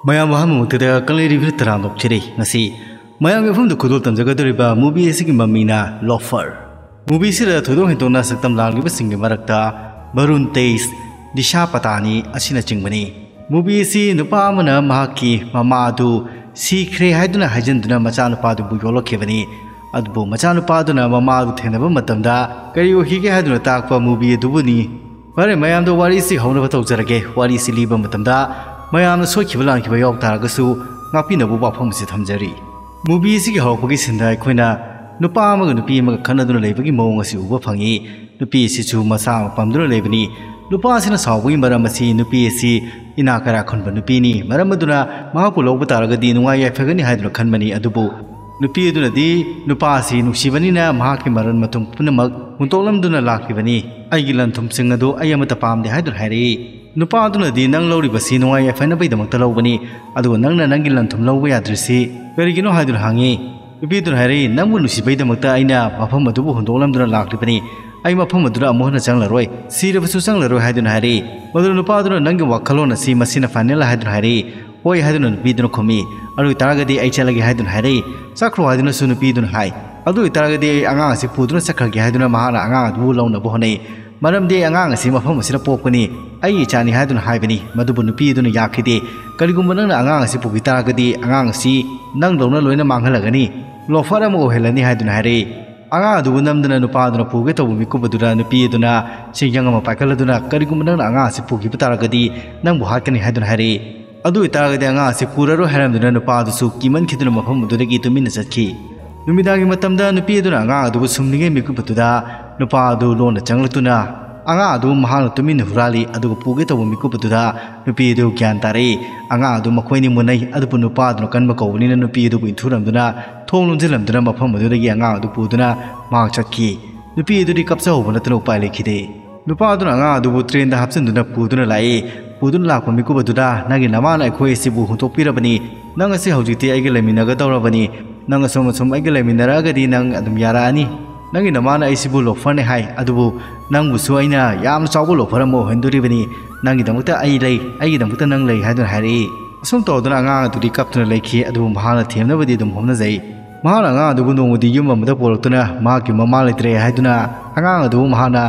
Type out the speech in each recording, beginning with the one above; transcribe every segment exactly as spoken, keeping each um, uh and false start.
ꯃꯌꯥꯝ ꯑꯍꯥꯟꯕꯃꯛꯇꯗ ꯀꯪꯂꯩꯔꯤꯕꯤ ꯇꯔꯥꯝꯅ ꯑꯣꯛꯆꯔꯤ꯫ ꯉꯁꯤ ꯃꯌꯥꯝꯒꯤ ꯃꯐꯝꯗ ꯈꯨꯗꯣꯜ ꯇꯝꯖꯒꯗꯧꯔꯤꯕ movie ꯑꯁꯤꯒꯤ ꯃꯃꯤꯡꯅ Loafer꯫ Movie ꯑꯁꯤꯗ ꯊꯣꯏꯗꯣꯛ ꯍꯦꯟꯗꯣꯛꯅ ꯁꯛꯇꯝ ꯂꯥꯡꯂꯤꯕꯁꯤꯡꯒꯤ ꯃꯔꯛꯇ ꯕꯔꯨꯟ ꯇꯦꯖ, ꯗꯤꯁꯥ ꯄꯇꯥꯅꯤ ꯑꯁꯤꯅꯆꯤꯡꯕꯅꯤ꯫ Movie ꯑꯁꯤ ꯅꯨꯄꯥ ꯑꯃꯅ ꯃꯍꯥꯛꯀꯤ ꯃꯃꯥ ꯑꯗꯨ ꯁꯤꯈ꯭ꯔꯦ ꯍꯥꯏꯗꯨꯅ ꯍꯥꯏꯖꯤꯟꯗꯨꯅ ꯃꯆꯥꯅꯨꯄꯥꯗꯨꯕꯨ ꯌꯣꯛꯂꯛꯈꯤꯕꯅꯤ꯫ ꯑꯗꯨꯕꯨ ꯃꯆꯥꯅꯨꯄꯥꯗꯨꯅ ꯃꯃꯥ ꯑꯗꯨ ꯊꯦꯡꯅꯕ ꯃꯇꯝꯗ ꯀꯔꯤ ꯑꯣꯏꯈꯤꯒꯦ ꯍꯥꯏꯗꯨꯅ ꯇꯥꯛꯄ movie ꯑꯗꯨꯕꯨꯅꯤ꯫ ꯐꯔꯦ, ꯃꯌꯥꯝꯗ ꯋꯥꯔꯤꯁꯤ ꯍꯧꯅꯕ ꯇꯧꯖꯔꯒꯦ꯫ ꯋꯥꯔꯤꯁꯤ ꯂꯤꯕ ꯃꯇꯝꯗ ꯃꯌꯥꯝꯅ ꯁꯣꯏꯈꯤꯕ ꯂꯥꯟꯈꯤꯕ ꯌꯥꯎ ꯇꯥꯔꯒꯁꯨ ꯉꯥꯛꯄꯤꯅꯕ ꯋꯥꯐꯝ ꯑꯁꯤ ꯊꯝꯖꯔꯤ꯫ Movie ꯑꯁꯤꯒꯤ ꯍꯧꯔꯛꯄꯒꯤ ꯁꯤꯟꯗ ꯑꯩꯈꯣꯏꯅ ꯅꯨꯄꯥ ꯑꯃꯒ ꯅꯨꯄꯤ ꯑꯃꯒ ꯈꯠꯅꯗꯨꯅ ꯂꯩꯕꯒꯤ ꯃꯑꯣꯡ ꯑꯁꯤ ꯎꯕ ꯐꯪꯉꯤ꯫ ꯅꯨꯄꯤ ꯑꯁꯤꯁꯨ ꯃꯆꯥ ꯑꯃ ꯄꯝꯗꯨꯅ ꯂꯩꯕꯅꯤ꯫ ꯅꯨꯄꯥ ꯑꯁꯤꯅ ꯁꯥꯎꯕꯒꯤ ꯃꯔꯝ ꯑꯁꯤ ꯅꯨꯄꯤ ꯑꯁꯤ ꯏꯅꯥꯛ ꯀꯩꯔꯥꯛ ꯈꯨꯟꯕ ꯅꯨꯄꯤꯅꯤ꯫ ꯃꯔꯝ ꯑꯗꯨꯅ ꯃꯍꯥꯛꯄꯨ ꯂꯧꯕ ꯇꯥꯔꯒꯗꯤ ꯅꯨꯡꯉꯥꯏ ꯌꯥꯏꯐꯒꯅꯤ ꯍꯥꯏꯗꯨꯅ ꯈꯟꯕꯅꯤ꯫ ꯑꯗꯨꯕꯨ ꯅꯨꯄꯤ ꯑꯗꯨꯅꯗꯤ ꯅꯨꯄꯥ ꯑꯁꯤ ꯅꯨꯡꯁꯤꯕꯅꯤꯅ ꯃꯍꯥꯛꯀꯤ ꯃꯔꯟ ꯃꯊꯨꯝ ꯄꯨꯝꯅꯃꯛ ꯍꯨꯟꯗꯣꯛꯂꯝꯗꯨꯅ ꯂꯥꯛꯂꯤꯕꯅꯤ꯫ "ꯑꯩꯒꯤ ꯂꯟ ꯊꯨꯝꯁꯤꯡ ꯑꯗꯨ ꯑꯩ ꯑꯃꯠꯇ ꯄꯥꯝꯗꯦ" ꯍꯥꯏꯗꯨꯅ ꯍꯥꯏꯔꯛꯏ꯫ ꯅꯨꯄꯥ ꯑꯗꯨꯅꯗꯤ "ꯅꯪ ꯂꯧꯔꯤꯕꯁꯤ ꯅꯨꯡꯉꯥꯏ ꯌꯥꯏꯐꯅꯕꯒꯤꯗꯃꯛꯇ ꯂꯧꯕꯅꯤ, ꯑꯗꯨꯒ ꯅꯪꯅ ꯅꯪꯒꯤ ꯂꯟ ꯊꯨꯝ ꯂꯧꯕ ꯌꯥꯗ꯭ꯔꯤꯁꯤ ꯀꯔꯤꯒꯤꯅꯣ?" ꯍꯥꯏꯗꯨꯅ ꯍꯪꯉꯤ꯫ ꯅꯨꯄꯤ ꯑꯗꯨꯅ ꯍꯥꯏꯔꯛꯏ, "ꯅꯪꯕꯨ ꯅꯨꯡꯁꯤꯕꯒꯤꯗꯃꯛꯇ ꯑꯩꯅ ꯃꯐꯝ ꯑꯗꯨꯕꯨ ꯍꯨꯟꯗꯣꯛꯂꯝꯗꯨꯅ ꯂꯥꯛꯂꯤꯕꯅꯤ꯫ ꯑꯩ ꯃꯐꯝ ꯑꯗꯨꯗ ꯑꯃꯨꯛ ꯍꯟꯅ ꯆꯪꯂꯔꯣꯏ꯫ ꯁꯤꯔꯕꯁꯨ ꯆꯪꯂꯔꯣꯏ" ꯍꯥꯏꯗꯨꯅ ꯍꯥꯏꯔꯛꯏ꯫ ꯃꯗꯨꯗ ꯅꯨꯄꯥ ꯑꯗꯨꯅ "ꯅꯪꯒꯤ ꯋꯥꯈꯜꯂꯣꯟ ꯑꯁꯤ ꯃꯁꯤꯅ final" ꯍꯥꯏꯗꯨꯅ ꯍꯥꯏꯔꯛꯏ꯫ "ꯍꯣꯏ" ꯍꯥꯏꯗꯨꯅ ꯅꯨꯄꯤꯗꯨꯅ ꯈꯨꯝꯃꯤ꯫ "ꯑꯗꯨ ꯑꯣꯏꯇꯥꯔꯒꯗꯤ ꯑꯩ ꯆꯠꯂꯒꯦ" ꯍꯥꯏꯗꯨꯅ ꯍꯥꯏꯔꯛꯏ꯫ "ꯆꯠꯈ꯭ꯔꯣ" ꯍꯥꯏꯗꯨꯅꯁꯨ ꯅꯨꯄꯤꯗꯨꯅ ꯍꯥꯏ꯫ "ꯑꯗꯨ ꯑꯣꯏꯇꯥꯔꯒꯗꯤ ꯑꯩ ꯑꯉꯥꯡ ꯑꯁꯤ ꯄꯨꯗꯨꯅ ꯆꯠꯈ꯭ꯔꯒꯦ" ꯍꯥꯏꯗꯨꯅ ꯃꯍꯥꯛꯅ ꯑꯉꯥꯡ ꯑꯗꯨꯕꯨ ꯂꯧꯅꯕ ꯍꯣꯠꯅꯩ꯫ "ꯃꯔꯝꯗꯤ ꯑꯩ ꯑꯉꯥꯡ ꯑꯁꯤ ꯃꯐꯝ ꯑꯁꯤꯗ ꯄꯣꯛꯄꯅꯤ, ꯑꯩꯒꯤ ꯏꯆꯥꯅꯤ" ꯍꯥꯏꯗꯨꯅ ꯍꯥꯏꯕꯅꯤ꯫ ꯃꯗꯨꯕꯨ ꯅꯨꯄꯤ ꯑꯗꯨꯅ ꯌꯥꯈꯤꯗꯦ꯫ "ꯀꯔꯤꯒꯨꯝꯕ ꯅꯪꯅ ꯑꯉꯥꯡ ꯑꯁꯤ ꯄꯨꯈꯤ ꯇꯥꯔꯒꯗꯤ ꯑꯉꯥꯡ ꯑꯁꯤ ꯅꯪꯗꯧꯅ ꯂꯣꯏꯅ ꯃꯥꯡꯍꯜꯂꯒꯅꯤ, ꯂꯣꯐꯔ ꯑꯃ ꯑꯣꯏꯍꯜꯂꯅꯤ" ꯍꯥꯏꯗꯨꯅ ꯍꯥꯏꯔꯛꯏ꯫ ꯑꯉꯥꯡ ꯑꯗꯨꯕꯨ ꯅꯝꯗꯨꯅ ꯅꯨꯄꯥ ꯑꯗꯨꯅ ꯄꯨꯒꯦ ꯇꯧꯕ ꯃꯤꯀꯨꯞ ꯑꯗꯨꯗ ꯅꯨꯄꯤ ꯑꯗꯨꯅ ꯁꯤꯡꯖꯪ ꯑꯃ ꯄꯥꯏꯈꯠꯂꯗꯨꯅ "ꯀꯔꯤꯒꯨꯝꯕ ꯅꯪꯅ ꯑꯉꯥꯡ ꯑꯁꯤ ꯄꯨꯈꯤꯕ ꯇꯥꯔꯒꯗꯤ ꯅꯪꯕꯨ ꯍꯥꯠꯀꯅꯤ" ꯍꯥꯏꯗꯨꯅ ꯍꯥꯏꯔꯛꯏ꯫ "ꯑꯗꯨ ꯑꯣꯏꯇꯥꯔꯒꯗꯤ ꯑꯉꯥꯡ ꯑꯁꯤ ꯄꯨꯔꯔꯣꯏ" ꯍꯥꯏꯔꯝꯗꯨꯅ ꯅꯨꯄꯥ ꯑꯗꯨꯁꯨ ꯀꯤꯃꯟꯈꯤꯗꯨꯅ ꯃꯐꯝ ꯑꯗꯨꯗꯒꯤ ꯇꯨꯃꯤꯟꯅ ꯆꯠꯈꯤ꯫ ꯅꯨꯃꯤꯗꯥꯡꯒꯤ ꯃꯇꯝꯗ ꯅꯨꯄꯤ ꯑꯗꯨꯅ ꯑꯉꯥꯡ ꯑꯗꯨꯕꯨ ꯁꯨꯝꯂꯤꯉꯩ ꯃꯤꯀꯨꯞ ꯑꯗꯨꯗ ꯅꯨꯄꯥ ꯑꯗꯨ ꯂꯣꯟꯅ ꯆꯪꯂꯛꯇꯨꯅ ꯑꯉꯥꯡ ꯑꯗꯨ ꯃꯍꯥꯛꯅ ꯇꯨꯃꯤꯟꯅ ꯍꯨꯔꯥꯜꯂꯤ꯫ ꯑꯗꯨꯒ ꯄꯨꯒꯦ ꯇꯧꯕ ꯃꯤꯀꯨꯞ ꯑꯗꯨꯗ ꯅꯨꯄꯤ ꯑꯗꯨ ꯒ꯭ꯌꯥꯟ ꯇꯥꯔꯛꯏ꯫ ꯑꯉꯥꯡ ꯑꯗꯨ ꯃꯈꯣꯏꯅꯤ ꯃꯨꯟꯅꯩ꯫ ꯑꯗꯨꯕꯨ ꯅꯨꯄꯥ ꯑꯗꯨꯅ ꯀꯟꯕ ꯀꯧꯕꯅꯤꯅ ꯅꯨꯄꯤ ꯑꯗꯨꯕꯨ ꯏꯟꯊꯨꯔꯝꯗꯨꯅ ꯊꯣꯡ ꯂꯣꯟꯁꯤꯜꯂꯝꯗꯨꯅ ꯃꯐꯝ ꯑꯗꯨꯗꯒꯤ ꯑꯉꯥꯡ ꯑꯗꯨ ꯄꯨꯗꯨꯅ ꯃꯍꯥꯛ ꯆꯠꯈꯤ꯫ ꯅꯨꯄꯤ ꯑꯗꯨꯗꯤ ꯀꯞꯆꯍꯧꯕ ꯅꯠꯇꯅ ꯎꯄꯥꯏ ꯂꯩꯈꯤꯗꯦ꯫ ꯅꯨꯄꯥ ꯑꯗꯨꯅ ꯑꯉꯥꯡ ꯑꯗꯨꯕꯨ ꯇ꯭ꯔꯦꯟꯗ ꯍꯥꯞꯆꯤꯟꯗꯨꯅ ꯄꯨꯗꯨꯅ ꯂꯥꯛꯏ꯫ ꯄꯨꯗꯨꯅ ꯂꯥꯛꯄ ꯃꯤꯀꯨꯞ ꯑꯗꯨꯗ, "ꯅꯪꯒꯤ ꯅꯃꯥꯅ ꯑꯩꯈꯣꯏ ꯑꯁꯤꯕꯨ ꯍꯨꯟꯗꯣꯛꯄꯤꯔꯕꯅꯤ꯫ ꯅꯪ ꯑꯁꯤ ꯍꯧꯖꯤꯛꯇꯤ ꯑꯩꯒ ꯂꯩꯃꯤꯟꯅꯒꯗꯧꯔꯕꯅꯤ꯫ ꯅꯪ ꯑꯁꯨꯝ ꯑꯁꯨꯝ ꯑꯩꯒ ꯂꯩꯃꯤꯟꯅꯔꯛꯑꯒꯗꯤ ꯅꯪ ꯑꯗꯨꯝ ꯌꯥꯔꯛꯑꯅꯤ꯫ ꯅꯪꯒꯤ ꯅꯃꯥꯅ ꯑꯩꯁꯤꯕꯨ ꯂꯣꯐꯔꯅꯤ ꯍꯥꯏ, ꯑꯗꯨꯕꯨ ꯅꯪꯕꯨꯁꯨ ꯑꯩꯅ ꯌꯥꯝꯅ ꯆꯥꯎꯕ ꯂꯣꯐꯔ ꯑꯃ ꯑꯣꯏꯍꯟꯗꯣꯔꯤꯕꯅꯤ꯫ ꯅꯪꯒꯤꯗꯃꯛꯇ ꯑꯩ ꯂꯩ, ꯑꯩꯒꯤꯗꯃꯛꯇ ꯅꯪ ꯂꯩ" ꯍꯥꯏꯗꯨꯅ ꯍꯥꯏꯔꯛꯏ꯫ ꯑꯁꯨꯝ ꯇꯧꯗꯨꯅ ꯑꯉꯥꯡ ꯑꯗꯨꯗꯤ ꯀꯞꯇꯨꯅ ꯂꯩꯈꯤ꯫ ꯑꯗꯨꯕꯨ ꯃꯍꯥꯛꯅ ꯊꯦꯝꯅꯕꯗꯤ ꯑꯗꯨꯝ ꯍꯣꯠꯅꯖꯩ꯫ ꯃꯍꯥꯛꯅ ꯑꯉꯥꯡ ꯑꯗꯨꯕꯨ ꯅꯣꯡꯃꯗꯤ ꯌꯨꯝ ꯑꯃꯗ ꯄꯨꯔꯛꯇꯨꯅ ꯃꯍꯥꯛꯀꯤ ꯃꯃꯥ ꯂꯩꯇ꯭ꯔꯦ ꯍꯥꯏꯗꯨꯅ ꯑꯉꯥꯡ ꯑꯗꯨꯕꯨ ꯃꯍꯥꯛꯅ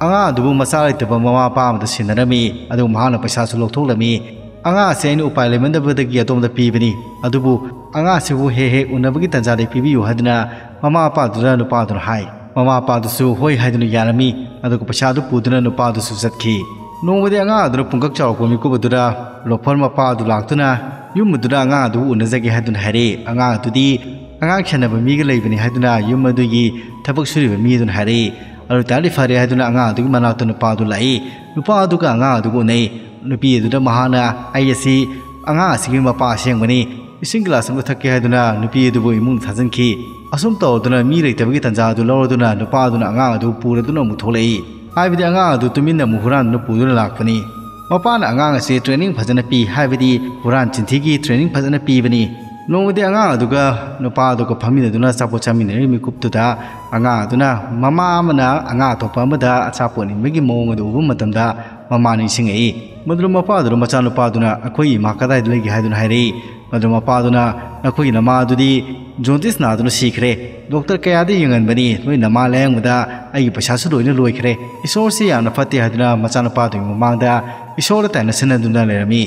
ꯑꯉꯥꯡ ꯑꯗꯨꯕꯨ ꯃꯆꯥ ꯂꯩꯇꯕ ꯃꯃꯥ ꯃꯄꯥ ꯑꯃꯗ ꯁꯤꯟꯅꯔꯝꯃꯤ꯫ ꯑꯗꯨꯕꯨ ꯃꯍꯥꯛꯅ ꯄꯩꯁꯥꯁꯨ ꯂꯧꯊꯣꯛꯂꯝꯃꯤ꯫ "ꯑꯉꯥꯡ ꯑꯁꯦ ꯑꯩꯅ ꯎꯄꯥꯏ ꯂꯩꯃꯟꯗꯕꯗꯒꯤ ꯑꯗꯣꯝꯗ ꯄꯤꯕꯅꯤ, ꯑꯗꯨꯕꯨ ꯑꯉꯥꯡ ꯑꯁꯤꯕꯨ ꯍꯦꯛ ꯍꯦꯛ ꯎꯅꯕꯒꯤ ꯇꯥꯟꯖꯥꯗꯤ ꯄꯤꯕꯤꯌꯨ" ꯍꯥꯏꯗꯨꯅ ꯃꯃꯥ ꯃꯄꯥꯗꯨꯗ ꯅꯨꯄꯥꯗꯨꯅ ꯍꯥꯏ꯫ ꯃꯃꯥ ꯃꯄꯥꯗꯨꯁꯨ ꯍꯣꯏ ꯍꯥꯏꯗꯨꯅ ꯌꯥꯔꯝꯃꯤ꯫ ꯑꯗꯨꯒ ꯄꯩꯁꯥꯗꯨ ꯄꯨꯗꯨꯅ ꯅꯨꯄꯥꯗꯨꯁꯨ ꯆꯠꯈꯤ꯫ ꯅꯣꯡꯃꯗꯤ ꯑꯉꯥꯡ ꯑꯗꯨꯅ ꯄꯨꯡꯀꯛ ꯆꯥꯎꯔꯛꯄ ꯃꯤꯀꯨꯞ ꯑꯗꯨꯗ ꯂꯣꯐꯔ ꯃꯄꯥꯗꯨ ꯂꯥꯛꯇꯨꯅ ꯌꯨꯝ ꯑꯗꯨꯗ ꯑꯉꯥꯡ ꯑꯗꯨꯕꯨ ꯎꯅꯖꯒꯦ ꯍꯥꯏꯗꯨꯅ ꯍꯥꯏꯔꯛꯏ꯫ ꯑꯉꯥꯡ ꯑꯗꯨꯗꯤ ꯑꯉꯥꯡ ꯁꯦꯟꯅꯕ ꯃꯤꯒ ꯂꯩꯕꯅꯤ ꯍꯥꯏꯗꯨꯅ ꯌꯨꯝ ꯑꯗꯨꯒꯤ ꯊꯕꯛ ꯁꯨꯔꯤꯕ ꯃꯤ ꯑꯗꯨꯅ ꯍꯥꯏꯔꯛꯏ꯫ ꯑꯗꯨ ꯇꯥꯔꯗꯤ ꯐꯔꯦ ꯍꯥꯏꯗꯨꯅ ꯑꯉꯥꯡ ꯑꯗꯨꯒꯤ ꯃꯅꯥꯛꯇ ꯅꯨꯄꯥ ꯑꯗꯨ ꯂꯥꯛꯏ꯫ ꯅꯨꯄꯥ ꯑꯗꯨꯒ ꯑꯉꯥꯡ ꯑꯗꯨꯒ ꯎꯅꯩ꯫ ꯅꯨꯄꯤ ꯑꯗꯨꯗ ꯃꯍꯥꯛꯅ "ꯑꯩ ꯑꯁꯤ ꯑꯉꯥꯡ ꯑꯁꯤꯒꯤ ꯃꯄꯥ ꯑꯁꯦꯡꯕꯅꯤ, ꯏꯁꯤꯡ ꯒꯤꯂꯥꯁ ꯑꯃ ꯊꯛꯀꯦ" ꯍꯥꯏꯗꯨꯅ ꯅꯨꯄꯤ ꯑꯗꯨꯕꯨ ꯏꯃꯨꯡꯗ ꯊꯥꯖꯤꯟꯈꯤ꯫ ꯑꯁꯨꯝ ꯇꯧꯗꯨꯅ ꯃꯤ ꯂꯩꯇꯕꯒꯤ ꯇꯥꯟꯖꯥ ꯑꯗꯨ ꯂꯧꯔꯗꯨꯅ ꯅꯨꯄꯥ ꯑꯗꯨꯅ ꯑꯉꯥꯡ ꯑꯗꯨ ꯄꯨꯔꯗꯨꯅ ꯑꯃꯨꯛ ꯊꯣꯛꯂꯛꯏ꯫ ꯍꯥꯏꯕꯗꯤ ꯑꯉꯥꯡ ꯑꯗꯨ ꯇꯨꯃꯤꯟꯅ ꯑꯃꯨꯛ ꯍꯨꯔꯥꯟꯗꯨꯅ ꯄꯨꯗꯨꯅ ꯂꯥꯛꯄꯅꯤ꯫ ꯃꯄꯥꯅ ꯑꯉꯥꯡ ꯑꯁꯤ training ꯐꯖꯅ ꯄꯤ, ꯍꯥꯏꯕꯗꯤ ꯍꯨꯔꯥꯟ ꯆꯤꯟꯊꯤꯒꯤ training ꯐꯖꯅ ꯄꯤꯕꯅꯤ꯫ ꯅꯣꯡꯃꯗꯤ ꯑꯉꯥꯡ ꯑꯗꯨꯒ ꯅꯨꯄꯥ ꯑꯗꯨꯒ ꯐꯝꯃꯤꯟꯅꯗꯨꯅ ꯑꯆꯥꯄꯣꯠ ꯆꯥꯃꯤꯟꯅꯔꯤꯕ ꯃꯤꯀꯨꯞꯇꯨꯗ ꯑꯉꯥꯡ ꯑꯗꯨꯅ ꯃꯃꯥ ꯑꯃꯅ ꯑꯉꯥꯡ ꯑꯇꯣꯞꯄ ꯑꯃꯗ ꯑꯆꯥꯄꯣꯠ ꯏꯟꯕꯒꯤ ꯃꯑꯣꯡ ꯑꯗꯨ ꯎꯕ ꯃꯇꯝꯗ ꯃꯃꯥ ꯅꯤꯡꯁꯤꯡꯉꯛꯏ꯫ ꯃꯗꯨꯗ ꯃꯄꯥꯗꯨꯅ ꯃꯆꯥꯅꯨꯄꯥꯗꯨꯅ "ꯑꯩꯈꯣꯏꯒꯤ ꯏꯃꯥ ꯀꯗꯥꯏꯗ ꯂꯩꯒꯦ?" ꯍꯥꯏꯗꯨꯅ ꯍꯥꯏꯔꯛꯏ꯫ ꯃꯗꯨ ꯃꯄꯥꯗꯨꯅ "ꯅꯈꯣꯏꯒꯤ ꯅꯃꯥ ꯑꯗꯨꯗꯤ ꯖꯣꯟꯗꯤꯁ ꯅꯥꯗꯨꯅ ꯁꯤꯈ꯭ꯔꯦ꯫ ꯗꯣꯛꯇꯔ ꯀꯌꯥꯗ ꯌꯦꯡꯍꯟꯕꯅꯤ, ꯅꯣꯏ ꯅꯃꯥ ꯂꯥꯌꯦꯡꯕꯗ ꯑꯩꯒꯤ ꯄꯩꯁꯥꯁꯨ ꯂꯣꯏꯅ ꯂꯣꯏꯈ꯭ꯔꯦ꯫ ꯏꯁꯣꯔꯁꯤ ꯌꯥꯝꯅ ꯐꯠꯇꯦ" ꯍꯥꯏꯗꯨꯅ ꯃꯆꯥꯅꯨꯄꯥꯗꯨꯒꯤ ꯃꯃꯥꯡꯗ ꯏꯁꯣꯔꯗ ꯇꯥꯏꯅꯁꯤꯟꯅꯗꯨꯅ ꯂꯩꯔꯝꯃꯤ꯫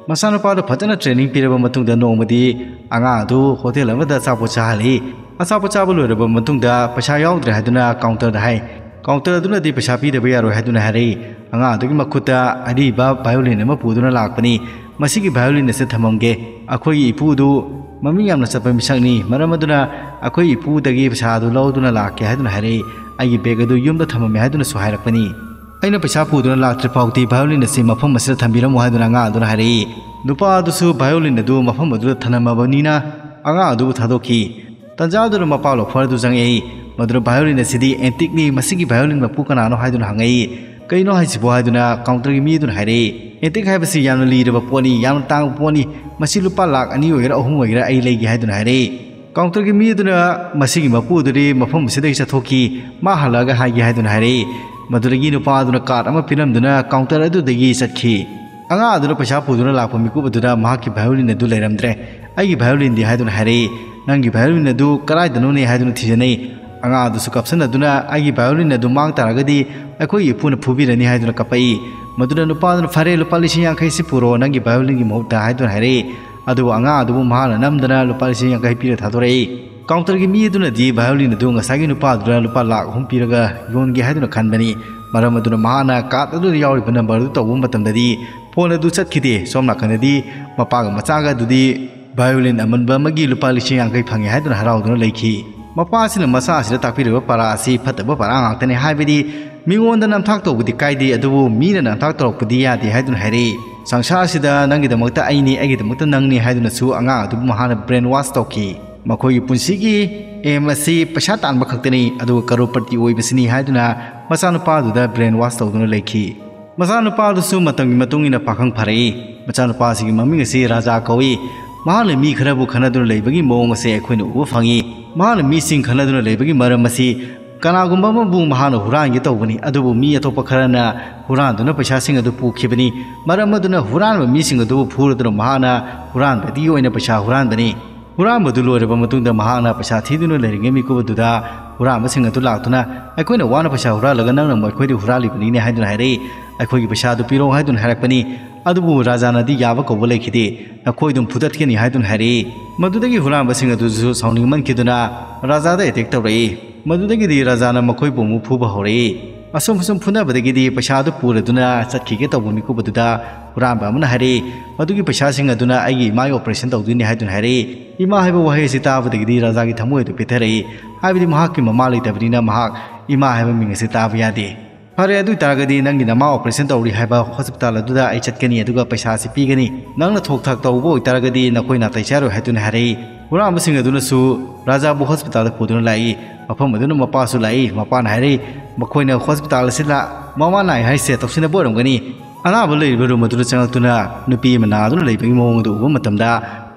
ꯃꯆꯥꯅꯨꯄꯥꯗꯨ ꯐꯖꯅ training ꯄꯤꯔꯕ ꯃꯇꯨꯡꯗ ꯅꯣꯡꯃꯗꯤ ꯑꯉꯥꯡ ꯑꯗꯨ ꯍꯣꯇꯦꯜ ꯑꯃꯗ ꯑꯆꯥꯄꯣꯠ ꯆꯥꯍꯜꯂꯤ꯫ ꯑꯆꯥꯄꯣꯠ ꯆꯥꯕ ꯂꯣꯏꯔꯕ ꯃꯇꯨꯡꯗ ꯄꯩꯁꯥ ꯌꯥꯎꯗ꯭ꯔꯦ ꯍꯥꯏꯗꯨꯅ ꯀꯥꯎꯟꯇꯔꯗ ꯍꯥꯏ꯫ ꯀꯥꯎꯟꯇꯔ ꯑꯗꯨꯅꯗꯤ ꯄꯩꯁꯥ ꯄꯤꯗꯕ ꯌꯥꯔꯣꯏ ꯍꯥꯏꯗꯨꯅ ꯍꯥꯏꯔꯛꯏ꯫ ꯑꯉꯥꯡ ꯑꯗꯨꯒꯤ ꯃꯈꯨꯠꯇ ꯑꯔꯤꯕ ꯚꯥꯏꯑꯣꯂꯤꯟ ꯑꯃ ꯄꯨꯗꯨꯅ ꯂꯥꯛꯄꯅꯤ꯫ "ꯃꯁꯤꯒꯤ ꯚꯥꯏꯑꯣꯂꯤꯟ ꯑꯁꯤ ꯊꯝꯃꯝꯒꯦ꯫ ꯑꯩꯈꯣꯏꯒꯤ ꯏꯄꯨꯗꯨ ꯃꯃꯤꯡ ꯌꯥꯝꯅ ꯆꯠꯄ ꯃꯤꯁꯛꯅꯤ꯫ ꯃꯔꯝ ꯑꯗꯨꯅ ꯑꯩꯈꯣꯏ ꯏꯄꯨꯗꯒꯤ ꯄꯩꯁꯥ ꯑꯗꯨ ꯂꯧꯗꯨꯅ ꯂꯥꯛꯀꯦ" ꯍꯥꯏꯗꯨꯅ ꯍꯥꯏꯔꯛꯏ꯫ "ꯑꯩꯒꯤ ꯕꯦꯒ ꯑꯗꯨ ꯌꯨꯝꯗ ꯊꯝꯃꯝꯃꯦ" ꯍꯥꯏꯗꯨꯅꯁꯨ ꯍꯥꯏꯔꯛꯄꯅꯤ꯫ "ꯑꯩꯅ ꯄꯩꯁꯥ ꯄꯨꯗꯨꯅ ꯂꯥꯛꯇ꯭ꯔꯤ ꯐꯥꯎꯗꯤ ꯚꯥꯏꯑꯣꯂꯤꯟ ꯑꯁꯤ ꯃꯐꯝ ꯑꯁꯤꯗ ꯊꯝꯕꯤꯔꯝꯃꯨ" ꯍꯥꯏꯗꯨꯅ ꯑꯉꯥꯡ ꯑꯗꯨꯅ ꯍꯥꯏꯔꯛꯏ꯫ ꯅꯨꯄꯥ ꯑꯗꯨꯁꯨ ꯚꯥꯏꯑꯣꯂꯤꯟ ꯑꯗꯨ ꯃꯐꯝ ꯑꯗꯨꯗ ꯊꯝꯂꯝꯃꯕꯅꯤꯅ ꯑꯉꯥꯡ ꯑꯗꯨꯕꯨ ꯊꯥꯗꯣꯛꯈꯤ꯫ ꯇꯟꯖꯥ ꯑꯗꯨꯗ ꯃꯄꯥ ꯂꯣꯐꯔ ꯑꯗꯨ ꯆꯪꯉꯛꯏ꯫ ꯃꯗꯨꯗ "ꯚꯥꯏꯑꯣꯂꯤꯟ ꯑꯁꯤꯗꯤ antique ꯅꯤ, ꯃꯁꯤꯒꯤ ꯚꯥꯏꯑꯣꯂꯤꯟ ꯃꯄꯨ ꯀꯅꯥꯅꯣ?" ꯍꯥꯏꯗꯨꯅ ꯍꯪꯉꯛꯏ꯫ "ꯀꯩꯅꯣ ꯍꯥꯏꯁꯤꯕꯣ?" ꯍꯥꯏꯗꯨꯅ ꯀꯥꯎꯟꯇꯔꯒꯤ ꯃꯤ ꯑꯗꯨꯅ ꯍꯥꯏꯔꯛꯏ꯫ "Antique ꯍꯥꯏꯕꯁꯤ ꯌꯥꯝꯅ ꯂꯤꯔꯕ ꯄꯣꯠꯅꯤ, ꯌꯥꯝꯅ ꯇꯥꯡꯕ ꯄꯣꯠꯅꯤ꯫ ꯃꯁꯤ ꯂꯨꯄꯥ ꯂꯥꯈ ꯑꯅꯤ ꯑꯣꯏꯒꯦꯔꯥ, ꯑꯍꯨꯝ ꯑꯣꯏꯒꯦꯔꯥ, ꯑꯩ ꯂꯩꯒꯦ" ꯍꯥꯏꯗꯨꯅ ꯍꯥꯏꯔꯛꯏ꯫ ꯀꯥꯎꯟꯇꯔꯒꯤ ꯃꯤ ꯑꯗꯨꯅ "ꯃꯁꯤꯒꯤ ꯃꯄꯨ ꯑꯗꯨꯗꯤ ꯃꯐꯝ ꯑꯁꯤꯗꯒꯤ ꯆꯠꯊꯣꯛꯈꯤ, ꯃꯥ ꯍꯜꯂꯛꯑꯒ ꯍꯥꯏꯒꯦ" ꯍꯥꯏꯗꯨꯅ ꯍꯥꯏꯔꯛꯏ꯫ ꯃꯗꯨꯗꯒꯤ ꯅꯨꯄꯥ ꯑꯗꯨꯅ ꯀꯥꯔꯗ ꯑꯃ ꯄꯤꯔꯝꯗꯨꯅ ꯀꯥꯎꯟꯇꯔ ꯑꯗꯨꯗꯒꯤ ꯆꯠꯈꯤ꯫ ꯑꯉꯥꯡ ꯑꯗꯨꯅ ꯄꯩꯁꯥ ꯄꯨꯗꯨꯅ ꯂꯥꯛꯄ ꯃꯤꯀꯨꯞ ꯑꯗꯨꯗ ꯃꯍꯥꯛꯀꯤ violin ꯑꯗꯨ ꯂꯩꯔꯝꯗ꯭ꯔꯦ꯫ "ꯑꯩꯒꯤ violin ꯗꯤ?" ꯍꯥꯏꯗꯨꯅ ꯍꯥꯏꯔꯛꯏ꯫ "ꯅꯪꯒꯤ violin ꯑꯗꯨ ꯀꯗꯥꯏꯗꯅꯣꯅꯦ?" ꯍꯥꯏꯗꯨꯅ ꯊꯤꯖꯤꯟꯅꯩ꯫ ꯑꯉꯥꯡ ꯑꯗꯨꯁꯨ ꯀꯞꯁꯟꯅꯗꯨꯅ, "ꯑꯩꯒꯤ violin ꯑꯗꯨ ꯃꯥꯡ ꯇꯥꯔꯒꯗꯤ ꯑꯩꯈꯣꯏꯒꯤ ꯏꯄꯨꯅ ꯐꯨꯕꯤꯔꯅꯤ" ꯍꯥꯏꯗꯨꯅ ꯀꯞꯄꯛꯏ꯫ ꯃꯗꯨꯅ ꯅꯨꯄꯥꯗꯨꯅ, "ꯐꯔꯦ, ꯂꯨꯄꯥ ꯂꯤꯁꯤꯡ ꯌꯥꯡꯈꯩꯁꯤ ꯄꯨꯔꯣ ꯅꯪꯒꯤ violin ꯒꯤ ꯃꯍꯨꯠꯇ" ꯍꯥꯏꯗꯨꯅ ꯍꯥꯏꯔꯛꯏ꯫ ꯑꯗꯨꯕꯨ ꯑꯉꯥꯡ ꯑꯗꯨꯕꯨ ꯃꯍꯥꯛꯅ ꯅꯝꯗꯅ ꯂꯨꯄꯥ ꯂꯤꯁꯤꯡ ꯌꯥꯡꯈꯩ ꯄꯤꯔ ꯊꯥꯗꯣꯔꯛꯏ꯫ Counter ꯒꯤ ꯃꯤ ꯑꯗꯨꯅꯗꯤ violin ꯑꯗꯨ ꯉꯁꯥꯏꯒꯤ ꯅꯨꯄꯥ ꯑꯗꯨꯅ ꯂꯨꯄꯥ ꯂꯥꯈ ꯑꯍꯨꯝ ꯄꯤꯔꯒ ꯌꯣꯟꯒꯦ ꯍꯥꯏꯗꯨꯅ ꯈꯟꯕꯅꯤ꯫ ꯃꯔꯝ ꯑꯗꯨꯅ ꯃꯍꯥꯛꯅ card ꯑꯗꯨꯗ ꯌꯥꯎꯔꯤꯕ number ꯑꯗꯨ ꯇꯧꯕ ꯃꯇꯝꯗꯗꯤ phone ꯑꯗꯨ ꯆꯠꯈꯤꯗꯦ꯫ ꯁꯣꯝ ꯅꯥꯀꯟꯗꯗꯤ ꯃꯄꯥꯒ ꯃꯆꯥꯒ ꯑꯗꯨꯗꯤ violin ꯑꯃꯟꯕ ꯑꯃꯒꯤ ꯂꯨꯄꯥ ꯂꯤꯁꯤꯡ ꯌꯥꯡꯈꯩ ꯐꯪꯉꯦ ꯍꯥꯏꯗꯨꯅ ꯍꯔꯥꯎꯗꯨꯅ ꯂꯩꯈꯤ꯫ ꯃꯄꯥ ꯑꯁꯤꯅ ꯃꯆꯥ ꯑꯁꯤꯗ ꯇꯥꯛꯄꯤꯔꯤꯕ ꯄꯔꯥ ꯑꯁꯤ ꯐꯠꯇꯕ ꯄꯔꯥ ꯉꯥꯛꯇꯅꯤ, ꯍꯥꯏꯕꯗꯤ ꯃꯤꯉꯣꯟꯗ ꯅꯝꯊꯥꯛ ꯇꯧꯕꯗꯤ ꯀꯥꯏꯗꯦ, ꯑꯗꯨꯕꯨ ꯃꯤꯅ ꯅꯝꯊꯥꯛ ꯇꯧꯔꯛꯄꯗꯤ ꯌꯥꯗꯦ ꯍꯥꯏꯗꯨꯅ ꯍꯥꯏꯔꯛꯏ꯫ "ꯁꯪꯁꯥꯔꯁꯤꯗ ꯅꯪꯒꯤꯗꯃꯛꯇ ꯑꯩꯅꯤ, ꯑꯩꯒꯤꯗꯃꯛꯇ ꯅꯪꯅꯤ" ꯍꯥꯏꯗꯨꯅꯁꯨ ꯑꯉꯥꯡ ꯑꯗꯨꯕꯨ ꯃꯍꯥꯛꯅ brain wash ꯇꯧꯈꯤ꯫ ꯃꯈꯣꯏꯒꯤ ꯄꯨꯟꯁꯤꯒꯤ aim ꯑꯁꯤ ꯄꯩꯁꯥ ꯇꯥꯟꯕ ꯈꯛꯇꯅꯤ, ꯑꯗꯨꯒ crorepati ꯑꯣꯏꯕꯁꯤꯅꯤ ꯍꯥꯏꯗꯨꯅ ꯃꯆꯥꯅꯨꯄꯥꯗꯨꯗ brain wash ꯇꯧꯗꯨꯅ ꯂꯩꯈꯤ꯫ ꯃꯆꯥꯅꯨꯄꯥꯗꯨꯁꯨ ꯃꯇꯝꯒꯤ ꯃꯇꯨꯡ ꯏꯟꯅ ꯄꯥꯈꯪ ꯐꯥꯔꯛꯏ꯫ ꯃꯆꯥꯅꯨꯄꯥꯁꯤꯒꯤ ꯃꯃꯤꯡ ꯑꯁꯤ ꯔꯥꯖꯥ ꯀꯧꯏ꯫ ꯃꯍꯥꯛꯅ ꯃꯤ ꯈꯔꯕꯨ ꯈꯟꯅꯗꯨꯅ ꯂꯩꯕꯒꯤ ꯃꯑꯣꯡ ꯑꯁꯦ ꯑꯩꯈꯣꯏꯅ ꯎꯕ ꯐꯪꯏ꯫ ꯃꯍꯥꯛꯅ ꯃꯤꯁꯤꯡ ꯈꯟꯅꯗꯨꯅ ꯂꯩꯕꯒꯤ ꯃꯔꯝ ꯑꯁꯤ ꯀꯅꯥꯒꯨꯝꯕ ꯑꯃꯕꯨ ꯃꯍꯥꯛꯅ ꯍꯨꯔꯥꯟꯒꯦ ꯇꯧꯕꯅꯤ, ꯑꯗꯨꯕꯨ ꯃꯤ ꯑꯇꯣꯞꯄ ꯈꯔꯅ ꯍꯨꯔꯥꯟꯗꯨꯅ ꯄꯩꯁꯥꯁꯤꯡ ꯑꯗꯨ ꯄꯨꯈꯤꯕꯅꯤ꯫ ꯃꯔꯝ ꯑꯗꯨꯅ ꯍꯨꯔꯥꯟꯕ ꯃꯤꯁꯤꯡ ꯑꯗꯨꯕꯨ ꯐꯨꯔꯗꯨꯅ ꯃꯍꯥꯛꯅ ꯍꯨꯔꯥꯟꯕꯗꯒꯤ ꯑꯣꯏꯅ ꯄꯩꯁꯥ ꯍꯨꯔꯥꯟꯕꯅꯤ꯫ ꯍꯨꯔꯥꯟꯕꯗꯨ ꯂꯣꯏꯔꯕ ꯃꯇꯨꯡꯗ ꯃꯍꯥꯛꯅ ꯄꯩꯁꯥ ꯊꯤꯗꯨꯅ ꯂꯩꯔꯤꯉꯩ ꯃꯤꯀꯨꯞ ꯑꯗꯨꯗ ꯍꯨꯔꯥꯟꯕꯁꯤꯡ ꯑꯗꯨ ꯂꯥꯛꯇꯨꯅ, "ꯑꯩꯈꯣꯏꯅ ꯋꯥꯅ ꯄꯩꯁꯥ ꯍꯨꯔꯥꯜꯂꯒ ꯅꯪꯅ ꯑꯃꯨꯛ ꯑꯩꯈꯣꯏꯗꯤ ꯍꯨꯔꯥꯜꯂꯤꯕꯅꯤꯅꯦ" ꯍꯥꯏꯗꯨꯅ ꯍꯥꯏꯔꯛꯏ꯫ "ꯑꯩꯈꯣꯏꯒꯤ ꯄꯩꯁꯥ ꯑꯗꯨ ꯄꯤꯔꯛꯑꯣ" ꯍꯥꯏꯗꯨꯅ ꯍꯥꯏꯔꯛꯄꯅꯤ꯫ ꯑꯗꯨꯕꯨ ꯔꯥꯖꯥꯅꯗꯤ ꯌꯥꯕ ꯀꯧꯕ ꯂꯩꯈꯤꯗꯦ꯫ "ꯅꯈꯣꯏ ꯑꯗꯨꯝ ꯐꯨꯗꯠꯀꯅꯤ" ꯍꯥꯏꯗꯨꯅ ꯍꯥꯏꯔꯛꯏ꯫ ꯃꯗꯨꯗꯒꯤ ꯍꯨꯔꯥꯟꯕꯁꯤꯡ ꯑꯗꯨꯁꯨ ꯁꯥꯎꯅꯤꯡꯃꯟꯈꯤꯗꯨꯅ ꯔꯥꯖꯥꯗ attack ꯇꯧꯔꯛꯏ꯫ ꯃꯗꯨꯗꯒꯤꯗꯤ ꯔꯥꯖꯥꯅ ꯃꯈꯣꯏꯕꯨ ꯑꯃꯨꯛ ꯐꯨꯕ ꯍꯧꯔꯛꯏ꯫ ꯑꯁꯨꯝ ꯑꯁꯨꯝ ꯐꯨꯅꯕꯗꯒꯤꯗꯤ ꯄꯩꯁꯥ ꯑꯗꯨ ꯄꯨꯔꯗꯨꯅ ꯆꯠꯈꯤꯒꯦ ꯇꯧꯕ ꯃꯤꯀꯨꯞ ꯑꯗꯨꯗ ꯍꯨꯔꯥꯟꯕ ꯑꯃꯅ ꯍꯥꯏꯔꯛꯏ, "ꯃꯗꯨꯒꯤ ꯄꯩꯁꯥꯁꯤꯡ ꯑꯗꯨꯅ ꯑꯩꯒꯤ ꯏꯃꯥꯒꯤ operation ꯇꯧꯗꯣꯏꯅꯤ" ꯍꯥꯏꯗꯨꯅ ꯍꯥꯏꯔꯛꯏ꯫ ꯏꯃꯥ ꯍꯥꯏꯕ ꯋꯥꯍꯩ ꯑꯁꯤ ꯇꯥꯕꯗꯒꯤꯗꯤ ꯔꯥꯖꯥꯒꯤ ꯊꯃꯣꯏ ꯑꯗꯨ ꯄꯦꯠꯊꯔꯛꯏ, ꯍꯥꯏꯕꯗꯤ ꯃꯍꯥꯛꯀꯤ ꯃꯃꯥ ꯂꯩꯇꯕꯅꯤꯅ ꯃꯍꯥꯛ ꯏꯃꯥ ꯍꯥꯏꯕ ꯃꯤꯡ ꯑꯁꯤ ꯇꯥꯕ ꯌꯥꯗꯦ꯫ "ꯐꯔꯦ, ꯑꯗꯨ ꯑꯣꯏꯇꯥꯔꯒꯗꯤ ꯅꯪꯒꯤ ꯅꯃꯥ operation ꯇꯧꯔꯤ ꯍꯥꯏꯕ hospital ꯑꯗꯨꯗ ꯑꯩ ꯆꯠꯀꯅꯤ, ꯑꯗꯨꯒ ꯄꯩꯁꯥ ꯑꯁꯤ ꯄꯤꯒꯅꯤ꯫ ꯅꯪꯅ ꯊꯣꯛ ꯊꯥꯛ ꯇꯧꯕ ꯑꯣꯏꯇꯥꯔꯒꯗꯤ ꯅꯈꯣꯏ ꯅꯥꯇꯩ ꯆꯥꯔꯣꯏ" ꯍꯥꯏꯗꯨꯅ ꯍꯥꯏꯔꯛꯏ꯫ ꯍꯨꯔꯥꯟꯕꯁꯤꯡ ꯑꯗꯨꯅꯁꯨ ꯔꯥꯖꯥꯕꯨ hospital ꯗ ꯄꯨꯗꯨꯅ ꯂꯥꯛꯏ꯫ ꯃꯐꯝ ꯑꯗꯨꯅ ꯃꯄꯥꯁꯨ ꯂꯥꯛꯏ꯫ ꯃꯄꯥꯅ ꯍꯥꯏꯔꯛꯏ, "ꯃꯈꯣꯏꯅ hospital ꯑꯁꯤꯗ ꯃꯃꯥ ꯅꯥꯏ ꯍꯥꯏꯁꯦ ꯇꯧꯁꯤꯟꯅꯕ ꯑꯣꯏꯔꯝꯒꯅꯤ"꯫ ꯑꯅꯥꯕ ꯂꯩꯔꯤꯕ room ꯑꯗꯨꯗ ꯆꯪꯂꯛꯇꯨꯅ ꯅꯨꯄꯤ ꯑꯃ ꯅꯥꯗꯨꯅ ꯂꯩꯕꯒꯤ ꯃꯑꯣꯡ ꯑꯗꯨ ꯎꯕ ꯃꯇꯝꯗ,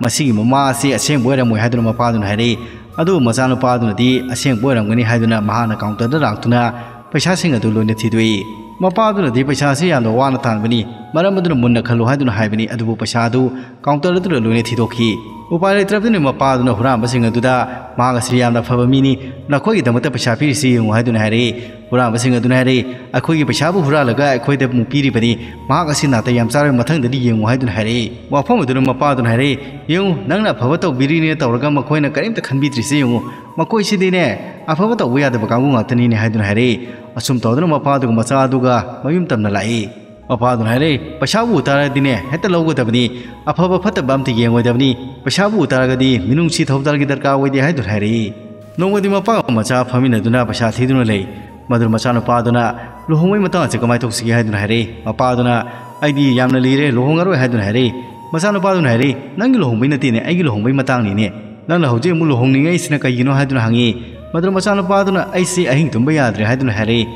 "ꯃꯁꯤꯒꯤ ꯃꯃꯥ ꯑꯁꯤ ꯑꯁꯦꯡꯕ ꯑꯣꯏꯔꯝꯃꯣꯏ" ꯍꯥꯏꯗꯨꯅ ꯃꯄꯥꯗꯨꯅ ꯍꯥꯏꯔꯛꯏ꯫ ꯑꯗꯨꯕꯨ ꯃꯆꯥꯅꯨꯄꯥꯗꯨꯅꯗꯤ ꯑꯁꯦꯡꯕ ꯑꯣꯏꯔꯝꯒꯅꯤ ꯍꯥꯏꯗꯨꯅ ꯃꯍꯥꯛꯅ counter ꯗ ꯂꯥꯛꯇꯨꯅ ꯄꯩꯁꯥꯁꯤꯡ ꯑꯗꯨ ꯂꯣꯏꯅ ꯊꯤꯗꯣꯛꯏ꯫ ꯃꯄꯥꯗꯨꯅꯗꯤ ꯄꯩꯁꯥꯁꯤ ꯌꯥꯝꯅ ꯋꯥꯅ ꯇꯥꯟꯕꯅꯤ, ꯃꯔꯝ ꯑꯗꯨꯅ ꯃꯨꯟꯅ ꯈꯜꯂꯨ ꯍꯥꯏꯗꯨꯅ ꯍꯥꯏꯕꯅꯤ꯫ ꯑꯗꯨꯕꯨ ꯄꯩꯁꯥ ꯑꯗꯨ counter ꯑꯗꯨꯗ ꯂꯣꯏꯅ ꯊꯤꯗꯣꯛꯈꯤ꯫ ꯎꯄꯥꯏ ꯂꯩꯇ꯭ꯔꯕꯗꯨꯅ ꯃꯄꯥ ꯑꯗꯨꯅ ꯍꯨꯔꯥꯟꯕꯁꯤꯡ ꯑꯗꯨꯗ, "ꯃꯍꯥꯛ ꯑꯁꯤ ꯌꯥꯝꯅ ꯐꯕ ꯃꯤꯅꯤ, ꯅꯈꯣꯏꯒꯤꯗꯃꯛꯇ ꯄꯩꯁꯥ ꯄꯤꯔꯤꯁꯤ ꯌꯦꯡꯉꯨ" ꯍꯥꯏꯗꯨꯅ ꯍꯥꯏꯔꯛꯏ꯫ ꯍꯨꯔꯥꯟꯕꯁꯤꯡ ꯑꯗꯨꯅ ꯍꯥꯏꯔꯛꯏ, "ꯑꯩꯈꯣꯏꯒꯤ ꯄꯩꯁꯥꯕꯨ ꯍꯨꯔꯥꯜꯂꯒ ꯑꯩꯈꯣꯏꯗ ꯑꯃꯨꯛ ꯄꯤꯔꯤꯕꯅꯤ, ꯃꯍꯥꯛ ꯑꯁꯤ ꯅꯥꯇꯩ ꯌꯥꯝ ꯆꯥꯔꯣꯏ, ꯃꯊꯪꯗꯗꯤ ꯌꯦꯡꯉꯨ" ꯍꯥꯏꯗꯨꯅ ꯍꯥꯏꯔꯛꯏ꯫ ꯋꯥꯐꯝ ꯑꯗꯨꯅ ꯃꯄꯥ ꯑꯗꯨꯅ ꯍꯥꯏꯔꯛꯏ, "ꯌꯦꯡꯉꯨ, ꯅꯪꯅ ꯑꯐꯕ ꯇꯧꯕꯤꯔꯤꯅꯦ ꯇꯧꯔꯒ ꯃꯈꯣꯏꯅ ꯀꯔꯤꯝꯇ ꯈꯟꯕꯤꯗ꯭ꯔꯤꯁꯦ ꯌꯦꯡꯉꯨ, ꯃꯈꯣꯏꯁꯤꯗꯤꯅꯦ ꯑꯐꯕ ꯇꯧꯕ ꯌꯥꯗꯕ ꯀꯥꯡꯕꯨ ꯉꯥꯛꯇꯅꯤꯅꯦ" ꯍꯥꯏꯗꯨꯅ ꯍꯥꯏꯔꯛꯏ꯫ ꯑꯁꯨꯝ ꯇꯧꯗꯨꯅ ꯃꯄꯥ ꯑꯗꯨꯒ ꯃꯆꯥ ꯑꯗꯨꯒ ꯃꯌꯨꯝ ꯇꯝꯅ ꯂꯥꯛꯏ꯫ ꯃꯄꯥ ꯑꯗꯨꯅ ꯍꯥꯏꯔꯛꯏ, "ꯄꯩꯁꯥꯕꯨ ꯎ ꯇꯥꯔꯗꯤꯅꯦ ꯍꯦꯛꯇ ꯂꯧꯒꯗꯕꯅꯤ, ꯑꯐꯕ ꯐꯠꯇꯕ ꯑꯝꯇ ꯌꯦꯡꯉꯣꯏꯗꯕꯅꯤ, ꯄꯩꯁꯥꯕꯨ ꯎ ꯇꯥꯔꯒꯗꯤ ꯃꯤꯅꯨꯡꯁꯤ ꯊꯧꯗꯥꯜꯒꯤ ꯗꯔꯀꯥꯔ ꯑꯣꯏꯗꯦ" ꯍꯥꯏꯗꯨꯅ ꯍꯥꯏꯔꯛꯏ꯫ ꯅꯣꯡꯃꯗꯤ ꯃꯄꯥꯒ ꯃꯆꯥ ꯐꯝꯃꯤꯟꯅꯗꯨꯅ ꯄꯩꯁꯥ ꯊꯤꯗꯨꯅ ꯂꯩ꯫ ꯃꯗꯨ ꯃꯆꯥꯅꯨꯄꯥꯗꯨꯅ ꯂꯨꯍꯣꯡꯕꯒꯤ ꯃꯇꯥꯡ ꯑꯁꯤ ꯀꯃꯥꯏꯅ ꯇꯧꯁꯤꯒꯦ ꯍꯥꯏꯗꯨꯅ ꯍꯥꯏꯔꯛꯏ꯫ ꯃꯄꯥꯗꯨꯅ, "ꯑꯩꯗꯤ ꯌꯥꯝꯅ ꯂꯤꯔꯦ, ꯂꯨꯍꯣꯡꯉꯔꯣꯏ" ꯍꯥꯏꯗꯨꯅ ꯍꯥꯏꯔꯛꯏ꯫ ꯃꯆꯥꯅꯨꯄꯥꯗꯨꯅ ꯍꯥꯏꯔꯛꯏ, "ꯅꯪꯒꯤ ꯂꯨꯍꯣꯡꯕꯩ ꯅꯠꯇꯦꯅꯦ, ꯑꯩꯒꯤ ꯂꯨꯍꯣꯡꯕꯩ ꯃꯇꯥꯡꯅꯤꯅꯦ꯫ ꯅꯪꯅ ꯍꯧꯖꯤꯛ ꯑꯃꯨꯛ ꯂꯨꯍꯣꯡꯅꯤꯡꯉꯛꯏꯁꯤꯅ ꯀꯩꯒꯤꯅꯣ?" ꯍꯥꯏꯗꯨꯅ ꯍꯪꯉꯤ꯫ ꯃꯗꯨꯗ ꯃꯆꯥꯅꯨꯄꯥꯗꯨꯅ, "ꯑꯩꯁꯤ ꯑꯍꯤꯡ ꯇꯨꯝꯕ ꯌꯥꯗ꯭ꯔꯦ" ꯍꯥꯏꯗꯨꯅ ꯍꯥꯏꯔꯛꯏ꯫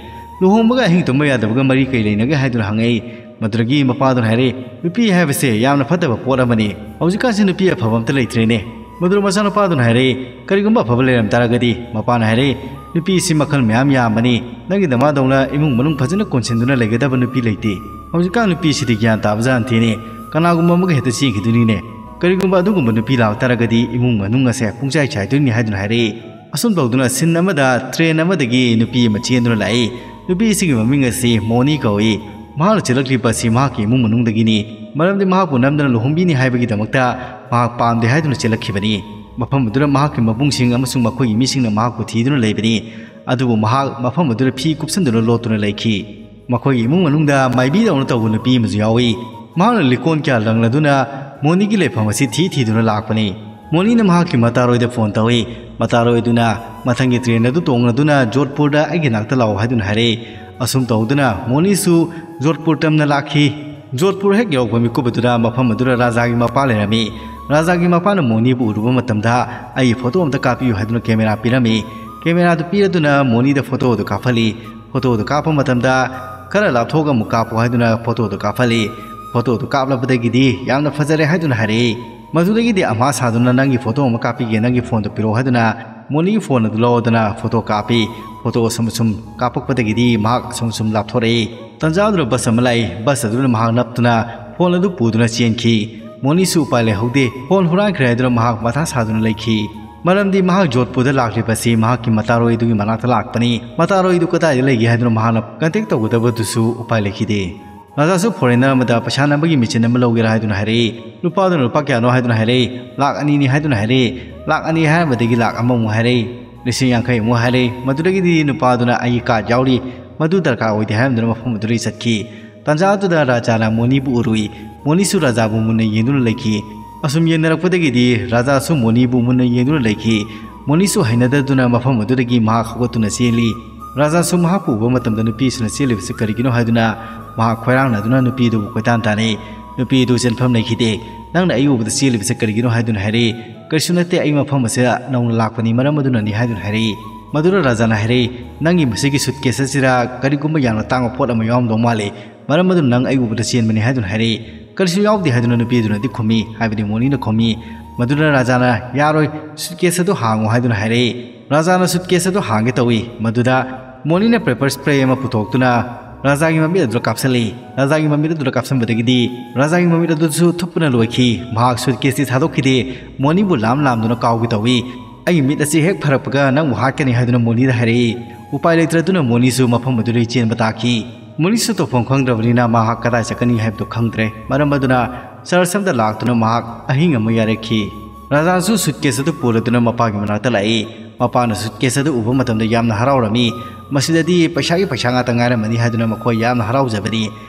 "ꯂꯨꯍꯣꯡꯕꯒ ꯑꯍꯤꯡ ꯇꯨꯝꯕ ꯌꯥꯗꯕꯒ ꯃꯔꯤ ꯀꯩ ꯂꯩꯅꯒꯦ?" ꯍꯥꯏꯗꯨꯅ ꯍꯪꯉꯛꯏ꯫ ꯃꯗꯨꯗꯒꯤ ꯃꯄꯥꯗꯨꯅ ꯍꯥꯏꯔꯛꯏ, "ꯅꯨꯄꯤ ꯍꯥꯏꯕꯁꯦ ꯌꯥꯝꯅ ꯐꯠꯇꯕ ꯄꯣꯠ ꯑꯃꯅꯤ꯫ ꯍꯧꯖꯤꯛꯀꯥꯟꯁꯤ ꯅꯨꯄꯤ ꯑꯐꯕ ꯑꯝꯇ ꯂꯩꯇ꯭ꯔꯦꯅꯦ꯫" ꯃꯗꯨꯗ ꯃꯆꯥꯅꯨꯄꯥꯗꯨꯅ ꯍꯥꯏꯔꯛꯏ, "ꯀꯔꯤꯒꯨꯝꯕ ꯑꯐꯕ ꯂꯩꯔꯝ ꯇꯥꯔꯒꯗꯤ?" ꯃꯄꯥꯅ ꯍꯥꯏꯔꯛꯏ, "ꯅꯨꯄꯤꯁꯤ ꯃꯈꯜ ꯃꯌꯥꯝ ꯌꯥꯝꯕꯅꯤ꯫ ꯅꯪꯒꯤ ꯗꯃꯥꯗꯧꯅ ꯏꯃꯨꯡ ꯃꯅꯨꯡ ꯐꯖꯅ ꯀꯣꯟꯁꯤꯟꯗꯨꯅ ꯂꯩꯒꯗꯕ ꯅꯨꯄꯤ ꯂꯩꯇꯦ꯫ ꯍꯧꯖꯤꯛꯀꯥꯟ ꯅꯨꯄꯤꯁꯤꯗꯤ ꯒ꯭ꯌꯥꯟ ꯇꯥꯕ ꯖꯥꯠ ꯅꯠꯇꯦꯅꯦ꯫ ꯀꯅꯥꯒꯨꯝꯕ ꯑꯃꯒ ꯍꯦꯛꯇ ꯆꯦꯟꯈꯤꯗꯣꯏꯅꯤꯅꯦ꯫ ꯀꯔꯤꯒꯨꯝꯕ ꯑꯗꯨꯒꯨꯝꯕ ꯅꯨꯄꯤ ꯂꯥꯛ ꯇꯥꯔꯒꯗꯤ ꯏꯃꯨꯡ ꯃꯅꯨꯡ ꯑꯁꯦ ꯄꯨꯡꯆꯥꯏ ꯆꯥꯏꯗꯣꯏꯅꯤ" ꯍꯥꯏꯗꯨꯅ ꯍꯥꯏꯔꯛꯏ꯫ ꯑꯁꯨꯝ ꯇꯧꯗꯨꯅ scene ꯑꯃꯗ train ꯑꯃꯗꯒꯤ ꯅꯨꯄꯤ ꯑꯃ ꯆꯦꯟꯗꯨꯅ ꯂꯥꯛꯏ꯫ ꯅꯨꯄꯤ ꯑꯁꯤꯒꯤ ꯃꯃꯤꯡ ꯑꯁꯤ ꯃꯣꯅꯤ ꯀꯧꯏ꯫ ꯃꯍꯥꯛꯅ ꯆꯦꯜꯂꯛꯂꯤꯕ ꯑꯁꯤ ꯃꯍꯥꯛꯀꯤ ꯏꯃꯨꯡ ꯃꯅꯨꯡꯗꯒꯤꯅꯤ꯫ ꯃꯔꯝꯗꯤ ꯃꯍꯥꯛꯄꯨ ꯅꯝꯗꯅ ꯂꯨꯍꯣꯡꯕꯤꯅꯤ ꯍꯥꯏꯕꯒꯤꯗꯃꯛꯇ ꯃꯍꯥꯛ ꯄꯥꯝꯗꯦ ꯍꯥꯏꯗꯨꯅ ꯆꯦꯜꯂꯛꯈꯤꯕꯅꯤ꯫ ꯃꯐꯝ ꯑꯗꯨꯗ ꯃꯍꯥꯛꯀꯤ ꯃꯕꯨꯡꯁꯤꯡ ꯑꯃꯁꯨꯡ ꯃꯈꯣꯏꯒꯤ ꯃꯤꯁꯤꯡꯅ ꯃꯍꯥꯛꯄꯨ ꯊꯤꯗꯨꯅ ꯂꯩꯕꯅꯤ꯫ ꯑꯗꯨꯕꯨ ꯃꯍꯥꯛ ꯃꯐꯝ ꯑꯗꯨꯗ ꯐꯤ ꯀꯨꯞꯁꯟꯗꯨꯅ ꯂꯣꯠꯇꯨꯅ ꯂꯩꯈꯤ꯫ ꯃꯈꯣꯏꯒꯤ ꯏꯃꯨꯡ ꯃꯅꯨꯡꯗ ꯃꯥꯏꯕꯤꯗꯧꯅ ꯇꯧꯕ ꯅꯨꯄꯤ ꯑꯃꯁꯨ ꯌꯥꯎꯏ꯫ ꯃꯍꯥꯛꯅ ꯂꯤꯀꯣꯟ ꯀꯌꯥ ꯂꯪꯂꯗꯨꯅ ꯃꯣꯅꯤꯒꯤ ꯂꯩꯐꯝ ꯑꯁꯤ ꯊꯤ ꯊꯤꯗꯨꯅ ꯂꯥꯛꯄꯅꯤ꯫ ꯃꯣꯅꯤꯅ ꯃꯍꯥꯛꯀꯤ ꯃꯇꯥꯔꯣꯏꯗ phone ꯇꯧꯏ꯫ ꯃꯇꯥꯔꯣꯏ ꯑꯗꯨꯅ ꯃꯊꯪꯒꯤ train ꯑꯗꯨ ꯇꯣꯡꯂꯗꯨꯅ ꯖꯣꯙꯄꯨꯔꯗ ꯑꯩꯒꯤ ꯅꯥꯛꯇ ꯂꯥꯛꯎ ꯍꯥꯏꯗꯨꯅ ꯍꯥꯏꯔꯛꯏ꯫ ꯑꯁꯨꯝ ꯇꯧꯗꯨꯅ ꯃꯣꯅꯤꯁꯨ ꯖꯣꯙꯄꯨꯔ ꯇꯝꯅ ꯂꯥꯛꯈꯤ꯫ ꯖꯣꯙꯄꯨꯔ ꯍꯦꯛ ꯌꯧꯔꯛꯄ ꯃꯤꯀꯨꯞ ꯑꯗꯨꯗ ꯃꯐꯝ ꯑꯗꯨꯗ ꯔꯥꯖꯥꯒꯤ ꯃꯄꯥ ꯂꯩꯔꯝꯃꯤ꯫ ꯔꯥꯖꯥꯒꯤ ꯃꯄꯥꯅ ꯃꯣꯅꯤꯕꯨ ꯎꯔꯨꯕ ꯃꯇꯝꯗ, "ꯑꯩꯒꯤ photo ꯑꯝꯇ ꯀꯥꯞꯄꯤꯌꯨ" ꯍꯥꯏꯗꯨꯅ camera ꯄꯤꯔꯝꯃꯤ꯫ Camera ꯑꯗꯨ ꯄꯤꯔꯗꯨꯅ ꯃꯣꯅꯤꯗ photo ꯑꯗꯨ ꯀꯥꯞꯍꯜꯂꯤ꯫ Photo ꯑꯗꯨ ꯀꯥꯞꯄ ꯃꯇꯝꯗ, "ꯈꯔ ꯂꯥꯞꯊꯣꯛꯑꯒ ꯑꯃꯨꯛ ꯀꯥꯞꯄꯨ" ꯍꯥꯏꯗꯨꯅ photo ꯑꯗꯨ ꯀꯥꯞꯍꯜꯂꯤ꯫ Photo ꯑꯗꯨ ꯀꯥꯞꯂꯕꯗꯒꯤꯗꯤ ꯌꯥꯝꯅ ꯐꯖꯔꯦ ꯍꯥꯏꯗꯨꯅ ꯍꯥꯏꯔꯛꯏ꯫ ꯃꯗꯨꯗꯒꯤꯗꯤ ꯑꯃ ꯁꯥꯗꯨꯅ, "ꯅꯪꯒꯤ photo ꯑꯃ ꯀꯥꯞꯄꯤꯒꯦ, ꯅꯪꯒꯤ phoneꯗꯨ ꯄꯤꯔꯛꯑꯣ" ꯍꯥꯏꯗꯨꯅ ꯃꯣꯅꯤꯒꯤ phone ꯑꯗꯨ ꯂꯧꯗꯨꯅ photo ꯀꯥꯞꯄꯤ꯫ Photo ꯑꯁꯨꯝ ꯑꯁꯨꯝ ꯀꯥꯞꯄꯛꯄꯗꯒꯤꯗꯤ ꯃꯍꯥꯛ ꯑꯁꯨꯝ ꯑꯁꯨꯝ ꯂꯥꯞꯊꯣꯔꯛꯏ꯫ ꯇꯥꯟꯖꯥꯗꯨꯗ ꯕꯁ ꯑꯃ ꯂꯥꯛꯏ꯫ ꯕꯁ ꯑꯗꯨꯅ ꯃꯍꯥꯛ ꯅꯞꯇꯨꯅ ꯐꯣꯟ ꯑꯗꯨ ꯄꯨꯗꯨꯅ ꯆꯦꯟꯈꯤ꯫ ꯃꯣꯅꯤꯁꯨ ꯎꯄꯥꯏ ꯂꯩꯍꯧꯗꯦ꯫ ꯐꯣꯟ ꯍꯨꯔꯥꯟꯈ꯭ꯔꯦ ꯍꯥꯏꯗꯨꯅ ꯃꯍꯥꯛ ꯃꯊꯥ ꯁꯥꯗꯨꯅ ꯂꯩꯈꯤ꯫ ꯃꯔꯝꯗꯤ ꯃꯍꯥꯛ ꯖꯣꯙꯄꯨꯔꯗ ꯂꯥꯛꯂꯤꯕꯁꯤ ꯃꯍꯥꯛꯀꯤ ꯃꯇꯥꯔꯣꯏ ꯑꯗꯨꯒꯤ ꯃꯅꯥꯛꯇ ꯂꯥꯛꯄꯅꯤ꯫ ꯃꯇꯥꯔꯣꯏ ꯑꯗꯨ ꯀꯗꯥꯏꯗ ꯂꯩꯒꯦ ꯍꯥꯏꯗꯨꯅ ꯃꯍꯥꯛꯅ ꯀꯟꯇꯦꯛ ꯇꯧꯒꯗꯕꯗꯨꯁꯨ ꯎꯄꯥꯏ ꯂꯩꯈꯤꯗꯦ꯫ ꯔꯥꯖꯥꯁꯨ ꯐꯣꯔꯦꯅꯔ ꯑꯃꯗ ꯄꯩꯁꯥ ꯅꯝꯕꯒꯤ ꯃꯦꯆꯤꯟ ꯑꯃ ꯂꯧꯒꯦꯔꯥ ꯍꯥꯏꯗꯨꯅ ꯍꯥꯏꯔꯛꯏ꯫ ꯅꯨꯄꯥꯗꯨꯅ ꯂꯨꯄꯥ ꯀꯌꯥꯅꯣ ꯍꯥꯏꯗꯨꯅ ꯍꯥꯏꯔꯛꯏ꯫ "ꯂꯥꯛ ꯑꯅꯤꯅꯤ" ꯍꯥꯏꯗꯨꯅ ꯍꯥꯏꯔꯛꯏ꯫ ꯂꯥꯛ ꯑꯅꯤ ꯍꯥꯏꯔꯝꯕꯗꯒꯤ ꯂꯥꯛ ꯑꯃꯃꯨꯛ ꯍꯥꯏꯔꯛꯏ꯫ ꯂꯤꯁꯤꯡ ꯌꯥꯡꯈꯩ ꯑꯃꯨꯛ ꯍꯥꯏꯔꯛꯏ꯫ ꯃꯗꯨꯗꯒꯤꯗꯤ ꯅꯨꯄꯥꯗꯨꯅ "ꯑꯩꯒꯤ ꯀꯥꯔꯗ ꯌꯥꯎꯔꯤ, ꯃꯗꯨ ꯗꯔꯀꯥꯔ ꯑꯣꯏꯗꯦ" ꯍꯥꯏꯔꯝꯗꯨꯅ ꯃꯐꯝ ꯑꯗꯨꯗꯒꯤ ꯆꯠꯈꯤ꯫ ꯇꯥꯟꯖꯥ ꯑꯗꯨꯗ ꯔꯥꯖꯥꯅ ꯃꯣꯅꯤꯕꯨ ꯎꯔꯨꯏ꯫ ꯃꯣꯅꯤꯁꯨ ꯔꯥꯖꯥꯕꯨ ꯃꯨꯟꯅ ꯌꯦꯡꯗꯨꯅ ꯂꯩꯈꯤ꯫ ꯑꯁꯨꯝ ꯌꯦꯡꯅꯔꯛꯄꯗꯒꯤꯗꯤ ꯔꯥꯖꯥꯁꯨ ꯃꯣꯅꯤꯕꯨ ꯃꯨꯟꯅ ꯌꯦꯡꯗꯨꯅ ꯂꯩꯈꯤ꯫ ꯃꯣꯅꯤꯁꯨ ꯍꯩꯅꯗꯗꯨꯅ ꯃꯐꯝ ꯑꯗꯨꯗꯒꯤ ꯃꯍꯥꯛ ꯍꯧꯒꯠꯇꯨꯅ ꯆꯦꯜꯂꯤ꯫ ꯔꯥꯖꯥꯁꯨ ꯃꯍꯥꯛꯄꯨ ꯎꯕ ꯃꯇꯝꯗ ꯅꯨꯄꯤꯁꯤꯅ ꯆꯦꯜꯂꯤꯕꯁꯤ ꯀꯔꯤꯒꯤꯅꯣ ꯍꯥꯏꯗꯨꯅ ꯃꯍꯥꯛ ꯈꯣꯏꯔꯥꯡꯅꯗꯨꯅ ꯅꯨꯄꯤꯗꯨꯕꯨ ꯀꯣꯏꯇꯥꯟ ꯇꯥꯟꯅꯩ꯫ ꯅꯨꯄꯤꯗꯨ ꯆꯦꯟꯐꯝ ꯂꯩꯈꯤꯗꯦ꯫ "ꯅꯪꯅ ꯑꯩ ꯎꯕꯗ ꯆꯦꯜꯂꯤꯕꯁꯤ ꯀꯔꯤꯒꯤꯅꯣ?" ꯍꯥꯏꯗꯨꯅ ꯍꯥꯏꯔꯛꯏ꯫ "ꯀꯔꯤꯁꯨ ꯅꯠꯇꯦ, ꯑꯩ ꯃꯐꯝ ꯑꯁꯤꯗ ꯅꯧꯅ ꯂꯥꯛꯄꯅꯤ, ꯃꯔꯝ ꯑꯗꯨꯅꯅꯤ" ꯍꯥꯏꯗꯨꯅ ꯍꯥꯏꯔꯛꯏ꯫ ꯃꯗꯨꯗ ꯔꯥꯖꯥꯅ ꯍꯥꯏꯔꯛꯏ, "ꯅꯪꯒꯤ ꯃꯁꯤꯒꯤ ꯁꯨꯠꯀꯦꯁ ꯑꯁꯤꯗ ꯀꯔꯤꯒꯨꯝꯕ ꯌꯥꯝꯅ ꯇꯥꯡꯕ ꯄꯣꯠ ꯑꯃ ꯌꯥꯎꯔꯝꯗꯧ ꯃꯥꯜꯂꯤ, ꯃꯔꯝ ꯑꯗꯨꯅ ꯅꯪ ꯑꯩ ꯎꯕꯗ ꯆꯦꯟꯕꯅꯤ" ꯍꯥꯏꯗꯨꯅ ꯍꯥꯏꯔꯛꯏ꯫ "ꯀꯔꯤꯁꯨ ꯌꯥꯎꯗꯦ" ꯍꯥꯏꯗꯨꯅ ꯅꯨꯄꯤꯗꯨꯅꯗꯤ ꯈꯨꯝꯃꯤ, ꯍꯥꯏꯕꯗꯤ ꯃꯣꯅꯤꯅ ꯈꯨꯝꯃꯤ꯫ ꯃꯗꯨꯗ ꯔꯥꯖꯥꯅ, "ꯌꯥꯔꯣꯏ, ꯁꯨꯠꯀꯦꯁ ꯑꯗꯨ ꯍꯥꯡꯉꯨ" ꯍꯥꯏꯗꯨꯅ ꯍꯥꯏꯔꯛꯏ꯫ ꯔꯥꯖꯥꯅ ꯁꯨꯠꯀꯦꯁ ꯑꯗꯨ ꯍꯥꯡꯒꯦ ꯇꯧꯏ꯫ ꯃꯗꯨꯗ ꯃꯣꯅꯤꯅ ꯄꯦꯄꯔ ꯁ꯭ꯄ꯭ꯔꯦ ꯑꯃ ꯄꯨꯊꯣꯛꯇꯨꯅ ꯔꯥꯖꯥꯒꯤ ꯃꯃꯤꯠ ꯑꯗꯨꯗ ꯀꯥꯞꯁꯤꯜꯂꯤ꯫ ꯔꯥꯖꯥꯒꯤ ꯃꯃꯤꯠ ꯑꯗꯨꯗ ꯀꯥꯞꯁꯤꯟꯕꯗꯒꯤꯗꯤ ꯔꯥꯖꯥꯒꯤ ꯃꯃꯤꯠ ꯑꯗꯨꯁꯨ ꯊꯨꯞꯄꯅ ꯂꯣꯏꯈꯤ꯫ ꯃꯍꯥꯛ ꯁꯨꯠꯀꯦꯁꯇꯤ ꯊꯥꯗꯣꯛꯈꯤꯗꯦ꯫ ꯃꯣꯅꯤꯕꯨ ꯂꯥꯝ ꯂꯥꯝꯗꯨꯅ ꯀꯥꯎꯒꯦ ꯇꯧꯏ꯫ "ꯑꯩꯒꯤ ꯃꯤꯠ ꯑꯁꯤ ꯍꯦꯛ ꯐꯔꯛꯄꯒ ꯅꯪꯕꯨ ꯍꯥꯠꯀꯅꯤ" ꯍꯥꯏꯗꯨꯅ ꯃꯣꯅꯤꯗ ꯍꯥꯏꯔꯛꯏ꯫ ꯎꯄꯥꯏ ꯂꯩꯇ꯭ꯔꯗꯨꯅ ꯃꯣꯅꯤꯁꯨ ꯃꯐꯝ ꯑꯗꯨꯗꯒꯤ ꯆꯦꯟꯕ ꯇꯥꯈꯤ꯫ ꯃꯣꯅꯤꯁꯨ ꯇꯧꯐꯝ ꯈꯪꯗ꯭ꯔꯕꯅꯤꯅ ꯃꯍꯥꯛ ꯀꯗꯥꯏ ꯆꯠꯀꯅꯤ ꯍꯥꯏꯕꯗꯨ ꯈꯪꯗ꯭ꯔꯦ꯫ ꯃꯔꯝ ꯑꯗꯨꯅ ꯆꯔꯆ ꯑꯃꯗ ꯂꯥꯛꯇꯨꯅ ꯃꯍꯥꯛ ꯑꯍꯤꯡ ꯑꯃ ꯌꯥꯔꯛꯈꯤ꯫ ꯔꯥꯖꯥꯁꯨ ꯁꯨꯠꯀꯦꯁ ꯑꯗꯨ ꯄꯨꯔꯗꯨꯅ ꯃꯄꯥꯒꯤ ꯃꯅꯥꯛꯇ ꯂꯥꯛꯏ꯫ ꯃꯄꯥꯅ ꯁꯨꯠꯀꯦꯁ ꯑꯗꯨ ꯎꯕ ꯃꯇꯝꯗ ꯌꯥꯝꯅ ꯍꯔꯥꯎꯔꯝꯃꯤ꯫ "ꯃꯁꯤꯗꯗꯤ ꯄꯩꯁꯥꯒꯤ ꯄꯩꯁꯥ ꯉꯥꯛꯇ ꯉꯥꯏꯔꯝꯃꯅꯤ" ꯍꯥꯏꯗꯨꯅ ꯃꯈꯣꯏ ꯌꯥꯝꯅ ꯍꯔꯥꯎꯖꯕꯅꯤ꯫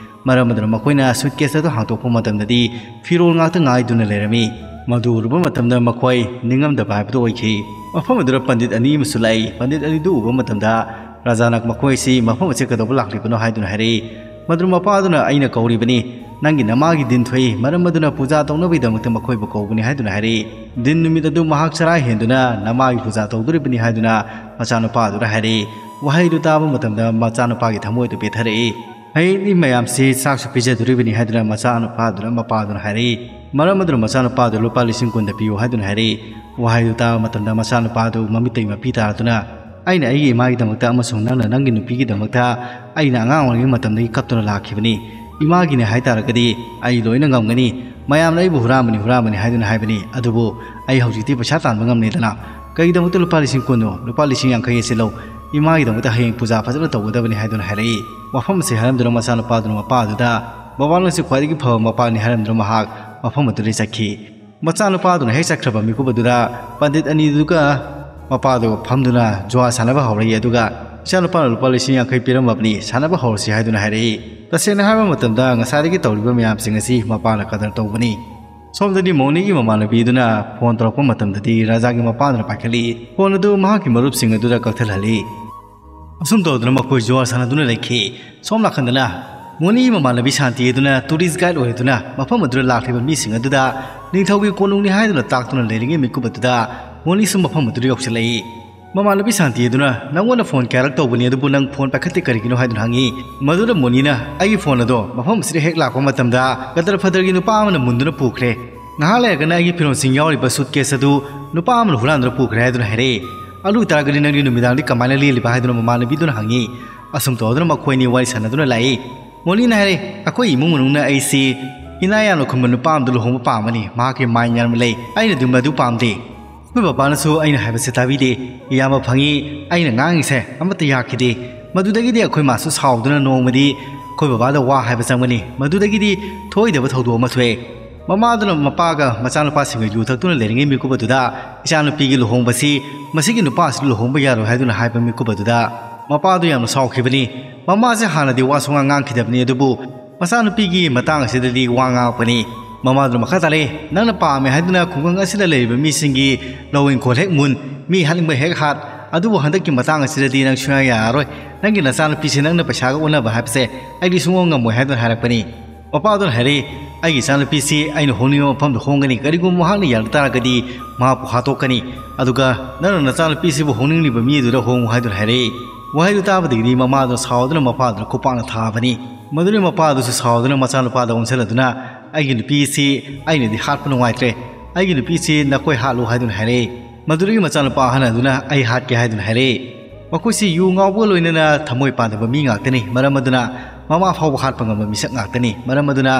ꯃꯔꯝ ꯑꯗꯨꯅ ꯃꯈꯣꯏꯅ ꯁꯨꯠꯀꯦꯁ ꯑꯗꯨ ꯍꯥꯡꯗꯣꯛꯄ ꯃꯇꯝꯗꯗꯤ ꯐꯤꯔꯣꯜ ꯉꯥꯛꯇ ꯉꯥꯏꯗꯨꯅ ꯂꯩꯔꯝꯃꯤ꯫ ꯃꯗꯨ ꯎꯔꯨꯕ ꯃꯇꯝꯗ ꯃꯈꯣꯏ ꯅꯤꯡꯉꯝꯗꯕ ꯍꯥꯏꯕꯗꯨ ꯑꯣꯏꯈꯤ꯫ ꯃꯐꯝ ꯑꯗꯨꯗ ꯄꯟꯗꯤꯠ ꯑꯅꯤ ꯑꯃꯁꯨ ꯂꯥꯛꯏ꯫ ꯄꯟꯗꯤꯠ ꯑꯅꯤꯗꯨ ꯎꯕ ꯃꯇꯝꯗ ꯔꯥꯖꯥꯅ ꯃꯈꯣꯏ ꯑꯁꯤ ꯃꯐꯝ ꯑꯁꯤ ꯀꯩꯗꯧꯕ ꯂꯥꯛꯂꯤꯕꯅꯣ ꯍꯥꯏꯗꯨꯅ ꯍꯥꯏꯔꯛꯏ꯫ ꯃꯗꯨ ꯃꯄꯥꯗꯨꯅ, "ꯑꯩꯅ ꯀꯧꯔꯤꯕꯅꯤ, ꯅꯪꯒꯤ ꯅꯃꯥꯒꯤ ꯗꯤꯟ ꯊꯣꯛꯏ, ꯃꯔꯝ ꯑꯗꯨꯅ ꯄꯨꯖꯥ ꯇꯧꯅꯕꯒꯤꯗꯃꯛꯇ ꯃꯈꯣꯏꯕꯨ ꯀꯧꯕꯅꯤ" ꯍꯥꯏꯗꯨꯅ ꯍꯥꯏꯔꯛꯏ꯫ ꯗꯤꯟ ꯅꯨꯃꯤꯠ ꯑꯗꯨ ꯃꯍꯥꯛ ꯆꯔꯥ ꯍꯦꯟꯗꯨꯅ ꯅꯃꯥꯒꯤ ꯄꯨꯖꯥ ꯇꯧꯗꯣꯔꯤꯕꯅꯤ ꯍꯥꯏꯗꯨꯅ ꯃꯆꯥꯅꯨꯄꯥ ꯑꯗꯨꯗ ꯍꯥꯏꯔꯛꯏ꯫ ꯋꯥꯍꯩꯗꯨ ꯇꯥꯕ ꯃꯇꯝꯗ ꯃꯆꯥꯅꯨꯄꯥꯒꯤ ꯊꯃꯣꯏꯗꯨ ꯄꯦꯊꯔꯛꯏ꯫ "ꯍꯌꯦꯡꯗꯤ ꯃꯌꯥꯝꯁꯤ ꯆꯥꯛꯁꯨ ꯄꯤꯖꯗꯣꯔꯤꯕꯅꯤ" ꯍꯥꯏꯗꯨꯅ ꯃꯆꯥꯅꯨꯄꯥꯗꯨꯅ ꯃꯄꯥꯗꯨꯅ ꯍꯥꯏꯔꯛꯏ꯫ ꯃꯔꯝ ꯑꯗꯨꯅ ꯃꯆꯥꯅꯨꯄꯥꯗꯨ ꯂꯨꯄꯥ ꯂꯤꯁꯤꯡ ꯀꯨꯟꯗ ꯄꯤꯌꯨ ꯍꯥꯏꯗꯨꯅ ꯍꯥꯏꯔꯛꯏ꯫ ꯋꯥꯍꯩꯗꯨ ꯇꯥꯕ ꯃꯇꯝꯗ ꯃꯆꯥꯅꯨꯄꯥꯗꯨ ꯃꯃꯤꯠꯇꯒꯤ ꯃꯄꯤ ꯇꯥꯔꯗꯨꯅ ꯑꯩꯅ ꯑꯩꯒꯤ ꯏꯃꯥꯒꯤꯗꯃꯛꯇ ꯑꯃꯁꯨꯡ ꯅꯪꯅ ꯅꯪꯒꯤ ꯅꯨꯄꯤꯒꯤꯗꯃꯛꯇ ꯑꯩꯅ ꯑꯉꯥꯡ ꯑꯣꯏꯔꯤꯉꯩ ꯃꯇꯝꯗꯒꯤ ꯀꯞꯇꯨꯅ ꯂꯥꯛꯈꯤꯕꯅꯤ꯫ ꯏꯃꯥꯒꯤꯅꯦ ꯍꯥꯏ ꯇꯥꯔꯒꯗꯤ ꯑꯩ ꯂꯣꯏꯅ ꯉꯝꯒꯅꯤ꯫ ꯃꯌꯥꯝꯅ ꯑꯩꯕꯨ ꯍꯨꯔꯥꯟꯕꯅꯤ, ꯍꯨꯔꯥꯟꯕꯅꯤ ꯍꯥꯏꯗꯨꯅ ꯍꯥꯏꯕꯅꯤ꯫ ꯑꯗꯨꯕꯨ ꯑꯩ ꯍꯧꯖꯤꯛꯇꯤ ꯄꯩꯁꯥ ꯇꯥꯟꯕ ꯉꯝꯂꯦꯗꯅ꯫ ꯀꯩꯒꯤꯗꯃꯛꯇ ꯂꯨꯄꯥ ꯂꯤꯁꯤꯡ ꯀꯨꯟꯅꯣ? ꯂꯨꯄꯥ ꯂꯤꯁꯤꯡ ꯌꯥꯡꯈꯩ ꯑꯁꯤ ꯂꯧ꯫ ꯏꯃꯥꯒꯤꯗꯃꯛꯇ ꯍꯌꯦꯡ ꯄꯨꯖꯥ ꯐꯖꯅ ꯇꯧꯒꯗꯕꯅꯤ ꯍꯥꯏꯗꯨꯅ ꯍꯥꯏꯔꯛꯏ꯫ ꯋꯥꯐꯝ ꯑꯁꯤ ꯍꯥꯏꯔꯝꯗꯨꯅ ꯃꯆꯥꯅꯨꯄꯥꯗꯨꯅ ꯃꯄꯥꯗꯨꯗ, "ꯕꯕꯥ, ꯅꯪꯁꯤ ꯈ꯭ꯋꯥꯏꯗꯒꯤ ꯐꯕ ꯃꯄꯥꯅꯤ" ꯍꯥꯏꯔꯝꯗꯨꯅ ꯃꯍꯥꯛ ꯃꯐꯝ ꯑꯗꯨꯗꯒꯤ ꯆꯠꯈꯤ꯫ ꯃꯆꯥꯅꯨꯄꯥꯗꯨꯅ ꯍꯦꯛ ꯆꯠꯈ꯭ꯔꯕ ꯃꯤꯀꯨꯞ ꯑꯗꯨꯗ ꯄꯟꯗꯤꯠ ꯑꯅꯤꯗꯨꯒ ꯃꯄꯥꯗꯨꯒ ꯐꯝꯗꯨꯅ ꯖꯨꯋꯥ ꯁꯥꯟꯅꯕ ꯍꯧꯔꯛꯏ꯫ ꯑꯗꯨꯒ ꯏꯆꯥꯅꯨꯄꯥꯅ ꯂꯨꯄꯥ ꯂꯤꯁꯤꯡ ꯌꯥꯡꯈꯩ ꯄꯤꯔꯝꯃꯕꯅꯤ, ꯁꯥꯟꯅꯕ ꯍꯧꯔꯁꯤ ꯍꯥꯏꯗꯨꯅ ꯍꯥꯏꯔꯛꯏ꯫ ꯇꯁꯦꯡꯅ ꯍꯥꯏꯕ ꯃꯇꯝꯗ ꯉꯁꯥꯏꯗꯒꯤ ꯇꯧꯔꯤꯕ ꯃꯌꯥꯝꯁꯤꯡ ꯑꯁꯤ ꯃꯄꯥꯅ ꯀꯗꯔ ꯇꯧꯕꯅꯤ꯫ ꯁꯣꯝꯗꯗꯤ ꯃꯣꯅꯤꯒꯤ ꯃꯃꯥꯟꯅꯕꯤꯗꯨꯅ ꯐꯣꯟ ꯇꯧꯔꯛꯄ ꯃꯇꯝꯗꯗꯤ ꯔꯥꯖꯥꯒꯤ ꯃꯄꯥꯗꯨꯅ ꯄꯥꯏꯈꯠꯂꯤ꯫ ꯐꯣꯟ ꯑꯗꯨ ꯃꯍꯥꯛꯀꯤ ꯃꯔꯨꯞꯁꯤꯡ ꯑꯗꯨꯗ ꯀꯛꯊꯠꯍꯜꯂꯤ꯫ ꯑꯁꯨꯝ ꯇꯧꯗꯨꯅ ꯃꯈꯣꯏ ꯖꯨꯋꯥꯔ ꯁꯥꯟꯅꯗꯨꯅ ꯂꯩꯈꯤ꯫ ꯁꯣꯝ ꯅꯥꯀꯟꯗꯅ ꯃꯣꯅꯤꯒꯤ ꯃꯃꯥꯟꯅꯕꯤ ꯁꯥꯟꯇꯤ ꯑꯗꯨꯅ ꯇꯨꯔꯤꯁ ꯒꯥꯏꯗ ꯑꯣꯏꯗꯨꯅ ꯃꯐꯝ ꯑꯗꯨꯗ ꯂꯥꯛꯂꯤꯕ ꯃꯤꯁꯤꯡ ꯑꯗꯨꯗ ꯅꯤꯡꯊꯧꯒꯤ ꯀꯣꯅꯨꯡꯅꯤ ꯍꯥꯏꯗꯨꯅ ꯇꯥꯛꯇꯨꯅ ꯂꯩꯔꯤꯉꯩ ꯃꯤꯀꯨꯞ ꯑꯗꯨꯗ ꯃꯣꯅꯤꯁꯨ ꯃꯐꯝ ꯑꯗꯨꯗ ꯌꯧꯁꯤꯜꯂꯛꯏ꯫ ꯃꯃꯥꯟꯅꯕꯤ ꯁꯥꯟꯇꯤ ꯑꯗꯨꯅ, "ꯅꯪꯉꯣꯟꯗ ꯐꯣꯟ ꯀꯌꯥꯔꯛ ꯇꯧꯕꯅꯤ, ꯑꯗꯨꯕꯨ ꯅꯪ ꯐꯣꯟ ꯄꯥꯏꯈꯠꯇꯦ ꯀꯔꯤꯒꯤꯅꯣ?" ꯍꯥꯏꯗꯨꯅ ꯍꯪꯉꯤ꯫ ꯃꯗꯨꯗ ꯃꯣꯅꯤꯅ, "ꯑꯩꯒꯤ ꯐꯣꯟ ꯑꯗꯣ ꯃꯐꯝ ꯑꯁꯤꯗ ꯍꯦꯛ ꯂꯥꯛꯄ ꯃꯇꯝꯗ ꯒꯗꯔ ꯐꯗꯔꯒꯤ ꯅꯨꯄꯥ ꯑꯃꯅ ꯃꯨꯟꯗꯨꯅ ꯄꯨꯈ꯭ꯔꯦ꯫ ꯉꯥꯏꯍꯥꯛ ꯂꯩꯔꯒꯅ ꯑꯩꯒꯤ ꯐꯤꯔꯣꯜꯁꯤꯡ ꯌꯥꯎꯔꯤꯕ ꯁꯨꯠꯀꯦꯁ ꯑꯗꯨ ꯅꯨꯄꯥ ꯑꯃꯅ ꯍꯨꯔꯥꯟꯗꯨꯅ ꯄꯨꯈ꯭ꯔꯦ" ꯍꯥꯏꯗꯨꯅ ꯍꯥꯏꯔꯛꯏ꯫ "ꯑꯗꯨ ꯑꯣꯏꯇꯥꯔꯒꯗꯤ ꯅꯪꯗꯤ ꯅꯨꯃꯤꯗꯥꯡꯗꯤ ꯀꯃꯥꯏꯅ ꯂꯦꯜꯂꯤꯕ?" ꯍꯥꯏꯗꯨꯅ ꯃꯃꯥꯟꯅꯕꯤꯗꯨꯅ ꯍꯪꯉꯤ꯫ ꯑꯁꯨꯝ ꯇꯧꯗꯨꯅ ꯃꯈꯣꯏ ꯑꯅꯤ ꯋꯥꯔꯤ ꯁꯥꯟꯅꯗꯨꯅ ꯂꯥꯛꯏ꯫ ꯃꯣꯅꯤꯅ ꯍꯥꯏꯔꯦ, "ꯑꯩꯈꯣꯏ ꯏꯃꯨꯡ ꯃꯅꯨꯡꯅ ꯑꯩꯁꯤ ꯏꯅꯥ ꯌꯥꯝꯅ ꯈꯨꯟꯕ ꯅꯨꯄꯥ ꯑꯃꯗ ꯂꯨꯍꯣꯡꯕ ꯄꯥꯝꯕꯅꯤ꯫ ꯃꯍꯥꯛꯀꯤ ꯃꯥꯏꯟ ꯌꯥꯝꯅ ꯂꯩ꯫ ꯑꯩꯅꯗꯤ ꯃꯗꯨ ꯄꯥꯝꯗꯦ꯫ ꯑꯩꯈꯣꯏ ꯕꯕꯥꯅꯁꯨ ꯑꯩꯅ ꯍꯥꯏꯕꯁꯦ ꯇꯥꯕꯤꯗꯦ꯫ ꯏꯌꯥꯝꯕ ꯐꯪꯉꯤ, ꯑꯩꯅ ꯉꯥꯡꯉꯤꯁꯦ ꯑꯃꯠꯇ ꯌꯥꯈꯤꯗꯦ꯫ ꯃꯗꯨꯗꯒꯤꯗꯤ ꯑꯩꯈꯣꯏ ꯃꯥꯁꯨ ꯁꯥꯎꯗꯨꯅ ꯅꯣꯡꯃꯗꯤ ꯑꯩꯈꯣꯏ ꯕꯕꯥꯗ ꯋꯥ ꯍꯥꯏꯕ ꯆꯪꯕꯅꯤ꯫ ꯃꯗꯨꯗꯒꯤꯗꯤ ꯊꯣꯏꯗꯕ ꯊꯧꯗꯣꯛ ꯑꯃ ꯊꯣꯛꯑꯦ꯫ ꯃꯃꯥꯗꯨꯅ ꯃꯄꯥꯒ ꯃꯆꯥꯅꯨꯄꯥꯁꯤꯡꯒ ꯌꯨ ꯊꯛꯇꯨꯅ ꯂꯩꯔꯤꯉꯩ ꯃꯤꯀꯨꯞ ꯑꯗꯨꯗ ꯏꯆꯥꯅꯨꯄꯤꯒꯤ ꯂꯨꯍꯣꯡꯕꯁꯤ ꯃꯁꯤꯒꯤ ꯅꯨꯄꯥꯁꯤꯗ ꯂꯨꯍꯣꯡꯕ ꯌꯥꯔꯣꯏ ꯍꯥꯏꯗꯨꯅ ꯍꯥꯏꯕ ꯃꯤꯀꯨꯞ ꯑꯗꯨꯗ ꯃꯄꯥꯗꯨ ꯌꯥꯝꯅ ꯁꯥꯎꯈꯤꯕꯅꯤ꯫ ꯃꯃꯥꯁꯦ ꯍꯥꯟꯅꯗꯤ ꯋꯥ ꯁꯨꯉꯥꯡ ꯉꯥꯡꯈꯤꯗꯕꯅꯤ, ꯑꯗꯨꯕꯨ ꯃꯆꯥꯅꯨꯄꯤꯒꯤ ꯃꯇꯥꯡ ꯑꯁꯤꯗꯗꯤ ꯋꯥ ꯉꯥꯡꯉꯛꯄꯅꯤ꯫ ꯃꯃꯥꯗꯨꯅ ꯃꯈꯥ ꯇꯥꯔꯛꯏ, "ꯅꯪꯅ ꯄꯥꯝꯃꯦ ꯍꯥꯏꯗꯨꯅ ꯈꯨꯡꯒꯪ ꯑꯁꯤꯗ ꯂꯩꯔꯤꯕ ꯃꯤꯁꯤꯡꯒꯤ ꯂꯧ ꯏꯪꯈꯣꯜ ꯍꯦꯛ ꯃꯨꯟ, ꯃꯤ ꯍꯥꯠꯅꯤꯡꯕ ꯍꯦꯛ ꯍꯥꯠ, ꯑꯗꯨꯕꯨ ꯍꯟꯗꯛꯀꯤ ꯃꯇꯥꯡ ꯑꯁꯤꯗꯗꯤ ꯅꯪ ꯁꯨꯡꯌꯥ ꯌꯥꯔꯔꯣꯏ꯫ ꯅꯪꯒꯤ ꯅꯆꯥꯅꯨꯄꯤꯁꯦ ꯅꯪꯅ ꯄꯩꯁꯥꯒ ꯑꯣꯟꯅꯕ ꯍꯥꯏꯕꯁꯦ ꯑꯩꯗꯤ ꯁꯨꯡꯉꯝ ꯉꯝꯃꯣꯏ" ꯍꯥꯏꯗꯨꯅ ꯍꯥꯏꯔꯛꯄꯅꯤ꯫ ꯃꯄꯥꯗꯨꯅ ꯍꯥꯏꯔꯛꯏ, "ꯑꯩꯒꯤ ꯏꯆꯥꯅꯨꯄꯤꯁꯤ ꯑꯩꯅ ꯍꯣꯡꯅꯤꯡꯕ ꯃꯐꯝꯗ ꯍꯣꯡꯒꯅꯤ꯫ ꯀꯔꯤꯒꯨꯝꯕ ꯃꯍꯥꯛꯅ ꯌꯥꯔꯛ ꯇꯥꯔꯒꯗꯤ ꯃꯍꯥꯛꯄꯨ ꯍꯥꯠꯇꯣꯛꯀꯅꯤ꯫ ꯑꯗꯨꯒ ꯅꯪꯅ ꯅꯆꯥꯅꯨꯄꯤꯁꯤꯕꯨ ꯍꯣꯡꯅꯤꯡꯂꯤꯕ ꯃꯤ ꯑꯗꯨꯗ ꯍꯣꯡꯉꯨ" ꯍꯥꯏꯗꯨꯅ ꯍꯥꯏꯔꯛꯏ꯫ ꯋꯥꯍꯩꯗꯨ ꯇꯥꯕꯗꯒꯤꯗꯤ ꯃꯃꯥꯗꯨꯅ ꯁꯥꯎꯗꯨꯅ ꯃꯄꯥꯗꯨꯅ ꯈꯨꯄꯥꯛꯅ ꯊꯥꯕꯅꯤ꯫ ꯃꯗꯨꯗꯒꯤ ꯃꯄꯥꯗꯨꯁꯨ ꯁꯥꯎꯗꯨꯅ ꯃꯆꯥꯅꯨꯄꯥꯗ ꯑꯣꯟꯁꯤꯜꯂꯗꯨꯅ, "ꯑꯩꯒꯤ ꯅꯨꯄꯤꯁꯤ ꯑꯩꯅꯗꯤ ꯍꯥꯠꯄ ꯅꯨꯡꯉꯥꯏꯇ꯭ꯔꯦ꯫ ꯑꯩꯒꯤ ꯅꯨꯄꯤꯁꯤ ꯅꯈꯣꯏ ꯍꯥꯠꯂꯨ" ꯍꯥꯏꯗꯨꯅ ꯍꯥꯏꯔꯛꯏ꯫ ꯃꯗꯨꯗꯒꯤ ꯃꯆꯥꯅꯨꯄꯥ ꯑꯍꯟ ꯑꯗꯨꯅ, "ꯑꯩ ꯍꯥꯠꯀꯦ" ꯍꯥꯏꯗꯨꯅ ꯍꯥꯏꯔꯛꯏ꯫ ꯃꯈꯣꯏꯁꯤ ꯌꯨ ꯉꯥꯎꯕꯒ ꯂꯣꯏꯅꯅ ꯊꯃꯣꯏ ꯄꯥꯟꯗꯕ ꯃꯤ ꯉꯥꯛꯇꯅꯤ꯫ ꯃꯔꯝ ꯑꯗꯨꯅ ꯃꯃꯥ ꯐꯥꯎꯕ ꯍꯥꯠꯄ ꯉꯝꯕ ꯃꯤꯁꯛ ꯉꯥꯛꯇꯅꯤ꯫ ꯃꯔꯝ ꯑꯗꯨꯅ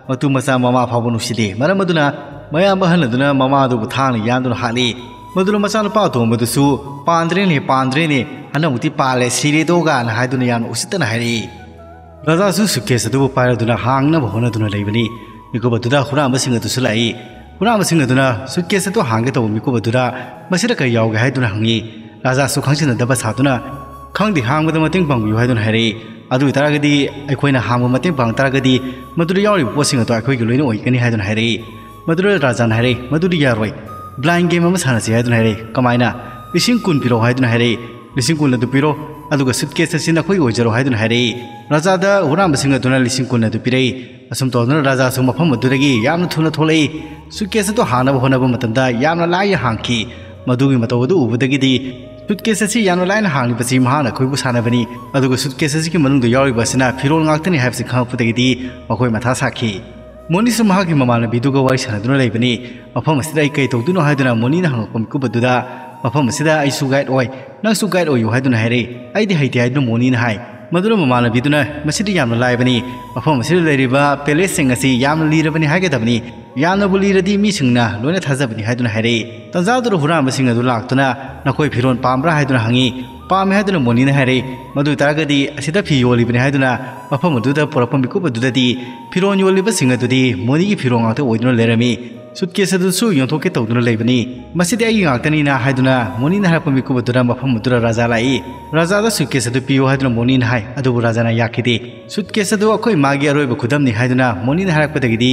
ꯃꯇꯨ ꯃꯆꯥ ꯃꯃꯥ ꯐꯥꯎꯕ ꯅꯨꯡꯁꯤꯗꯦ꯫ ꯃꯔꯝ ꯑꯗꯨꯅ ꯃꯌꯥꯝꯕ ꯑꯍꯜ ꯑꯗꯨꯅ ꯃꯃꯥ ꯑꯗꯨꯕꯨ ꯊꯥꯡꯅ ꯌꯥꯟꯗꯨꯅ ꯍꯥꯠꯂꯤ꯫ ꯃꯗꯨꯅ ꯃꯆꯥꯅꯨꯄꯥ ꯑꯇꯣꯝꯕꯗꯨꯁꯨ "ꯄꯥꯟꯗ꯭ꯔꯦꯅꯦ, ꯄꯥꯟꯗ꯭ꯔꯦꯅꯦ, ꯍꯟꯗꯛꯃꯨꯛꯇꯤ ꯄꯥꯜꯂꯦ, ꯁꯤꯔꯦꯗꯣꯒꯥꯅ" ꯍꯥꯏꯗꯨꯅ ꯌꯥꯝꯅ ꯎꯁꯤꯠꯇꯅ ꯍꯥꯏꯔꯛꯏ꯫ ꯔꯥꯖꯥꯁꯨ ꯁꯨꯠꯀꯦꯁ ꯑꯗꯨꯕꯨ ꯄꯥꯏꯔꯗꯨꯅ ꯍꯥꯡꯅꯕ ꯍꯣꯠꯅꯗꯨꯅ ꯂꯩꯕꯅꯤ꯫ ꯃꯤꯀꯨꯞ ꯑꯗꯨꯗ ꯍꯨꯔꯥꯟꯕꯁꯤꯡ ꯑꯗꯨꯁꯨ ꯂꯥꯛꯏ꯫ ꯍꯨꯔꯥꯟꯕꯁꯤꯡ ꯑꯗꯨꯅ ꯁꯨꯠꯀꯦꯁ ꯑꯗꯨ ꯍꯥꯡꯒꯦ ꯇꯧꯕ ꯃꯤꯀꯨꯞ ꯑꯗꯨꯗ "ꯃꯁꯤꯗ ꯀꯔꯤ ꯌꯥꯎꯒꯦ?" ꯍꯥꯏꯗꯨꯅ ꯍꯪꯉꯤ꯫ ꯔꯥꯖꯥꯁꯨ ꯈꯪꯖꯤꯟꯅꯗꯕ ꯁꯥꯗꯨꯅ "ꯈꯪꯗꯦ, ꯍꯥꯡꯕꯗ ꯃꯇꯦꯡ ꯄꯥꯡꯕꯤꯌꯨ" ꯍꯥꯏꯗꯨꯅ ꯍꯥꯏꯔꯛꯏ꯫ "ꯑꯗꯨ ꯑꯣꯏ ꯇꯥꯔꯒꯗꯤ ꯑꯩꯈꯣꯏꯅ ꯍꯥꯡꯕ ꯃꯇꯦꯡ ꯄꯥꯡ ꯇꯥꯔꯒꯗꯤ ꯃꯗꯨꯗ ꯌꯥꯎꯔꯤꯕ ꯄꯣꯠꯁꯤꯡ ꯑꯗꯨ ꯑꯩꯈꯣꯏꯒꯤ ꯂꯣꯏꯅ ꯑꯣꯏꯒꯅꯤ" ꯍꯥꯏꯗꯨꯅ ꯍꯥꯏꯔꯛꯏ꯫ ꯃꯗꯨꯗ ꯔꯥꯖꯥꯅ ꯍꯥꯏꯔꯛꯏ, "ꯃꯗꯨꯗꯤ ꯌꯥꯔꯣꯏ, ꯕ꯭ꯂꯥꯏꯟ ꯒꯦꯝ ꯑꯃ ꯁꯥꯟꯅꯁꯤ" ꯍꯥꯏꯗꯨꯅ ꯍꯥꯏꯔꯛꯏ꯫ "ꯀꯃꯥꯏꯅ?" "ꯂꯤꯁꯤꯡ ꯀꯨꯟ ꯄꯤꯔꯛꯑꯣ" ꯍꯥꯏꯗꯨꯅ ꯍꯥꯏꯔꯛꯏ꯫ "ꯂꯤꯁꯤꯡ ꯀꯨꯟ ꯑꯗꯨ ꯄꯤꯔꯣ, ꯑꯗꯨꯒ ꯁꯨꯠꯀꯦꯁ ꯑꯁꯤ ꯅꯈꯣꯏꯒꯤ ꯑꯣꯏꯖꯔꯣ" ꯍꯥꯏꯗꯨꯅ ꯍꯥꯏꯔꯛꯏ꯫ ꯔꯥꯖꯥꯗ ꯍꯨꯔꯥꯟꯕꯁꯤꯡ ꯑꯗꯨꯅ ꯂꯤꯁꯤꯡ ꯀꯨꯟ ꯑꯗꯨ ꯄꯤꯔꯛꯏ꯫ ꯑꯁꯨꯝ ꯇꯧꯗꯨꯅ ꯔꯥꯖꯥꯁꯨ ꯃꯐꯝ ꯑꯗꯨꯗꯒꯤ ꯌꯥꯝꯅ ꯊꯨꯅ ꯊꯣꯛꯂꯛꯏ꯫ ꯁꯨꯠꯀꯦꯁ ꯑꯗꯨ ꯍꯥꯡꯅꯕ ꯍꯣꯠꯅꯕ ꯃꯇꯝꯗ ꯌꯥꯝꯅ ꯂꯥꯏꯅ ꯍꯥꯡꯈꯤ꯫ ꯃꯗꯨꯒꯤ ꯃꯇꯧ ꯑꯗꯨ ꯎꯕꯗꯒꯤꯗꯤ ꯁꯨꯠꯀꯦꯁ ꯑꯁꯤ ꯌꯥꯝꯅ ꯂꯥꯏꯅ ꯍꯥꯡꯂꯤꯕꯁꯤ ꯃꯍꯥꯛꯅ ꯑꯩꯈꯣꯏꯕꯨ ꯁꯥꯟꯅꯕꯅꯤ, ꯑꯗꯨꯒ ꯁꯨꯠꯀꯦꯁ ꯑꯁꯤꯒꯤ ꯃꯅꯨꯡꯗ ꯌꯥꯎꯔꯤꯕ ꯑꯁꯤꯅ ꯐꯤꯔꯣꯜ ꯉꯥꯛꯇꯅꯤ ꯍꯥꯏꯕꯁꯤ ꯈꯪꯂꯛꯄꯗꯒꯤꯗꯤ ꯃꯈꯣꯏ ꯃꯊꯥ ꯁꯥꯈꯤ꯫ ꯃꯣꯅꯤꯁꯨ ꯃꯍꯥꯛꯀꯤ ꯃꯃꯥꯟꯅꯕꯤꯗꯨꯒ ꯋꯥꯔꯤ ꯁꯥꯟꯅꯗꯨꯅ ꯂꯩꯕꯅꯤ꯫ ꯃꯐꯝ ꯑꯁꯤꯗ ꯑꯩ ꯀꯩ ꯇꯧꯗꯣꯏꯅꯣ ꯍꯥꯏꯗꯨꯅ ꯃꯣꯅꯤꯅ ꯍꯪꯂꯛꯄ ꯃꯤꯀꯨꯞ ꯑꯗꯨꯗ, "ꯃꯐꯝ ꯑꯁꯤꯗ ꯑꯩꯁꯨ ꯒꯥꯏꯗ ꯑꯣꯏ, ꯅꯪꯁꯨ ꯒꯥꯏꯗ ꯑꯣꯏꯌꯨ" ꯍꯥꯏꯗꯨꯅ ꯍꯥꯏꯔꯛꯏ꯫ "ꯑꯩꯗꯤ ꯍꯩꯇꯦ" ꯍꯥꯏꯗꯨꯅ ꯃꯣꯅꯤꯅ ꯍꯥꯏ꯫ ꯃꯗꯨꯅ ꯃꯃꯥꯟꯅꯕꯤꯗꯨꯅ, "ꯃꯁꯤꯗꯤ ꯌꯥꯝꯅ ꯂꯥꯏꯕꯅꯤ, ꯃꯐꯝ ꯑꯁꯤꯗ ꯂꯩꯔꯤꯕ ꯄꯦꯂꯦꯁꯁꯤꯡ ꯑꯁꯤ ꯌꯥꯝꯅ ꯂꯤꯔꯕꯅꯤ ꯍꯥꯏꯒꯗꯕꯅꯤ, ꯌꯥꯝꯅꯕꯨ ꯂꯤꯔꯗꯤ ꯃꯤꯁꯤꯡꯅ ꯂꯣꯏꯅ ꯊꯥꯖꯕꯅꯤ" ꯍꯥꯏꯗꯨꯅ ꯍꯥꯏꯔꯛꯏ꯫ ꯇꯟꯖꯥꯗꯨꯗ ꯍꯨꯔꯥꯟꯕꯁꯤꯡ ꯑꯗꯨ ꯂꯥꯛꯇꯨꯅ, "ꯅꯈꯣꯏ ꯐꯤꯔꯣꯜ ꯄꯥꯝꯕ꯭ꯔꯥ?" ꯍꯥꯏꯗꯨꯅ ꯍꯪꯉꯤ꯫ "ꯄꯥꯝꯃꯦ" ꯍꯥꯏꯗꯨꯅ ꯃꯣꯅꯤꯅ ꯍꯥꯏꯔꯛꯏ꯫ "ꯃꯗꯨ ꯑꯣꯏ ꯇꯥꯔꯒꯗꯤ ꯑꯁꯤꯗ ꯐꯤ ꯌꯣꯜꯂꯤꯕꯅꯤ" ꯍꯥꯏꯗꯨꯅ ꯃꯐꯝ ꯑꯗꯨꯗ ꯄꯨꯔꯛꯄ ꯃꯤꯀꯨꯞ ꯑꯗꯨꯗꯗꯤ ꯐꯤꯔꯣꯜ ꯌꯣꯜꯂꯤꯕꯁꯤꯡ ꯑꯗꯨꯗꯤ ꯃꯣꯅꯤꯒꯤ ꯐꯤꯔꯣꯜ ꯉꯥꯛꯇ ꯑꯣꯏꯗꯨꯅ ꯂꯩꯔꯝꯃꯤ꯫ ꯁꯨꯠꯀꯦꯁ ꯑꯗꯨꯁꯨ ꯌꯣꯟꯊꯣꯛꯀꯦ ꯇꯧꯗꯨꯅ ꯂꯩꯕꯅꯤ꯫ "ꯃꯁꯤꯗꯤ ꯑꯩꯒꯤ ꯉꯥꯛꯇꯅꯤꯅ" ꯍꯥꯏꯗꯨꯅ ꯃꯣꯅꯤꯅ ꯍꯥꯏꯔꯛꯄ ꯃꯤꯀꯨꯞ ꯑꯗꯨꯗ ꯃꯐꯝ ꯑꯗꯨꯗ ꯔꯥꯖꯥ ꯂꯥꯛꯏ꯫ ꯔꯥꯖꯥꯗ ꯁꯨꯠꯀꯦꯁ ꯑꯗꯨ ꯄꯤꯌꯨ ꯍꯥꯏꯗꯨꯅ ꯃꯣꯅꯤꯅ ꯍꯥꯏ, ꯑꯗꯨꯕꯨ ꯔꯥꯖꯥꯅ ꯌꯥꯈꯤꯗꯦ꯫ "ꯁꯨꯠꯀꯦꯁ ꯑꯗꯨ ꯑꯩꯈꯣꯏ ꯏꯃꯥꯒꯤ ꯑꯔꯣꯏꯕ ꯈꯨꯗꯝꯅꯤ" ꯍꯥꯏꯗꯨꯅ ꯃꯣꯅꯤꯅ ꯍꯥꯏꯔꯛꯄꯗꯒꯤꯗꯤ,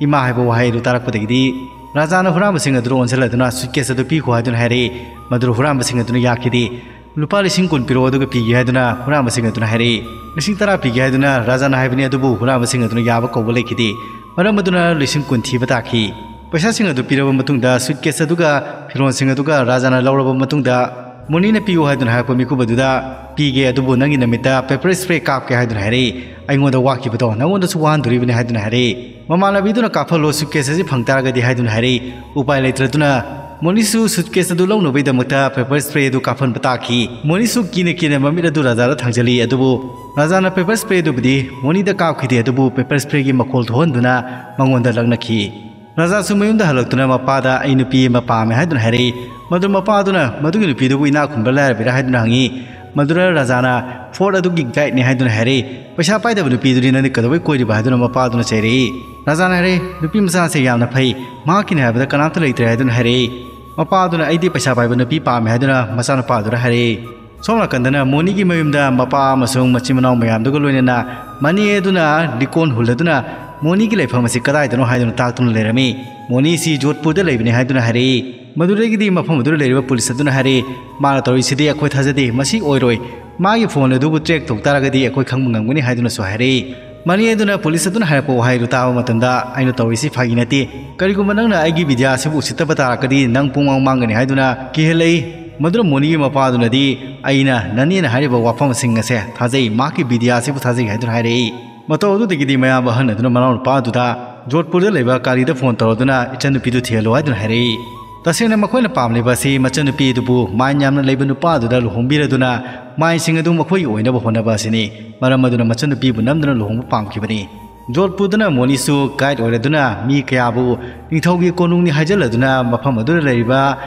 ꯏꯃꯥ ꯍꯥꯏꯕ ꯋꯥꯍꯩ ꯑꯗꯨ ꯇꯥꯔꯛꯄꯗꯒꯤꯗꯤ ꯔꯥꯖꯥꯅ ꯍꯨꯔꯥꯟꯕꯁꯤꯡ ꯑꯗꯨꯗ ꯑꯣꯟꯁꯤꯜꯂꯗꯨꯅ ꯁꯨꯠꯀꯦꯁ ꯑꯗꯨ ꯄꯤꯈꯣ ꯍꯥꯏꯗꯨꯅ ꯍꯥꯏꯔꯛꯏ꯫ ꯃꯗꯨ ꯍꯨꯔꯥꯟꯕꯁꯤꯡ ꯑꯗꯨꯅ ꯌꯥꯈꯤꯗꯦ꯫ "ꯂꯨꯄꯥ ꯂꯤꯁꯤꯡ ꯀꯨꯟ ꯄꯤꯔꯛꯑꯣ, ꯑꯗꯨꯒ ꯄꯤꯒꯦ" ꯍꯥꯏꯗꯨꯅ ꯍꯨꯔꯥꯟꯕꯁꯤꯡ ꯑꯗꯨꯅ ꯍꯥꯏꯔꯛꯏ꯫ "ꯂꯤꯁꯤꯡ ꯇꯔꯥ ꯄꯤꯒꯦ" ꯍꯥꯏꯗꯨꯅ ꯔꯥꯖꯥꯅ ꯍꯥꯏꯕꯅꯤ, ꯑꯗꯨꯕꯨ ꯍꯨꯔꯥꯟꯕꯁꯤꯡ ꯑꯗꯨꯅ ꯌꯥꯕ ꯀꯧꯕ ꯂꯩꯈꯤꯗꯦ꯫ ꯃꯔꯝ ꯑꯗꯨꯅ ꯂꯤꯁꯤꯡ ꯀꯨꯟ ꯊꯤꯕ ꯇꯥꯈꯤ꯫ ꯄꯩꯁꯥꯁꯤꯡ ꯑꯗꯨ ꯄꯤꯔꯕ ꯃꯇꯨꯡꯗ, ꯁꯨꯠꯀꯦꯁ ꯑꯗꯨꯒ ꯐꯤꯔꯣꯜꯁꯤꯡ ꯑꯗꯨꯒ ꯔꯥꯖꯥꯅ ꯂꯧꯔꯕ ꯃꯇꯨꯡꯗ, ꯃꯣꯅꯤꯅ "ꯄꯤꯌꯨ" ꯍꯥꯏꯗꯨꯅ ꯍꯥꯏꯔꯛꯄ ꯃꯤꯀꯨꯞ ꯑꯗꯨꯗ, "ꯄꯤꯒꯦ, ꯑꯗꯨꯕꯨ ꯅꯪꯒꯤ ꯅꯃꯤꯠꯇ ꯄꯦꯄꯔ ꯁ꯭ꯄ꯭ꯔꯦ ꯀꯥꯞꯀꯦ" ꯍꯥꯏꯗꯨꯅ ꯍꯥꯏꯔꯛꯏ꯫ "ꯑꯩꯉꯣꯟꯗ ꯋꯥꯠꯈꯤꯕꯗꯣ ꯅꯪꯉꯣꯟꯗꯁꯨ ꯋꯥꯍꯟꯗꯣꯔꯤꯕꯅꯤ" ꯍꯥꯏꯗꯨꯅ ꯍꯥꯏꯔꯛꯏ꯫ ꯃꯃꯥꯟꯅꯕꯤꯗꯨꯅ "ꯀꯥꯞꯍꯜꯂꯣ, ꯁꯨꯠꯀꯦꯁ ꯑꯁꯤ ꯐꯪ ꯇꯥꯔꯒꯗꯤ" ꯍꯥꯏꯗꯨꯅ ꯍꯥꯏꯔꯛꯏ꯫ ꯎꯄꯥꯏ ꯂꯩꯇ꯭ꯔꯗꯨꯅ ꯃꯣꯅꯤꯁꯨ ꯁꯨꯠꯀꯦꯁ ꯑꯗꯨ ꯂꯧꯅꯕꯒꯤꯗꯃꯛꯇ ꯄꯦꯄꯔ ꯁ꯭ꯄ꯭ꯔꯦ ꯑꯗꯨ ꯀꯥꯞꯍꯟꯕ ꯇꯥꯈꯤ꯫ ꯃꯣꯅꯤꯁꯨ ꯀꯤꯅ ꯀꯤꯅ ꯃꯃꯤꯠ ꯑꯗꯨ ꯔꯥꯖꯥꯗ ꯊꯥꯡꯖꯜꯂꯤ, ꯑꯗꯨꯕꯨ ꯔꯥꯖꯥꯅ ꯄꯦꯄꯔ ꯁ꯭ꯄ꯭ꯔꯦ ꯑꯗꯨꯕꯨꯗꯤ ꯃꯣꯅꯤꯗ ꯀꯥꯞꯈꯤꯗꯦ, ꯑꯗꯨꯕꯨ ꯄꯦꯄꯔ ꯁ꯭ꯄ꯭ꯔꯦꯒꯤ ꯃꯈꯣꯜ ꯊꯣꯛꯍꯟꯗꯨꯅ ꯃꯉꯣꯟꯗ ꯂꯛꯅꯈꯤ꯫ ꯔꯥꯖꯥꯁꯨ ꯃꯌꯨꯝꯗ ꯍꯜꯂꯛꯇꯨꯅ ꯃꯄꯥꯗ "ꯑꯩ ꯅꯨꯄꯤ ꯑꯃ ꯄꯥꯝꯃꯦ" ꯍꯥꯏꯗꯨꯅ ꯍꯥꯏꯔꯛꯏ꯫ ꯃꯗꯨ ꯃꯄꯥ ꯑꯗꯨꯅ ꯃꯗꯨꯒꯤ ꯅꯨꯄꯤꯗꯨꯕꯨ ꯏꯅꯥꯛ ꯈꯨꯟꯕ ꯂꯥꯏꯔꯕꯤꯔꯥ ꯍꯥꯏꯗꯨꯅ ꯍꯪꯉꯤ꯫ ꯃꯗꯨꯗ ꯔꯥꯖꯥꯅ "ꯐꯣꯔꯠ ꯑꯗꯨꯒꯤ ꯒꯥꯏꯗꯅꯤ" ꯍꯥꯏꯗꯨꯅ ꯍꯥꯏꯔꯛꯏ꯫ "ꯄꯩꯁꯥ ꯄꯥꯏꯗꯕ ꯅꯨꯄꯤꯗꯨꯗꯤ ꯅꯪꯗꯤ ꯀꯩꯗꯧꯕꯩ ꯀꯣꯏꯔꯤꯕ?" ꯍꯥꯏꯗꯨꯅ ꯃꯄꯥ ꯑꯗꯨꯅ ꯆꯩꯔꯛꯏ꯫ ꯔꯥꯖꯥꯅ ꯍꯥꯏꯔꯛꯏ, "ꯅꯨꯄꯤ ꯃꯆꯥꯁꯦ ꯌꯥꯝꯅ ꯐꯩ, ꯃꯍꯥꯛꯀꯤꯅꯤ ꯍꯥꯏꯕꯗ ꯀꯅꯥꯝꯇ ꯂꯩꯇ꯭ꯔꯦ" ꯍꯥꯏꯗꯨꯅ ꯍꯥꯏꯔꯛꯏ꯫ ꯃꯄꯥ ꯑꯗꯨꯅ "ꯑꯩꯗꯤ ꯄꯩꯁꯥ ꯄꯥꯏꯕ ꯅꯨꯄꯤ ꯄꯥꯝꯃꯦ" ꯍꯥꯏꯗꯨꯅ ꯃꯆꯥꯅꯨꯄꯥ ꯑꯗꯨꯗ ꯍꯥꯏꯔꯛꯏ꯫ ꯁꯣꯝ ꯅꯥꯀꯟꯗꯅ ꯃꯣꯅꯤꯒꯤ ꯃꯌꯨꯝꯗ ꯃꯄꯥ ꯑꯃꯁꯨꯡ ꯃꯆꯤꯟ ꯃꯅꯥꯎ ꯃꯌꯥꯝꯗꯨꯒ ꯂꯣꯏꯅꯅ ꯃꯅꯤ ꯑꯗꯨꯅ ꯂꯤꯀꯣꯟ ꯍꯨꯜꯂꯗꯨꯅ ꯃꯣꯅꯤꯒꯤ ꯂꯩꯐꯝ ꯑꯁꯤ ꯀꯗꯥꯏꯗꯅꯣ ꯍꯥꯏꯗꯨꯅ ꯇꯥꯛꯇꯨꯅ ꯂꯩꯔꯝꯃꯤ꯫ "ꯃꯣꯅꯤꯁꯤ ꯖꯣꯙꯄꯨꯔꯗ ꯂꯩꯕꯅꯤ" ꯍꯥꯏꯗꯨꯅ ꯍꯥꯏꯔꯛꯏ꯫ ꯃꯗꯨꯗꯒꯤꯗꯤ ꯃꯐꯝ ꯑꯗꯨꯗ ꯂꯩꯔꯤꯕ ꯄꯨꯂꯤꯁ ꯑꯗꯨꯅ ꯍꯥꯏꯔꯛꯏ, "ꯃꯥꯅ ꯇꯧꯔꯤꯁꯤꯗꯤ ꯑꯩꯈꯣꯏ ꯊꯥꯖꯗꯦ, ꯃꯁꯤ ꯑꯣꯏꯔꯣꯏ꯫ ꯃꯥꯒꯤ ꯐꯣꯟ ꯑꯗꯨꯕꯨ ꯇ꯭ꯔꯦꯛ ꯇꯧ ꯇꯥꯔꯒꯗꯤ ꯑꯩꯈꯣꯏ ꯈꯪꯕ ꯉꯝꯒꯅꯤ" ꯍꯥꯏꯗꯨꯅꯁꯨ ꯍꯥꯏꯔꯛꯏ꯫ ꯃꯅꯤ ꯑꯗꯨꯅ ꯄꯨꯂꯤꯁ ꯑꯗꯨꯅ ꯍꯥꯏꯔꯛꯄ ꯋꯥꯍꯩꯗꯨ ꯇꯥꯕ ꯃꯇꯝꯗ, "ꯑꯩꯅ ꯇꯧꯔꯤꯁꯤ ꯐꯥꯒꯤ ꯅꯠꯇꯦ꯫ ꯀꯔꯤꯒꯨꯝꯕ ꯅꯪꯅ ꯑꯩꯒꯤ ꯕꯤꯗ꯭ꯌꯥ ꯑꯁꯤꯕꯨ ꯎꯁꯤꯠꯇꯕ ꯇꯥꯔꯒꯗꯤ ꯅꯪ ꯄꯨꯡꯃꯥꯡ ꯃꯥꯡꯒꯅꯤ" ꯍꯥꯏꯗꯨꯅ ꯀꯤꯍꯜꯂꯛꯏ꯫ ꯃꯗꯨꯅ ꯃꯣꯅꯤꯒꯤ ꯃꯄꯥ ꯑꯗꯨꯅꯗꯤ, "ꯑꯩꯅ ꯅꯅꯦꯅ ꯍꯥꯏꯔꯤꯕ ꯋꯥꯐꯝꯁꯤꯡ ꯑꯁꯦ ꯊꯥꯖꯩ, ꯃꯍꯥꯛꯀꯤ ꯕꯤꯗ꯭ꯌꯥ ꯑꯁꯤꯕꯨ ꯊꯥꯖꯩ" ꯍꯥꯏꯗꯨꯅ ꯍꯥꯏꯔꯛꯏ꯫ ꯃꯇꯧ ꯑꯗꯨꯗꯒꯤꯗꯤ ꯃꯌꯥꯝꯕ ꯑꯍꯟ ꯑꯗꯨꯅ ꯃꯅꯥꯎꯅꯨꯄꯥ ꯑꯗꯨꯗ ꯖꯣꯙꯄꯨꯔꯗ ꯂꯩꯕ ꯀꯥꯂꯤꯗ ꯐꯣꯟ ꯇꯧꯔꯗꯨꯅ ꯏꯆꯟꯅꯨꯄꯤꯗꯨ ꯊꯤꯍꯜꯂꯨ ꯍꯥꯏꯗꯨꯅ ꯍꯥꯏꯔꯛꯏ꯫ ꯇꯁꯦꯡꯅ ꯃꯈꯣꯏꯅ ꯄꯥꯝꯂꯤꯕ ꯑꯁꯤ ꯃꯆꯟꯅꯨꯄꯤ ꯑꯗꯨꯕꯨ ꯃꯥꯏꯟ ꯌꯥꯝꯅ ꯂꯩꯕ ꯅꯨꯄꯥ ꯑꯗꯨꯗ ꯂꯨꯍꯣꯡꯕꯤꯔꯗꯨꯅ ꯃꯥꯏꯟꯁꯤꯡ ꯑꯗꯨ ꯃꯈꯣꯏꯒꯤ ꯑꯣꯏꯅꯕ ꯍꯣꯠꯅꯕ ꯑꯁꯤꯅꯤ꯫ ꯃꯔꯝ ꯑꯗꯨꯅ ꯃꯆꯟꯅꯨꯄꯤꯕꯨ ꯅꯝꯗꯨꯅ ꯂꯨꯍꯣꯡꯕ ꯄꯥꯝꯈꯤꯕꯅꯤ꯫ ꯖꯣꯙꯄꯨꯔꯗꯅ ꯃꯣꯅꯤꯁꯨ ꯒꯥꯏꯗ ꯑꯣꯏꯔꯗꯨꯅ ꯃꯤ ꯀꯌꯥꯕꯨ ꯅꯤꯡꯊꯧꯒꯤ ꯀꯣꯅꯨꯡꯅꯤ ꯍꯥꯏꯖꯜꯂꯗꯨꯅ ꯃꯐꯝ ꯑꯗꯨꯗ ꯂꯩꯔꯤꯕ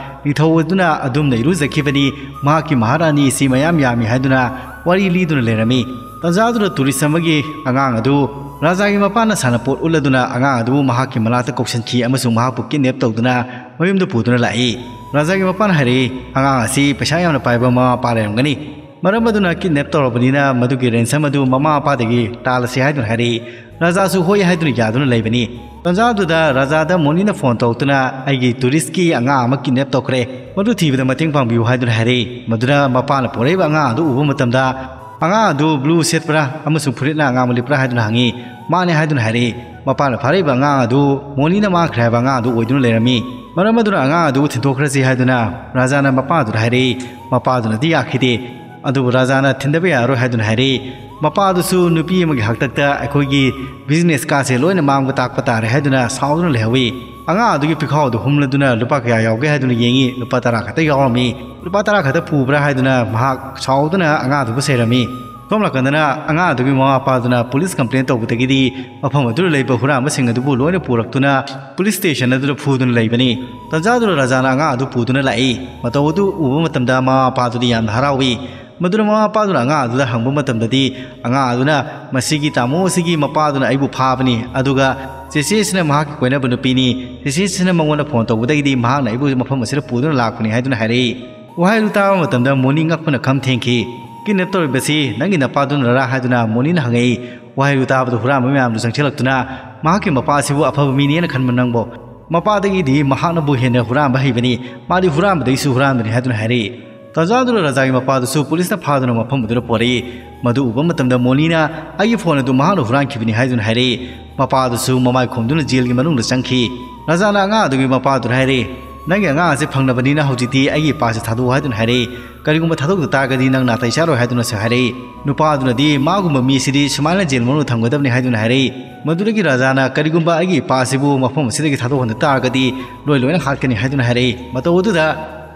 ꯅꯤꯡꯊꯧ ꯑꯗꯨꯅ ꯑꯗꯨꯝꯅ ꯏꯔꯨꯖꯈꯤꯕꯅꯤ, ꯃꯍꯥꯛꯀꯤ ꯃꯍꯥꯔꯥꯅꯤ ꯑꯁꯤ ꯃꯌꯥꯝ ꯌꯥꯝꯃꯤ ꯍꯥꯏꯗꯨꯅ ꯋꯥꯔꯤ ꯂꯤꯗꯨꯅ ꯂꯩꯔꯝꯃꯤ꯫ ꯇꯟꯖꯥ ꯑꯗꯨꯗ ꯇꯨꯔꯤꯁ ꯑꯃꯒꯤ ꯑꯉꯥꯡ ꯑꯗꯨ ꯔꯥꯖꯥꯒꯤ ꯃꯄꯥꯅ ꯁꯥꯟꯅꯄꯣꯠ ꯎꯠꯂꯗꯨꯅ ꯑꯉꯥꯡ ꯑꯗꯨꯕꯨ ꯃꯍꯥꯛꯀꯤ ꯃꯅꯥꯛꯇ ꯀꯧꯁꯤꯟꯈꯤ ꯑꯃꯁꯨꯡ ꯃꯍꯥꯛꯄꯨ ꯀꯤꯗꯅꯦꯞ ꯇꯧꯗꯨꯅ ꯃꯌꯨꯝꯗ ꯄꯨꯗꯨꯅ ꯂꯥꯛꯏ꯫ ꯔꯥꯖꯥꯒꯤ ꯃꯄꯥꯅ ꯍꯥꯏꯔꯛꯏ, "ꯑꯉꯥꯡ ꯑꯁꯤ ꯄꯩꯁꯥ ꯌꯥꯝꯅ ꯄꯥꯏꯕ ꯃꯃꯥ ꯃꯄꯥ ꯂꯩꯔꯝꯒꯅꯤ꯫ ꯃꯔꯝ ꯑꯗꯨꯅ ꯀꯤꯗꯅꯦꯞ ꯇꯧꯔꯕꯅꯤꯅ ꯃꯗꯨꯒꯤ ꯔꯦꯟꯁꯝ ꯑꯗꯨ ꯃꯃꯥ ꯃꯄꯥꯗꯒꯤ ꯇꯥꯜꯂꯁꯤ" ꯍꯥꯏꯗꯨꯅ ꯍꯥꯏꯔꯛꯏ꯫ ꯔꯥꯖꯥꯁꯨ ꯍꯣꯏ ꯍꯥꯏꯗꯨꯅ ꯌꯥꯗꯨꯅ ꯂꯩꯕꯅꯤ꯫ ꯇꯟꯖꯥ ꯑꯗꯨꯗ ꯔꯥꯖꯥꯗ ꯃꯣꯅꯤꯅ ꯐꯣꯟ ꯇꯧꯔꯛꯇꯨꯅ, "ꯑꯩꯒꯤ ꯇꯨꯔꯤꯁꯀꯤ ꯑꯉꯥꯡ ꯑꯃ ꯀꯤꯗꯅꯦꯞ ꯇꯧꯈ꯭ꯔꯦ, ꯃꯗꯨ ꯊꯤꯕꯗ ꯃꯇꯦꯡ ꯄꯥꯡꯕꯤꯌꯨ" ꯍꯥꯏꯗꯨꯅ ꯍꯥꯏꯔꯛꯏ꯫ ꯃꯗꯨꯗ ꯃꯄꯥꯅ ꯄꯣꯔꯛꯏꯕ ꯑꯉꯥꯡ ꯑꯗꯨ ꯎꯕ ꯃꯇꯝꯗ, "ꯑꯉꯥꯡ ꯑꯗꯨ ꯕ꯭ꯂꯨ ꯁꯦꯠꯄ꯭ꯔꯥ ꯑꯃꯁꯨꯡ ꯐꯨꯔꯤꯠꯅ ꯑꯉꯥꯡꯕ ꯂꯤꯠꯄ꯭ꯔꯥ?" ꯍꯥꯏꯗꯨꯅ ꯍꯪꯉꯤ꯫ "ꯃꯥꯅꯦ" ꯍꯥꯏꯗꯨꯅ ꯍꯥꯏꯔꯛꯏ꯫ ꯃꯄꯥꯅ ꯐꯥꯔꯛꯏꯕ ꯑꯉꯥꯡ ꯑꯗꯨ ꯃꯣꯅꯤꯅ ꯃꯥꯡꯈ꯭ꯔꯦ ꯍꯥꯏꯕ ꯑꯉꯥꯡ ꯑꯗꯨ ꯑꯣꯏꯗꯨꯅ ꯂꯩꯔꯝꯃꯤ꯫ ꯃꯔꯝ ꯑꯗꯨꯅ ꯑꯉꯥꯡ ꯑꯗꯨ ꯊꯤꯟꯗꯣꯛꯈ꯭ꯔꯁꯤ ꯍꯥꯏꯗꯨꯅ ꯔꯥꯖꯥꯅ ꯃꯄꯥ ꯑꯗꯨꯗ ꯍꯥꯏꯔꯛꯏ꯫ ꯃꯄꯥ ꯑꯗꯨꯅꯗꯤ ꯌꯥꯈꯤꯗꯦ꯫ ꯑꯗꯨꯕꯨ ꯔꯥꯖꯥꯅ ꯊꯤꯟꯗꯕ ꯌꯥꯔꯣꯏ ꯍꯥꯏꯗꯨꯅ ꯍꯥꯏꯔꯛꯏ꯫ ꯃꯄꯥ ꯑꯗꯨꯁꯨ ꯅꯨꯄꯤ ꯑꯃꯒꯤ ꯍꯥꯛꯇꯛꯇ ꯑꯩꯈꯣꯏꯒꯤ ꯕꯤꯖꯤꯅꯦꯁ ꯀꯥꯁꯦ ꯂꯣꯏꯅ ꯃꯥꯡꯕ ꯇꯥꯛꯄ ꯇꯥꯔꯦ ꯍꯥꯏꯗꯨꯅ ꯁꯥꯎꯗꯨꯅ ꯂꯩꯍꯧꯏ꯫ ꯑꯉꯥꯡ ꯑꯗꯨꯒꯤ ꯄꯤꯈꯥꯎꯗꯨ ꯍꯨꯝꯂꯗꯨꯅ ꯂꯨꯄꯥ ꯀꯌꯥ ꯌꯥꯎꯒꯦ ꯍꯥꯏꯗꯨꯅ ꯌꯦꯡꯉꯤ꯫ ꯂꯨꯄꯥ ꯇꯔꯥ ꯈꯛꯇ ꯌꯥꯎꯔꯝꯃꯤ꯫ ꯂꯨꯄꯥ ꯇꯔꯥ ꯈꯛꯇ ꯄꯨꯕ꯭ꯔꯥ ꯍꯥꯏꯗꯨꯅ ꯃꯍꯥꯛ ꯁꯥꯎꯗꯨꯅ ꯑꯉꯥꯡ ꯑꯗꯨꯕꯨ ꯆꯩꯔꯝꯃꯤ꯫ ꯁꯣꯝ ꯅꯥꯀꯟꯗꯅ ꯑꯉꯥꯡ ꯑꯗꯨꯒꯤ ꯃꯃꯥ ꯃꯄꯥꯗꯨꯅ ꯄꯨꯂꯤꯁ ꯀꯝꯄ꯭ꯂꯦꯟ ꯇꯧꯕꯗꯒꯤꯗꯤ ꯃꯐꯝ ꯑꯗꯨꯗ ꯂꯩꯕ ꯍꯨꯔꯥꯟꯕꯁꯤꯡ ꯑꯗꯨꯕꯨ ꯂꯣꯏꯅ ꯄꯨꯔꯛꯇꯨꯅ ꯄꯨꯂꯤꯁ ꯁ꯭ꯇꯦꯁꯟ ꯑꯗꯨꯗ ꯐꯨꯗꯨꯅ ꯂꯩꯕꯅꯤ꯫ ꯇꯟꯖꯥꯗꯨꯗ ꯔꯥꯖꯥꯅ ꯑꯉꯥꯡ ꯑꯗꯨ ꯄꯨꯗꯨꯅ ꯂꯥꯛꯏ꯫ ꯃꯇꯧ ꯑꯗꯨ ꯎꯕ ꯃꯇꯝꯗ ꯃꯃꯥ ꯃꯄꯥꯗꯨꯗꯤ ꯌꯥꯝꯅ ꯍꯔꯥꯎꯏ꯫ ꯃꯗꯨꯅ ꯃꯃꯥ ꯃꯄꯥꯗꯨꯅ ꯑꯉꯥꯡ ꯑꯗꯨꯗ ꯍꯪꯕ ꯃꯇꯝꯗꯗꯤ ꯑꯉꯥꯡ ꯑꯗꯨꯅ, "ꯃꯁꯤꯒꯤ ꯇꯥꯃꯣ ꯑꯁꯤꯒꯤ ꯃꯄꯥꯗꯨꯅ ꯑꯩꯕꯨ ꯐꯥꯕꯅꯤ, ꯑꯗꯨꯒ ꯆꯦꯆꯦꯁꯤꯅ ꯃꯍꯥꯛꯀꯤ ꯀꯣꯏꯅꯕ ꯅꯨꯄꯤꯅꯤ꯫ ꯆꯦꯆꯦꯁꯤꯅ ꯃꯉꯣꯟꯗ ꯐꯣꯟ ꯇꯧꯕꯗꯒꯤꯗꯤ ꯃꯍꯥꯛꯅ ꯑꯩꯕꯨ ꯃꯐꯝ ꯑꯁꯤꯗ ꯄꯨꯗꯨꯅ ꯂꯥꯛꯄꯅꯤ" ꯍꯥꯏꯗꯨꯅ ꯍꯥꯏꯔꯛꯏ꯫ ꯋꯥꯍꯩ ꯑꯗꯨ ꯇꯥꯕ ꯃꯇꯝꯗ ꯃꯣꯅꯤ ꯉꯛꯄꯅ ꯈꯝ ꯊꯦꯡꯈꯤ꯫ "ꯀꯤꯗꯅꯦꯞ ꯇꯧꯔꯤꯕꯁꯤ ꯅꯪꯒꯤ ꯅꯄꯥꯗꯨꯅꯔꯥ?" ꯍꯥꯏꯗꯨꯅ ꯃꯣꯅꯤꯅ ꯍꯪꯉꯛꯏ꯫ ꯋꯥꯍꯩ ꯑꯗꯨ ꯇꯥꯕꯗ ꯍꯨꯔꯥꯟꯕ ꯃꯌꯥꯝꯗꯨ ꯆꯪꯁꯤꯜꯂꯛꯇꯨꯅ, "ꯃꯍꯥꯛꯀꯤ ꯃꯄꯥ ꯑꯁꯤꯕꯨ ꯑꯐꯕ ꯃꯤꯅꯦꯅ ꯈꯟꯕ ꯅꯪꯕꯣ? ꯃꯄꯥꯗꯒꯤꯗꯤ ꯃꯍꯥꯛꯅꯕꯨ ꯍꯦꯟꯅ ꯍꯨꯔꯥꯟꯕ ꯍꯩꯕꯅꯤ꯫ ꯃꯥꯗꯤ ꯍꯨꯔꯥꯟꯕꯗꯒꯤꯁꯨ ꯍꯨꯔꯥꯟꯕꯅꯤ" ꯍꯥꯏꯗꯨꯅ ꯍꯥꯏꯔꯛꯏ꯫ ꯇꯟꯖꯥꯗꯨꯗ ꯔꯥꯖꯥꯒꯤ ꯃꯄꯥꯗꯨꯁꯨ ꯄꯨꯂꯤꯁꯅ ꯐꯥꯗꯨꯅ ꯃꯐꯝ ꯑꯗꯨꯗ ꯄꯣꯔꯛꯏ꯫ ꯃꯗꯨ ꯎꯕ ꯃꯇꯝꯗ ꯃꯣꯅꯤꯅ ꯑꯩꯒꯤ ꯐꯣꯟ ꯑꯗꯨ ꯃꯍꯥꯛꯅ ꯍꯨꯔꯥꯟꯈꯤꯕꯅꯤ ꯍꯥꯏꯗꯨꯅ ꯍꯥꯏꯔꯛꯏ꯫ ꯃꯄꯥꯗꯨꯁꯨ ꯃꯃꯥꯏ ꯈꯣꯝꯗꯨꯅ ꯖꯦꯜꯒꯤ ꯃꯅꯨꯡꯗ ꯆꯪꯈꯤ꯫ ꯔꯥꯖꯥꯅ ꯑꯉꯥꯡ ꯑꯗꯨꯒꯤ ꯃꯄꯥꯗꯨꯗ ꯍꯥꯏꯔꯛꯏ, "ꯅꯪꯒꯤ ꯑꯉꯥꯡ ꯑꯁꯤ ꯐꯪꯂꯕꯅꯤꯅ ꯍꯧꯖꯤꯛꯇꯤ ꯑꯩꯒꯤ ꯏꯄꯥꯁꯤ ꯊꯥꯗꯣꯛꯎ" ꯍꯥꯏꯗꯨꯅ ꯍꯥꯏꯔꯛꯏ꯫ "ꯀꯔꯤꯒꯨꯝꯕ ꯊꯥꯗꯣꯛꯇ ꯇꯥꯔꯒꯗꯤ ꯅꯪ ꯅꯥꯇꯩ ꯆꯥꯔꯣꯏ" ꯍꯥꯏꯗꯨꯅꯁꯨ ꯍꯥꯏꯔꯛꯏ꯫ ꯅꯨꯄꯥ ꯑꯗꯨꯅꯗꯤ ꯃꯥꯒꯨꯝꯕ ꯃꯤ ꯑꯁꯤꯗꯤ ꯁꯨꯃꯥꯏꯅ ꯖꯦꯜ ꯃꯅꯨꯡꯗ ꯊꯝꯒꯗꯕꯅꯤ ꯍꯥꯏꯗꯨꯅ ꯍꯥꯏꯔꯛꯏ꯫ ꯃꯗꯨꯗꯒꯤ ꯔꯥꯖꯥꯅ ꯀꯔꯤꯒꯨꯝꯕ ꯑꯩꯒꯤ ꯏꯄꯥ ꯑꯁꯤꯕꯨ ꯃꯐꯝ ꯑꯁꯤꯗꯒꯤ ꯊꯥꯗꯣꯛꯍꯟꯗ ꯇꯥꯔꯒꯗꯤ ꯂꯣꯏ ꯂꯣꯏꯅ ꯍꯥꯠꯀꯅꯤ ꯍꯥꯏꯗꯨꯅ ꯍꯥꯏꯔꯛꯏ꯫ ꯃꯇꯧ ꯑꯗꯨꯗ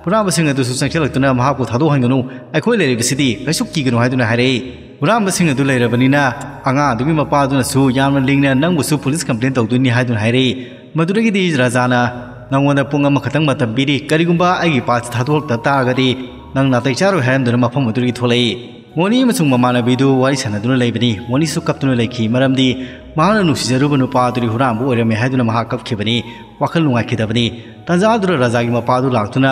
ꯍꯨꯔꯥꯟꯕꯁꯤꯡ ꯑꯗꯨꯁꯨ ꯆꯪꯁꯤꯜꯂꯛꯇꯨꯅ ꯃꯍꯥꯛꯄꯨ ꯊꯥꯗꯣꯛꯍꯟꯒꯅꯨ, ꯑꯩꯈꯣꯏ ꯂꯩꯔꯤꯕꯁꯤꯗꯤ ꯀꯩꯁꯨ ꯀꯤꯒꯅꯨ ꯍꯥꯏꯗꯨꯅ ꯍꯥꯏꯔꯛꯏ꯫ ꯍꯨꯔꯥꯟꯕꯁꯤꯡ ꯑꯗꯨ ꯂꯩꯔꯕꯅꯤꯅ ꯑꯉꯥꯡ ꯑꯗꯨꯒꯤ ꯃꯄꯥ ꯑꯗꯨꯅꯁꯨ ꯌꯥꯝꯅ ꯂꯤꯡꯅ ꯅꯪꯕꯨꯁꯨ ꯄꯨꯂꯤꯁ ꯀꯝꯄ꯭ꯂꯦꯟ ꯇꯧꯗꯣꯏꯅꯤ ꯍꯥꯏꯗꯨꯅ ꯍꯥꯏꯔꯛꯏ꯫ ꯃꯗꯨꯗꯒꯤꯗꯤ ꯔꯥꯖꯥꯅ, "ꯅꯉꯣꯟꯗ ꯄꯨꯡ ꯑꯃꯈꯛꯇꯪ ꯃꯇꯝ ꯄꯤꯔꯤ, ꯀꯔꯤꯒꯨꯝꯕ ꯑꯩꯒꯤ ꯏꯄꯥꯁꯤ ꯊꯥꯗꯣꯛꯂꯛꯇ ꯇꯥꯔꯒꯗꯤ ꯅꯪ ꯅꯥꯇꯩ ꯆꯥꯔꯣꯏ" ꯍꯥꯏꯔꯝꯗꯨꯅ ꯃꯐꯝ ꯑꯗꯨꯗꯒꯤ ꯊꯣꯛꯂꯛꯏ꯫ ꯃꯣꯅꯤ ꯑꯃꯁꯨꯡ ꯃꯃꯥꯟꯅꯕꯤꯗꯨ ꯋꯥꯔꯤ ꯁꯥꯟꯅꯗꯨꯅ ꯂꯩꯕꯅꯤ꯫ ꯃꯣꯅꯤꯁꯨ ꯀꯞꯇꯨꯅ ꯂꯩꯈꯤ, ꯃꯔꯝꯗꯤ ꯃꯍꯥꯛꯅ ꯅꯨꯡꯁꯤꯖꯔꯨꯕ ꯅꯨꯄꯥ ꯑꯗꯨꯗꯤ ꯍꯨꯔꯥꯟꯕ ꯑꯣꯏꯔꯝꯃꯦ ꯍꯥꯏꯗꯨꯅ ꯃꯍꯥꯛ ꯀꯞꯈꯤꯕꯅꯤ꯫ ꯋꯥꯈꯜ ꯅꯨꯡꯉꯥꯏꯈꯤꯗꯕꯅꯤ꯫ ꯇꯟꯖꯥ ꯑꯗꯨꯗ ꯔꯥꯖꯥꯒꯤ ꯃꯄꯥꯗꯨ ꯂꯥꯛꯇꯨꯅ,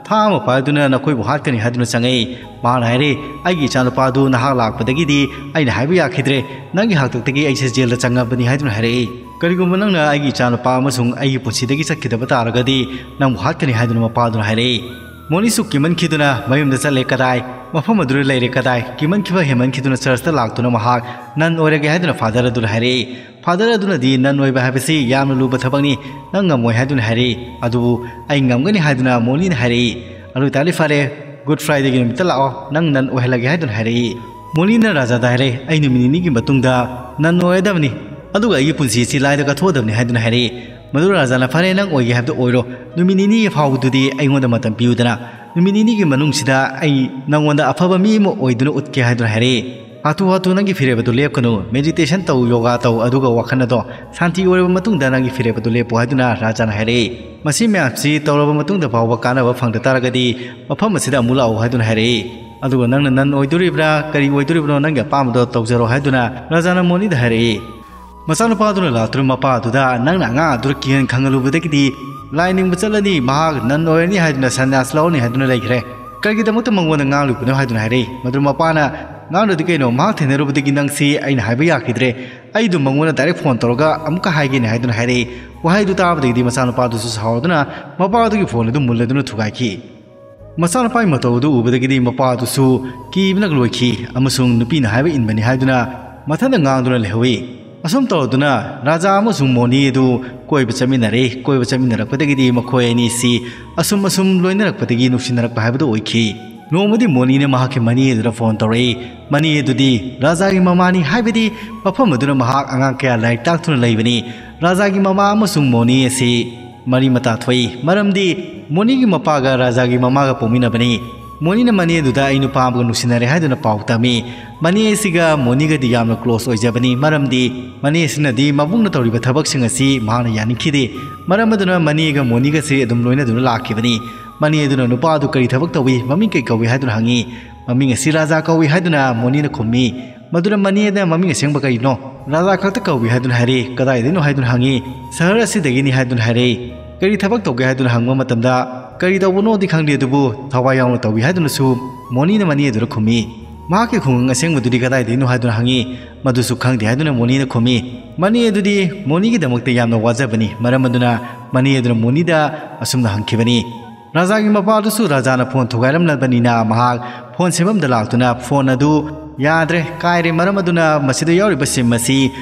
"ꯊꯥꯡ ꯑꯃ ꯄꯥꯏꯗꯨꯅ ꯅꯈꯣꯏꯕꯨ ꯍꯥꯠꯀꯅꯤ" ꯍꯥꯏꯗꯨꯅ ꯆꯪꯉꯛꯏ꯫ ꯃꯍꯥꯛꯅ ꯍꯥꯏꯔꯦ, "ꯑꯩꯒꯤ ꯏꯆꯥꯅꯨꯄꯥꯗꯨ ꯅꯍꯥꯛ ꯂꯥꯛꯄꯗꯒꯤꯗꯤ ꯑꯩꯅ ꯍꯥꯏꯕ ꯌꯥꯈꯤꯗ꯭ꯔꯦ꯫ ꯅꯪꯒꯤ ꯍꯥꯛꯇꯛꯇꯒꯤ ꯑꯩꯁꯦ ꯖꯦꯜꯗ ꯆꯪꯉꯕꯅꯤ" ꯍꯥꯏꯗꯨꯅ ꯍꯥꯏꯔꯛꯏ꯫ "ꯀꯔꯤꯒꯨꯝꯕ ꯅꯪꯅ ꯑꯩꯒꯤ ꯏꯆꯥꯅꯨꯄꯥ ꯑꯃꯁꯨꯡ ꯑꯩꯒꯤ ꯄꯨꯟꯁꯤꯗꯒꯤ ꯆꯠꯈꯤꯗꯕ ꯇꯥꯔꯒꯗꯤ ꯅꯪꯕꯨ ꯍꯥꯠꯀꯅꯤ" ꯍꯥꯏꯗꯨꯅ ꯃꯄꯥꯗꯨꯅ ꯍꯥꯏꯔꯛꯏ꯫ ꯃꯣꯅꯤꯁꯨ ꯀꯤꯃꯟꯈꯤꯗꯨꯅ ꯃꯌꯨꯝꯗ ꯆꯠꯂꯦ꯫ ꯀꯗꯥꯏ? ꯃꯐꯝ ꯑꯗꯨꯗ ꯂꯩꯔꯦ꯫ ꯀꯗꯥꯏ? ꯀꯤꯃꯟꯈꯤꯕ ꯍꯦꯟꯃꯟꯈꯤꯗꯨꯅ ꯆꯔꯆꯇ ꯂꯥꯛꯇꯨꯅ ꯃꯍꯥꯛ ꯅꯟ ꯑꯣꯏꯔꯒꯦ ꯍꯥꯏꯗꯨꯅ ꯐꯥꯗꯔ ꯑꯗꯨꯗ ꯍꯥꯏꯔꯛꯏ꯫ ꯐꯥꯗꯔ ꯑꯗꯨꯅꯗꯤ ꯅꯟ ꯑꯣꯏꯕ ꯍꯥꯏꯕꯁꯤ ꯌꯥꯝꯅ ꯂꯨꯕ ꯊꯕꯛꯅꯤ, ꯅꯪ ꯉꯝꯃꯣꯏ ꯍꯥꯏꯗꯨꯅ ꯍꯥꯏꯔꯛꯏ꯫ ꯑꯗꯨꯕꯨ ꯑꯩ ꯉꯝꯒꯅꯤ ꯍꯥꯏꯗꯨꯅ ꯃꯣꯅꯤꯅ ꯍꯥꯏꯔꯛꯏ꯫ "ꯑꯗꯨ ꯑꯣꯏꯇꯥꯔꯗꯤ ꯐꯔꯦ, ꯒꯨꯗ ꯐ꯭ꯔꯥꯏꯗꯦꯒꯤ ꯅꯨꯃꯤꯠꯇ ꯂꯥꯛꯑꯣ, ꯅꯪ ꯅꯟ ꯑꯣꯏꯍꯜꯂꯒꯦ" ꯍꯥꯏꯗꯨꯅ ꯍꯥꯏꯔꯛꯏ꯫ ꯃꯣꯅꯤꯅ ꯔꯥꯖꯥꯗ ꯍꯥꯏꯔꯦ, "ꯑꯩ ꯅꯨꯃꯤꯠ ꯅꯤꯅꯤꯒꯤ ꯃꯇꯨꯡꯗ ꯅꯟ ꯑꯣꯏꯔꯗꯕꯅꯤ, ꯑꯗꯨꯒ ꯑꯩꯒꯤ ꯄꯨꯟꯁꯤ ꯑꯁꯤ ꯂꯥꯏꯗ ꯀꯠꯊꯣꯛꯑꯗꯕꯅꯤ" ꯍꯥꯏꯗꯨꯅ ꯍꯥꯏꯔꯛꯏ꯫ ꯃꯗꯨ ꯔꯥꯖꯥꯅ, "ꯐꯔꯦ, ꯅꯪ ꯑꯣꯏꯒꯦ ꯍꯥꯏꯕꯗꯨ ꯑꯣꯏꯔꯣ, ꯅꯨꯃꯤꯠ ꯅꯤꯅꯤꯒꯤ ꯐꯥꯎꯕꯗꯨꯗꯤ ꯑꯩꯉꯣꯟꯗ ꯃꯇꯝ ꯄꯤꯌꯨꯗꯅ, ꯅꯨꯃꯤꯠ ꯅꯤꯅꯤꯒꯤ ꯃꯅꯨꯡꯁꯤꯗ ꯑꯩ ꯅꯪꯉꯣꯟꯗ ꯑꯐꯕ ꯃꯤ ꯑꯃ ꯑꯣꯏꯗꯨꯅ ꯎꯠꯀꯦ" ꯍꯥꯏꯗꯨꯅ ꯍꯥꯏꯔꯛꯏ꯫ "ꯍꯥꯊꯨ ꯍꯥꯊꯨ ꯅꯪꯒꯤ ꯐꯤꯔꯦꯞ ꯑꯗꯨ ꯂꯦꯞꯀꯅꯨ, meditation ꯇꯧ, ꯌꯣꯒꯥ ꯇꯧ, ꯑꯗꯨꯒ ꯋꯥꯈꯜ ꯑꯗꯣ ꯁꯥꯟꯇꯤ ꯑꯣꯏꯔꯕ ꯃꯇꯨꯡꯗ ꯅꯪꯒꯤ ꯐꯤꯔꯦꯞ ꯑꯗꯨ ꯂꯦꯞꯄꯨ" ꯍꯥꯏꯗꯨꯅ ꯔꯥꯖꯥꯅ ꯍꯥꯏꯔꯛꯏ꯫ "ꯃꯁꯤ ꯃꯌꯥꯝꯁꯤ ꯇꯧꯔꯕ ꯃꯇꯨꯡꯗ ꯐꯥꯎꯕ ꯀꯥꯟꯅꯕ ꯐꯪꯗ ꯇꯥꯔꯒꯗꯤ ꯃꯐꯝ ꯑꯁꯤꯗ ꯑꯃꯨꯛ ꯂꯥꯛꯎ" ꯍꯥꯏꯗꯨꯅ ꯍꯥꯏꯔꯛꯏ꯫ "ꯑꯗꯨꯒ ꯅꯪꯅ ꯅꯟ ꯑꯣꯏꯗꯣꯔꯤꯕ꯭ꯔꯥ, ꯀꯔꯤ ꯑꯣꯏꯗꯣꯔꯤꯕꯅꯣ, ꯅꯪꯒꯤ ꯑꯄꯥꯝꯕꯗꯣ ꯇꯧꯖꯔꯣ" ꯍꯥꯏꯗꯨꯅ ꯔꯥꯖꯥꯅ ꯃꯣꯅꯤꯗ ꯍꯥꯏꯔꯛꯏ꯫ ꯃꯆꯥꯅꯨꯄꯥꯗꯨꯅ ꯂꯥꯛꯇꯨꯅ ꯃꯄꯥ ꯑꯗꯨꯗ, "ꯅꯪꯅ ꯑꯉꯥꯡ ꯑꯗꯨꯗ ꯀꯤꯍꯟ ꯈꯪꯍꯜꯂꯨꯕꯗꯒꯤꯗꯤ ꯂꯥꯏ ꯅꯤꯡꯕ ꯆꯠꯂꯅꯤ, ꯃꯍꯥꯛ ꯅꯟ ꯑꯣꯏꯔꯅꯤ ꯍꯥꯏꯗꯨꯅ ꯁꯟꯅ꯭ꯌꯥꯁ ꯂꯧꯔꯅꯤ ꯍꯥꯏꯗꯨꯅ ꯂꯩꯈ꯭ꯔꯦ꯫ ꯀꯔꯤꯒꯤꯗꯃꯛꯇ ꯃꯉꯣꯟꯗ ꯉꯥꯡꯂꯤꯕꯅꯣ?" ꯍꯥꯏꯗꯨꯅ ꯍꯥꯏꯔꯛꯏ꯫ ꯃꯗꯨꯗ ꯃꯄꯥꯅ, "ꯉꯥꯡꯗ꯭ꯔꯗꯤ ꯀꯩꯅꯣ, ꯃꯍꯥꯛ ꯊꯦꯡꯅꯔꯨꯕꯗꯒꯤ ꯅꯪꯁꯤ ꯑꯩꯅ ꯍꯥꯏꯕ ꯌꯥꯈꯤꯗ꯭ꯔꯦ꯫ ꯑꯩꯗꯨ ꯃꯉꯣꯟꯗ ꯗꯥꯏꯔꯦꯛ ꯐꯣꯟ ꯇꯧꯔꯒ ꯑꯃꯨꯛꯀ ꯍꯥꯏꯒꯦꯅꯦ" ꯍꯥꯏꯗꯨꯅ ꯍꯥꯏꯔꯛꯏ꯫ ꯋꯥꯍꯩꯗꯨ ꯇꯥꯕꯗꯒꯤꯗꯤ ꯃꯆꯥꯅꯨꯄꯥꯗꯨꯁꯨ ꯁꯥꯎꯗꯨꯅ ꯃꯄꯥꯗꯨꯒꯤ ꯐꯣꯟ ꯑꯗꯨ ꯃꯨꯜꯂꯗꯨꯅ ꯊꯨꯒꯥꯏꯈꯤ꯫ ꯃꯆꯥꯅꯨꯄꯥꯒꯤ ꯃꯇꯧ ꯑꯗꯨ ꯎꯕꯗꯒꯤꯗꯤ ꯃꯄꯥꯗꯨꯁꯨ ꯀꯤꯕꯅ ꯂꯣꯏꯈꯤ ꯑꯃꯁꯨꯡ ꯅꯨꯄꯤꯅ ꯍꯥꯏꯕ ꯏꯟꯕꯅꯤ ꯍꯥꯏꯗꯨꯅ ꯃꯊꯟꯇ ꯉꯥꯡꯗꯨꯅ ꯂꯩꯍꯧꯏ꯫ ꯑꯁꯨꯝ ꯇꯧꯔꯗꯨꯅ ꯔꯥꯖꯥ ꯑꯃꯁꯨꯡ ꯃꯣꯅꯤ ꯑꯗꯨ ꯀꯣꯏꯕ ꯆꯠꯃꯤꯟꯅꯔꯦ꯫ ꯀꯣꯏꯕ ꯆꯠꯃꯤꯟꯅꯔꯛꯄꯗꯒꯤꯗꯤ ꯃꯈꯣꯏ ꯑꯅꯤꯁꯤ ꯑꯁꯨꯝ ꯑꯁꯨꯝ ꯂꯣꯏꯅꯔꯛꯄꯗꯒꯤ ꯅꯨꯡꯁꯤꯅꯔꯛꯄ ꯍꯥꯏꯕꯗꯨ ꯑꯣꯏꯈꯤ꯫ ꯅꯣꯡꯃꯗꯤ ꯃꯣꯅꯤꯅ ꯃꯍꯥꯛꯀꯤ ꯃꯅꯦ ꯑꯗꯨꯗ ꯐꯣꯟ ꯇꯧꯔꯛꯏ꯫ ꯃꯅꯦ ꯑꯗꯨꯗꯤ ꯔꯥꯖꯥꯒꯤ ꯃꯃꯥꯅꯤ, ꯍꯥꯏꯕꯗꯤ ꯃꯐꯝ ꯑꯗꯨꯗ ꯃꯍꯥꯛ ꯑꯉꯥꯡ ꯀꯌꯥ ꯂꯥꯏꯔꯤꯛ ꯇꯥꯛꯇꯨꯅ ꯂꯩꯕꯅꯤ꯫ ꯔꯥꯖꯥꯒꯤ ꯃꯃꯥ ꯑꯃꯁꯨꯡ ꯃꯣꯅꯤ ꯑꯁꯤ ꯃꯔꯤ ꯃꯇꯥ ꯊꯣꯛꯏ, ꯃꯔꯝꯗꯤ ꯃꯣꯅꯤꯒꯤ ꯃꯄꯥꯒ ꯔꯥꯖꯥꯒꯤ ꯃꯃꯥꯒ ꯄꯣꯛꯃꯤꯟꯅꯕꯅꯤ꯫ ꯃꯣꯅꯤꯅ ꯃꯅꯦ ꯑꯗꯨꯗ "ꯑꯩ ꯅꯨꯄꯥ ꯑꯃꯒ ꯅꯨꯡꯁꯤꯅꯔꯦ" ꯍꯥꯏꯗꯨꯅ ꯄꯥꯎ ꯇꯝꯃꯤ꯫ ꯃꯅꯦ ꯑꯁꯤꯒ ꯃꯣꯅꯤꯒꯗꯤ ꯌꯥꯝꯅ ꯀ꯭ꯂꯣꯁ ꯑꯣꯏꯖꯕꯅꯤ, ꯃꯔꯝꯗꯤ ꯃꯅꯦ ꯑꯁꯤꯅꯗꯤ ꯃꯕꯨꯡꯅ ꯇꯧꯔꯤꯕ ꯊꯕꯛꯁꯤꯡ ꯑꯁꯤ ꯃꯍꯥꯛꯅ ꯌꯥꯅꯤꯡꯈꯤꯗꯦ꯫ ꯃꯔꯝ ꯑꯗꯨꯅ ꯃꯅꯦꯒ ꯃꯣꯅꯤꯒꯁꯤ ꯑꯗꯨꯝ ꯂꯣꯏꯅꯗꯨꯅ ꯂꯥꯛꯈꯤꯕꯅꯤ꯫ ꯃꯅꯦ ꯑꯗꯨꯅ ꯅꯨꯄꯥ ꯑꯗꯨ ꯀꯔꯤ ꯊꯕꯛ ꯇꯧꯏ, ꯃꯃꯤꯡ ꯀꯩ ꯀꯧꯏ ꯍꯥꯏꯗꯨꯅ ꯍꯪꯉꯤ꯫ "ꯃꯃꯤꯡ ꯑꯁꯤ ꯔꯥꯖꯥ ꯀꯧꯏ" ꯍꯥꯏꯗꯨꯅ ꯃꯣꯅꯤꯅ ꯈꯨꯝꯃꯤ꯫ ꯃꯗꯨꯗ ꯃꯅꯦꯅ "ꯃꯃꯤꯡ ꯑꯁꯦꯡꯕ ꯀꯔꯤꯅꯣ?" "ꯔꯥꯖꯥ ꯈꯛꯇ ꯀꯧꯏ" ꯍꯥꯏꯗꯨꯅ ꯍꯥꯏꯔꯛꯏ꯫ "ꯀꯗꯥꯏꯗꯩꯅꯣ?" ꯍꯥꯏꯗꯨꯅ ꯍꯪꯉꯤ꯫ "ꯁꯍꯔ ꯑꯁꯤꯗꯒꯤꯅꯤ" ꯍꯥꯏꯗꯨꯅ ꯍꯥꯏꯔꯛꯏ꯫ "ꯀꯔꯤ ꯊꯕꯛ ꯇꯧꯒꯦ?" ꯍꯥꯏꯗꯨꯅ ꯍꯪꯕ ꯃꯇꯝꯗ, "ꯀꯔꯤ ꯇꯧꯕꯅꯣꯗꯤ ꯈꯪꯗꯦ, ꯑꯗꯨꯕꯨ ꯊꯋꯥꯏ ꯌꯥꯎꯅ ꯇꯧꯏ" ꯍꯥꯏꯗꯨꯅꯁꯨ ꯃꯣꯅꯤꯅ ꯃꯅꯦ ꯑꯗꯨꯗ ꯈꯨꯝꯃꯤ꯫ "ꯃꯍꯥꯛꯀꯤ ꯈꯨꯡꯒꯪ ꯑꯁꯦꯡꯕꯗꯨꯗꯤ ꯀꯗꯥꯏꯗꯩꯅꯣ?" ꯍꯥꯏꯗꯨꯅ ꯍꯪꯉꯤ꯫ "ꯃꯗꯨꯁꯨ ꯈꯪꯗꯦ" ꯍꯥꯏꯗꯨꯅ ꯃꯣꯅꯤꯅ ꯈꯨꯝꯃꯤ꯫ ꯃꯅꯦ ꯑꯗꯨꯗꯤ ꯃꯣꯅꯤꯒꯤꯗꯃꯛꯇ ꯌꯥꯝꯅ ꯋꯥꯖꯕꯅꯤ, ꯃꯔꯝ ꯑꯗꯨꯅ ꯃꯅꯦ ꯑꯗꯨꯅ ꯃꯣꯅꯤꯗ ꯑꯁꯨꯝꯅ ꯍꯪꯈꯤꯕꯅꯤ꯫ ꯔꯥꯖꯥꯒꯤ ꯃꯄꯥꯗꯨꯁꯨ ꯔꯥꯖꯥꯅ ꯐꯣꯟ ꯊꯨꯒꯥꯏꯔꯝꯂꯕꯅꯤꯅ ꯃꯍꯥꯛ ꯐꯣꯟ ꯁꯦꯝꯐꯝꯗ ꯂꯥꯛꯇꯨꯅ ꯐꯣꯟ ꯑꯗꯨ ꯌꯥꯗ꯭ꯔꯦ, ꯀꯥꯏꯔꯦ, ꯃꯔꯝ ꯑꯗꯨꯅ ꯃꯁꯤꯗ ꯌꯥꯎꯔꯤꯕ ꯁꯤꯝ ꯑꯁꯤ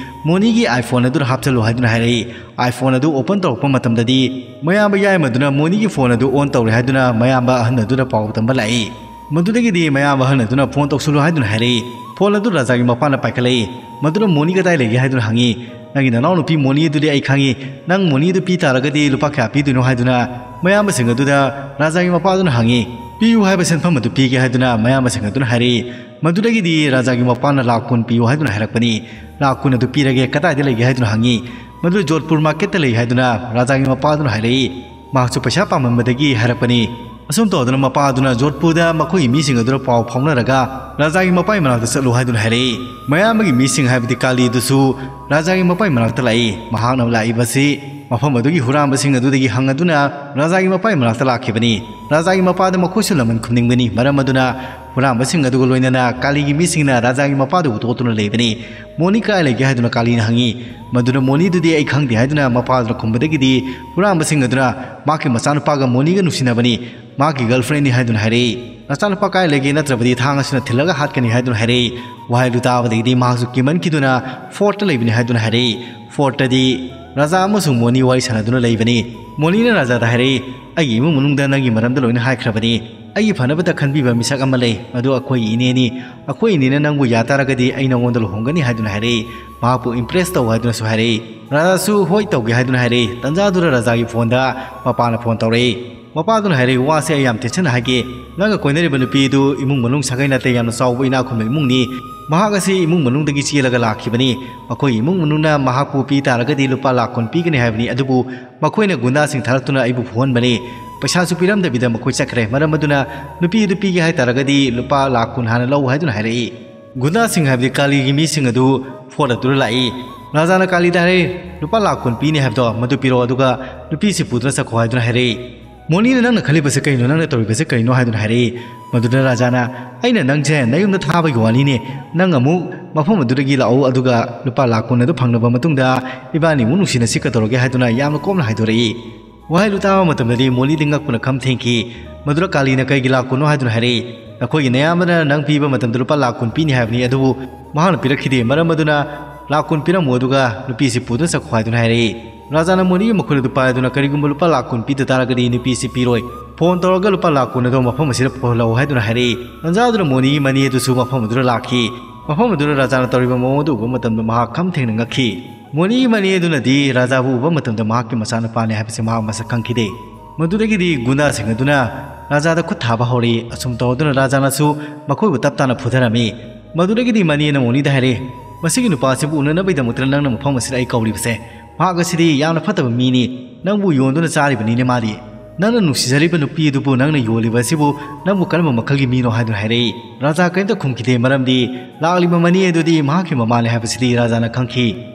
ꯃꯣꯅꯤꯒꯤ ꯑꯥꯏꯐꯣꯟ ꯑꯗꯨꯗ ꯍꯥꯞꯆꯜꯂꯨ ꯍꯥꯏꯗꯨꯅ ꯍꯥꯏꯔꯛꯏ꯫ ꯑꯥꯏꯐꯣꯟ ꯑꯗꯨ ꯑꯣꯄꯟ ꯇꯧꯔꯛꯄ ꯃꯇꯝꯗꯗꯤ ꯃꯌꯥꯝꯕ ꯌꯥꯏꯃꯗꯨꯅ ꯃꯣꯅꯤꯒꯤ ꯐꯣꯟ ꯑꯗꯨ ꯑꯣꯟ ꯇꯧꯔꯦ ꯍꯥꯏꯗꯨꯅ ꯃꯌꯥꯝꯕ ꯑꯍꯟ ꯑꯗꯨꯗ ꯄꯥꯎ ꯇꯝꯕ ꯂꯥꯛꯏ꯫ ꯃꯗꯨꯗꯒꯤꯗꯤ ꯃꯌꯥꯝꯕ ꯑꯍꯟ ꯑꯗꯨꯅ ꯐꯣꯟ ꯇꯧꯁꯜꯂꯨ ꯍꯥꯏꯗꯨꯅ ꯍꯥꯏꯔꯛꯏ꯫ ꯐꯣꯟ ꯑꯗꯨ ꯔꯥꯖꯥꯒꯤ ꯃꯄꯥꯅ ꯄꯥꯏꯈꯠꯂꯛꯏ꯫ ꯃꯗꯨꯅ "ꯃꯣꯅꯤ ꯀꯗꯥꯏ ꯂꯩꯒꯦ?" ꯍꯥꯏꯗꯨꯅ ꯍꯪꯉꯤ꯫ "ꯅꯪꯒꯤ ꯅꯅꯥꯎꯅꯨꯄꯤ ꯃꯣꯅꯤ ꯑꯗꯨꯗꯤ ꯑꯩ ꯈꯪꯉꯤ꯫ ꯅꯪ ꯃꯣꯅꯤ ꯑꯗꯨ ꯄꯤ ꯇꯥꯔꯒꯗꯤ ꯂꯨꯄꯥ ꯀꯌꯥ ꯄꯤꯗꯣꯏꯅꯣ?" ꯍꯥꯏꯗꯨꯅ ꯃꯌꯥꯝꯕꯁꯤꯡ ꯑꯗꯨꯗ ꯔꯥꯖꯥꯒꯤ ꯃꯄꯥꯗꯨꯅ ꯍꯪꯉꯤ꯫ "ꯄꯤꯌꯨ ꯍꯥꯏꯕ ꯁꯦꯟꯐꯝ ꯑꯗꯨ ꯄꯤꯒꯦ" ꯍꯥꯏꯗꯨꯅ ꯃꯌꯥꯝꯕꯁꯤꯡ ꯑꯗꯨꯅ ꯍꯥꯏꯔꯛꯏ꯫ ꯃꯗꯨꯗꯒꯤꯗꯤ ꯔꯥꯖꯥꯒꯤ ꯃꯄꯥꯅ ꯂꯥꯛ ꯀꯨꯟ ꯄꯤꯌꯨ ꯍꯥꯏꯗꯨꯅ ꯍꯥꯏꯔꯛꯄꯅꯤ꯫ "ꯂꯥꯛ ꯀꯨꯟ ꯑꯗꯨ ꯄꯤꯔꯒꯦ, ꯀꯗꯥꯏꯗ ꯂꯩꯒꯦ?" ꯍꯥꯏꯗꯨꯅ ꯍꯪꯉꯤ꯫ "ꯃꯗꯨ ꯖꯣꯙꯄꯨꯔ ꯃꯥꯔꯀꯦꯠꯇ ꯂꯩ" ꯍꯥꯏꯗꯨꯅ ꯔꯥꯖꯥꯒꯤ ꯃꯄꯥꯗꯨꯅ ꯍꯥꯏꯔꯛꯏ꯫ ꯃꯍꯥꯛꯁꯨ ꯄꯩꯁꯥ ꯄꯥꯝꯃꯟꯕꯗꯒꯤ ꯍꯥꯏꯔꯛꯄꯅꯤ꯫ ꯑꯁꯨꯝ ꯇꯧꯗꯅ ꯃꯄꯥ ꯑꯗꯨꯅ ꯖꯣꯙꯄꯨꯔꯗ ꯃꯈꯣꯏꯒꯤ ꯃꯤꯁꯤꯡ ꯑꯗꯨꯗ ꯄꯥꯎ ꯐꯥꯎꯅꯔꯒ ꯔꯥꯖꯥꯒꯤ ꯃꯄꯥꯒꯤ ꯃꯅꯥꯛꯇ ꯆꯠꯂꯨ ꯍꯥꯏꯗꯨꯅ ꯍꯥꯏꯔꯛꯏ꯫ ꯃꯌꯥꯝꯕꯒꯤ ꯃꯤꯁꯤꯡ ꯍꯥꯏꯕꯗꯤ ꯀꯥꯂꯤꯗꯨꯁꯨ ꯔꯥꯖꯥꯒꯤ ꯃꯄꯥꯒꯤ ꯃꯅꯥꯛꯇ ꯂꯥꯛꯏ꯫ ꯃꯍꯥꯛꯅ ꯂꯥꯛꯏꯕꯁꯤ ꯃꯐꯝ ꯑꯗꯨꯒꯤ ꯍꯨꯔꯥꯟꯕꯁꯤꯡ ꯑꯗꯨꯗꯒꯤ ꯍꯪꯗꯨꯅ ꯔꯥꯖꯥꯒꯤ ꯃꯄꯥꯒꯤ ꯃꯅꯥꯛꯇ ꯂꯥꯛꯈꯤꯕꯅꯤ꯫ ꯔꯥꯖꯥꯒꯤ ꯃꯄꯥꯗ ꯃꯈꯣꯏꯁꯨ ꯂꯃꯟ ꯈꯨꯝꯅꯤꯡꯕꯅꯤ꯫ ꯃꯔꯝ ꯑꯗꯨꯅ ꯍꯨꯔꯥꯟꯕꯁꯤꯡ ꯑꯗꯨꯒ ꯂꯣꯏꯅꯅ ꯀꯥꯂꯤꯒꯤ ꯃꯤꯁꯤꯡꯅ ꯔꯥꯖꯥꯒꯤ ꯃꯄꯥꯗꯨ ꯍꯨꯇꯣꯛꯇꯨꯅ ꯂꯩꯕꯅꯤ꯫ "ꯃꯣꯅꯤ ꯀꯥꯏ ꯂꯩꯒꯦ?" ꯍꯥꯏꯗꯨꯅ ꯀꯥꯂꯤꯅ ꯍꯪꯉꯤ꯫ ꯃꯗꯨꯅ "ꯃꯣꯅꯤꯗꯨꯗꯤ ꯑꯩ ꯈꯪꯗꯦ" ꯍꯥꯏꯗꯨꯅ ꯃꯄꯥꯗꯨꯅ ꯈꯨꯝꯕꯗꯒꯤꯗꯤ ꯍꯨꯔꯥꯟꯕꯁꯤꯡ ꯑꯗꯨꯅ ꯃꯍꯥꯛꯀꯤ ꯃꯆꯥꯅꯨꯄꯥꯒ ꯃꯣꯅꯤꯒ ꯅꯨꯡꯁꯤꯅꯕꯅꯤ, ꯃꯍꯥꯛꯀꯤ ꯒꯔꯜꯐ꯭ꯔꯦꯟꯅꯤ ꯍꯥꯏꯗꯨꯅ ꯍꯥꯏꯔꯛꯏ꯫ "ꯅꯆꯥꯅꯨꯄꯥ ꯀꯥꯏ ꯂꯩꯒꯦ? ꯅꯠꯇ꯭ꯔꯕꯗꯤ ꯊꯥꯡ ꯑꯁꯤꯅ ꯊꯤꯜꯂꯒ ꯍꯥꯠꯀꯅꯤ" ꯍꯥꯏꯗꯨꯅ ꯍꯥꯏꯔꯛꯏ꯫ ꯋꯥꯍꯩꯗꯨ ꯇꯥꯕꯗꯒꯤꯗꯤ ꯃꯍꯥꯛꯁꯨ ꯀꯤꯃꯟꯈꯤꯗꯨꯅ "ꯐꯣꯔꯠꯇ ꯂꯩꯕꯅꯤ" ꯍꯥꯏꯗꯨꯅ ꯍꯥꯏꯔꯛꯏ꯫ ꯐꯣꯔꯠꯇꯗꯤ ꯔꯥꯖꯥ ꯑꯃꯁꯨꯡ ꯃꯣꯅꯤ ꯋꯥꯔꯤ ꯁꯥꯟꯅꯗꯨꯅ ꯂꯩꯕꯅꯤ꯫ ꯃꯣꯅꯤꯅ ꯔꯥꯖꯥꯗ ꯍꯥꯏꯔꯛꯏ, "ꯑꯩꯒꯤ ꯏꯃꯨꯡ ꯃꯅꯨꯡꯗ ꯅꯪꯒꯤ ꯃꯔꯝꯗ ꯂꯣꯏꯅ ꯍꯥꯏꯈ꯭ꯔꯕꯅꯤ꯫ ꯑꯩꯒꯤ ꯐꯅꯕꯗ ꯈꯟꯕꯤꯕ ꯃꯤꯁꯛ ꯑꯃ ꯂꯩ, ꯃꯗꯨ ꯑꯩꯈꯣꯏꯒꯤ ꯏꯅꯦꯅꯤ꯫ ꯑꯩꯈꯣꯏ ꯏꯅꯦꯅ ꯅꯪꯕꯨ ꯌꯥ ꯇꯥꯔꯒꯗꯤ ꯑꯩ ꯅꯉꯣꯟꯗ ꯂꯨꯍꯣꯡꯒꯅꯤ" ꯍꯥꯏꯗꯨꯅ ꯍꯥꯏꯔꯛꯏ꯫ ꯃꯍꯥꯛꯄꯨ ꯏꯝꯄ꯭ꯔꯦꯁ ꯇꯧ ꯍꯥꯏꯗꯨꯅꯁꯨ ꯍꯥꯏꯔꯛꯏ꯫ ꯔꯥꯖꯥꯁꯨ ꯍꯣꯏ ꯇꯧꯒꯦ ꯍꯥꯏꯗꯨꯅ ꯍꯥꯏꯔꯛꯏ꯫ ꯇꯟꯖꯥꯗꯨꯗ ꯔꯥꯖꯥꯒꯤ ꯐꯣꯟꯗ ꯃꯄꯥꯅ ꯐꯣꯟ ꯇꯧꯔꯛꯏ꯫ ꯃꯄꯥꯗꯨꯅ ꯍꯥꯏꯔꯛꯏ, "ꯋꯥꯁꯦ ꯑꯩ ꯌꯥꯝ ꯇꯦꯟꯁꯤꯟꯅ ꯍꯥꯏꯒꯦ꯫ ꯅꯪꯒ ꯀꯣꯏꯅꯔꯤꯕ ꯅꯨꯄꯤꯗꯨ ꯏꯃꯨꯡ ꯃꯅꯨꯡ ꯁꯥꯒꯩ ꯅꯥꯇꯩ ꯌꯥꯝꯅ ꯆꯥꯎꯕ ꯏꯅꯥꯛ ꯈꯨꯟꯕ ꯏꯃꯨꯡꯅꯤ꯫ ꯃꯍꯥꯛ ꯑꯁꯤ ꯏꯃꯨꯡ ꯃꯅꯨꯡꯗꯒꯤ ꯆꯦꯜꯂꯒ ꯂꯥꯛꯈꯤꯕꯅꯤ꯫ ꯃꯈꯣꯏꯒꯤ ꯏꯃꯨꯡ ꯃꯅꯨꯡꯅ ꯃꯍꯥꯛꯄꯨ ꯄꯤ ꯇꯥꯔꯒꯗꯤ ꯂꯨꯄꯥ ꯂꯥꯛ ꯀꯨꯟ ꯄꯤꯒꯅꯤ ꯍꯥꯏꯕꯅꯤ, ꯑꯗꯨꯕꯨ ꯃꯈꯣꯏꯅ ꯒꯨꯟꯗꯥꯁꯤꯡ ꯊꯥꯔꯛꯇꯨꯅ ꯑꯩꯕꯨ ꯐꯨꯍꯟꯕꯅꯤ꯫ ꯄꯩꯁꯥꯁꯨ ꯄꯤꯔꯝꯗꯕꯤꯗ ꯃꯈꯣꯏ ꯆꯠꯈ꯭ꯔꯦ꯫ ꯃꯔꯝ ꯑꯗꯨꯅ ꯅꯨꯄꯤ ꯑꯗꯨ ꯄꯤꯒꯦ ꯍꯥꯏ ꯇꯥꯔꯒꯗꯤ ꯂꯨꯄꯥ ꯂꯥꯛ ꯀꯨꯟ ꯍꯥꯟꯅ ꯂꯧ" ꯍꯥꯏꯗꯨꯅ ꯍꯥꯏꯔꯛꯏ꯫ ꯒꯨꯟꯗꯥꯁꯤꯡ ꯍꯥꯏꯕꯗꯤ ꯀꯥꯂꯤꯒꯤ ꯃꯤꯁꯤꯡ ꯑꯗꯨ ꯐꯣꯔꯠ ꯑꯗꯨꯗ ꯂꯥꯛꯏ꯫ ꯔꯥꯖꯥꯅ ꯀꯥꯂꯤꯗ ꯍꯥꯏꯔꯛꯏ, "ꯂꯨꯄꯥ ꯂꯥꯛ ꯀꯨꯟ ꯄꯤꯅꯤ ꯍꯥꯏꯕꯗꯣ, ꯃꯗꯨ ꯄꯤꯔꯛꯑꯣ, ꯑꯗꯨꯒ ꯅꯨꯄꯤꯁꯤ ꯄꯨꯗꯨꯅ ꯆꯠꯈꯣ" ꯍꯥꯏꯗꯨꯅ ꯍꯥꯏꯔꯛꯏ꯫ ꯃꯣꯅꯤꯅ, "ꯅꯪꯅ ꯈꯜꯂꯤꯕꯁꯦ ꯀꯩꯅꯣ? ꯅꯪꯅ ꯇꯧꯔꯤꯕꯁꯦ ꯀꯩꯅꯣ?" ꯍꯥꯏꯗꯨꯅ ꯍꯥꯏꯔꯛꯏ꯫ ꯃꯗꯨꯗ ꯔꯥꯖꯥꯅ, "ꯑꯩꯅ ꯅꯪꯁꯦ ꯅꯌꯨꯝꯗ ꯊꯥꯕꯒꯤ ꯋꯥꯅꯤꯅꯦ꯫ ꯅꯪ ꯑꯃꯨꯛ ꯃꯐꯝ ꯑꯗꯨꯗꯒꯤ ꯂꯥꯛꯎ, ꯑꯗꯨꯒ ꯂꯨꯄꯥ ꯂꯥꯛ ꯀꯨꯟ ꯑꯗꯨ ꯐꯪꯂꯕ ꯃꯇꯨꯡꯗ ꯏꯕꯥꯅꯤ ꯑꯃꯨꯛ ꯅꯨꯡꯁꯤꯅꯁꯤ ꯀꯩꯗꯧꯔꯒꯦ?" ꯍꯥꯏꯗꯨꯅ ꯌꯥꯝꯅ ꯀꯣꯝꯅ ꯍꯥꯏꯗꯣꯔꯛꯏ꯫ ꯋꯥꯍꯩꯗꯨ ꯇꯥꯕ ꯃꯇꯝꯗꯗꯤ ꯃꯣꯅꯤꯗꯤ ꯉꯛꯄꯅ ꯈꯝ ꯊꯦꯡꯈꯤ꯫ ꯃꯗꯨꯗ ꯀꯥꯂꯤꯅ, "ꯀꯩꯒꯤ ꯂꯥꯛ ꯀꯨꯟꯅꯣ?" ꯍꯥꯏꯗꯨꯅ ꯍꯥꯏꯔꯛꯏ꯫ "ꯅꯈꯣꯏꯒꯤ ꯅꯌꯥꯝꯕꯅ ꯅꯪ ꯄꯤꯕ ꯃꯇꯝꯗ ꯂꯨꯄꯥ ꯂꯥꯛ ꯀꯨꯟ ꯄꯤꯅꯤ ꯍꯥꯏꯕꯅꯤ, ꯑꯗꯨꯕꯨ ꯃꯍꯥꯛꯅ ꯄꯤꯔꯛꯈꯤꯗꯦ꯫ ꯃꯔꯝ ꯑꯗꯨꯅ ꯂꯥꯛ ꯀꯨꯟ ꯄꯤꯔꯝꯃꯨ, ꯑꯗꯨꯒ ꯅꯨꯄꯤꯁꯤ ꯄꯨꯗꯨꯅ ꯆꯠꯈꯣ" ꯍꯥꯏꯗꯨꯅ ꯍꯥꯏꯔꯛꯏ꯫ ꯔꯥꯖꯥꯅ ꯃꯣꯅꯤꯒꯤ ꯃꯈꯨꯟ ꯑꯗꯨ ꯄꯥꯏꯗꯨꯅ, "ꯀꯔꯤꯒꯨꯝꯕ ꯂꯨꯄꯥ ꯂꯥꯛ ꯀꯨꯟ ꯄꯤꯗ ꯇꯥꯔꯒꯗꯤ ꯅꯨꯄꯤꯁꯤ ꯄꯤꯔꯣꯏ꯫ ꯐꯣꯟ ꯇꯧꯔꯒ ꯂꯨꯄꯥ ꯂꯥꯛ ꯀꯨꯟ ꯑꯗꯣ ꯃꯐꯝ ꯑꯁꯤꯗ ꯄꯨꯍꯜꯂꯛꯎ" ꯍꯥꯏꯗꯨꯅ ꯍꯥꯏꯔꯛꯏ꯫ ꯇꯟꯖꯥꯗꯨꯗ ꯃꯣꯅꯤꯒꯤ ꯃꯅꯦ ꯑꯗꯨꯁꯨ ꯃꯐꯝ ꯑꯗꯨꯗ ꯂꯥꯛꯈꯤ꯫ ꯃꯐꯝ ꯑꯗꯨꯗ ꯔꯥꯖꯥꯅ ꯇꯧꯔꯤꯕ ꯃꯑꯣꯡ ꯑꯗꯨ ꯎꯕ ꯃꯇꯝꯗ ꯃꯍꯥꯛ ꯈꯝ ꯊꯦꯡꯅ ꯉꯛꯈꯤ꯫ ꯃꯣꯅꯤꯒꯤ ꯃꯅꯦ ꯑꯗꯨꯅꯗꯤ ꯔꯥꯖꯥꯕꯨ ꯎꯕ ꯃꯇꯝꯗ ꯃꯍꯥꯛꯀꯤ ꯃꯆꯥꯅꯨꯄꯥꯅꯤ ꯍꯥꯏꯕꯁꯤ ꯃꯍꯥꯛ ꯃꯁꯛ ꯈꯪꯈꯤꯗꯦ꯫ ꯃꯗꯨꯗꯒꯤꯗꯤ ꯒꯨꯟꯗꯥꯁꯤꯡ ꯑꯗꯨꯅ ꯔꯥꯖꯥꯗ ꯈꯨꯠ ꯊꯥꯕ ꯍꯧꯔꯛꯏ꯫ ꯑꯁꯨꯝ ꯇꯧꯗꯨꯅ ꯔꯥꯖꯥꯅꯁꯨ ꯃꯈꯣꯏꯕꯨ ꯇꯞ ꯇꯥꯅ ꯐꯨꯊꯔꯝꯃꯤ꯫ ꯃꯗꯨꯗꯒꯤꯗꯤ ꯃꯅꯦꯅ ꯃꯣꯅꯤꯗ ꯍꯥꯏꯔꯦ, "ꯃꯁꯤꯒꯤ ꯅꯨꯄꯥꯁꯤꯕꯨ ꯎꯅꯅꯕꯒꯤꯗꯃꯛꯇ ꯅꯪꯅ ꯃꯐꯝ ꯑꯁꯤꯗ ꯑꯩ ꯀꯧꯔꯤꯕꯁꯦ? ꯃꯍꯥꯛ ꯑꯁꯤꯗꯤ ꯌꯥꯝꯅ ꯐꯠꯇꯕ ꯃꯤꯅꯤ꯫ ꯅꯪꯕꯨ ꯌꯣꯟꯗꯨꯅ ꯆꯥꯔꯤꯕꯅꯤꯅꯦ ꯃꯥꯗꯤ꯫ ꯅꯪꯅ ꯅꯨꯡꯁꯤꯖꯔꯤꯕ ꯅꯨꯄꯤ ꯑꯗꯨꯕꯨ ꯅꯪꯅ ꯌꯣꯜꯂꯤꯕ ꯑꯁꯤꯕꯨ ꯅꯪꯕꯨ ꯀꯔꯝꯕ ꯃꯈꯜꯒꯤ ꯃꯤꯅꯣ?" ꯍꯥꯏꯗꯨꯅ ꯍꯥꯏꯔꯛꯏ꯫ ꯔꯥꯖꯥ ꯀꯔꯤꯝꯇ ꯈꯨꯝꯈꯤꯗꯦ, ꯃꯔꯝꯗꯤ ꯂꯥꯛꯂꯤꯕ ꯃꯅꯦ ꯑꯗꯨꯗꯤ ꯃꯍꯥꯛꯀꯤ ꯃꯃꯥꯅꯤ ꯍꯥꯏꯕꯁꯤꯗꯤ ꯔꯥꯖꯥꯅ ꯈꯪꯈꯤ꯫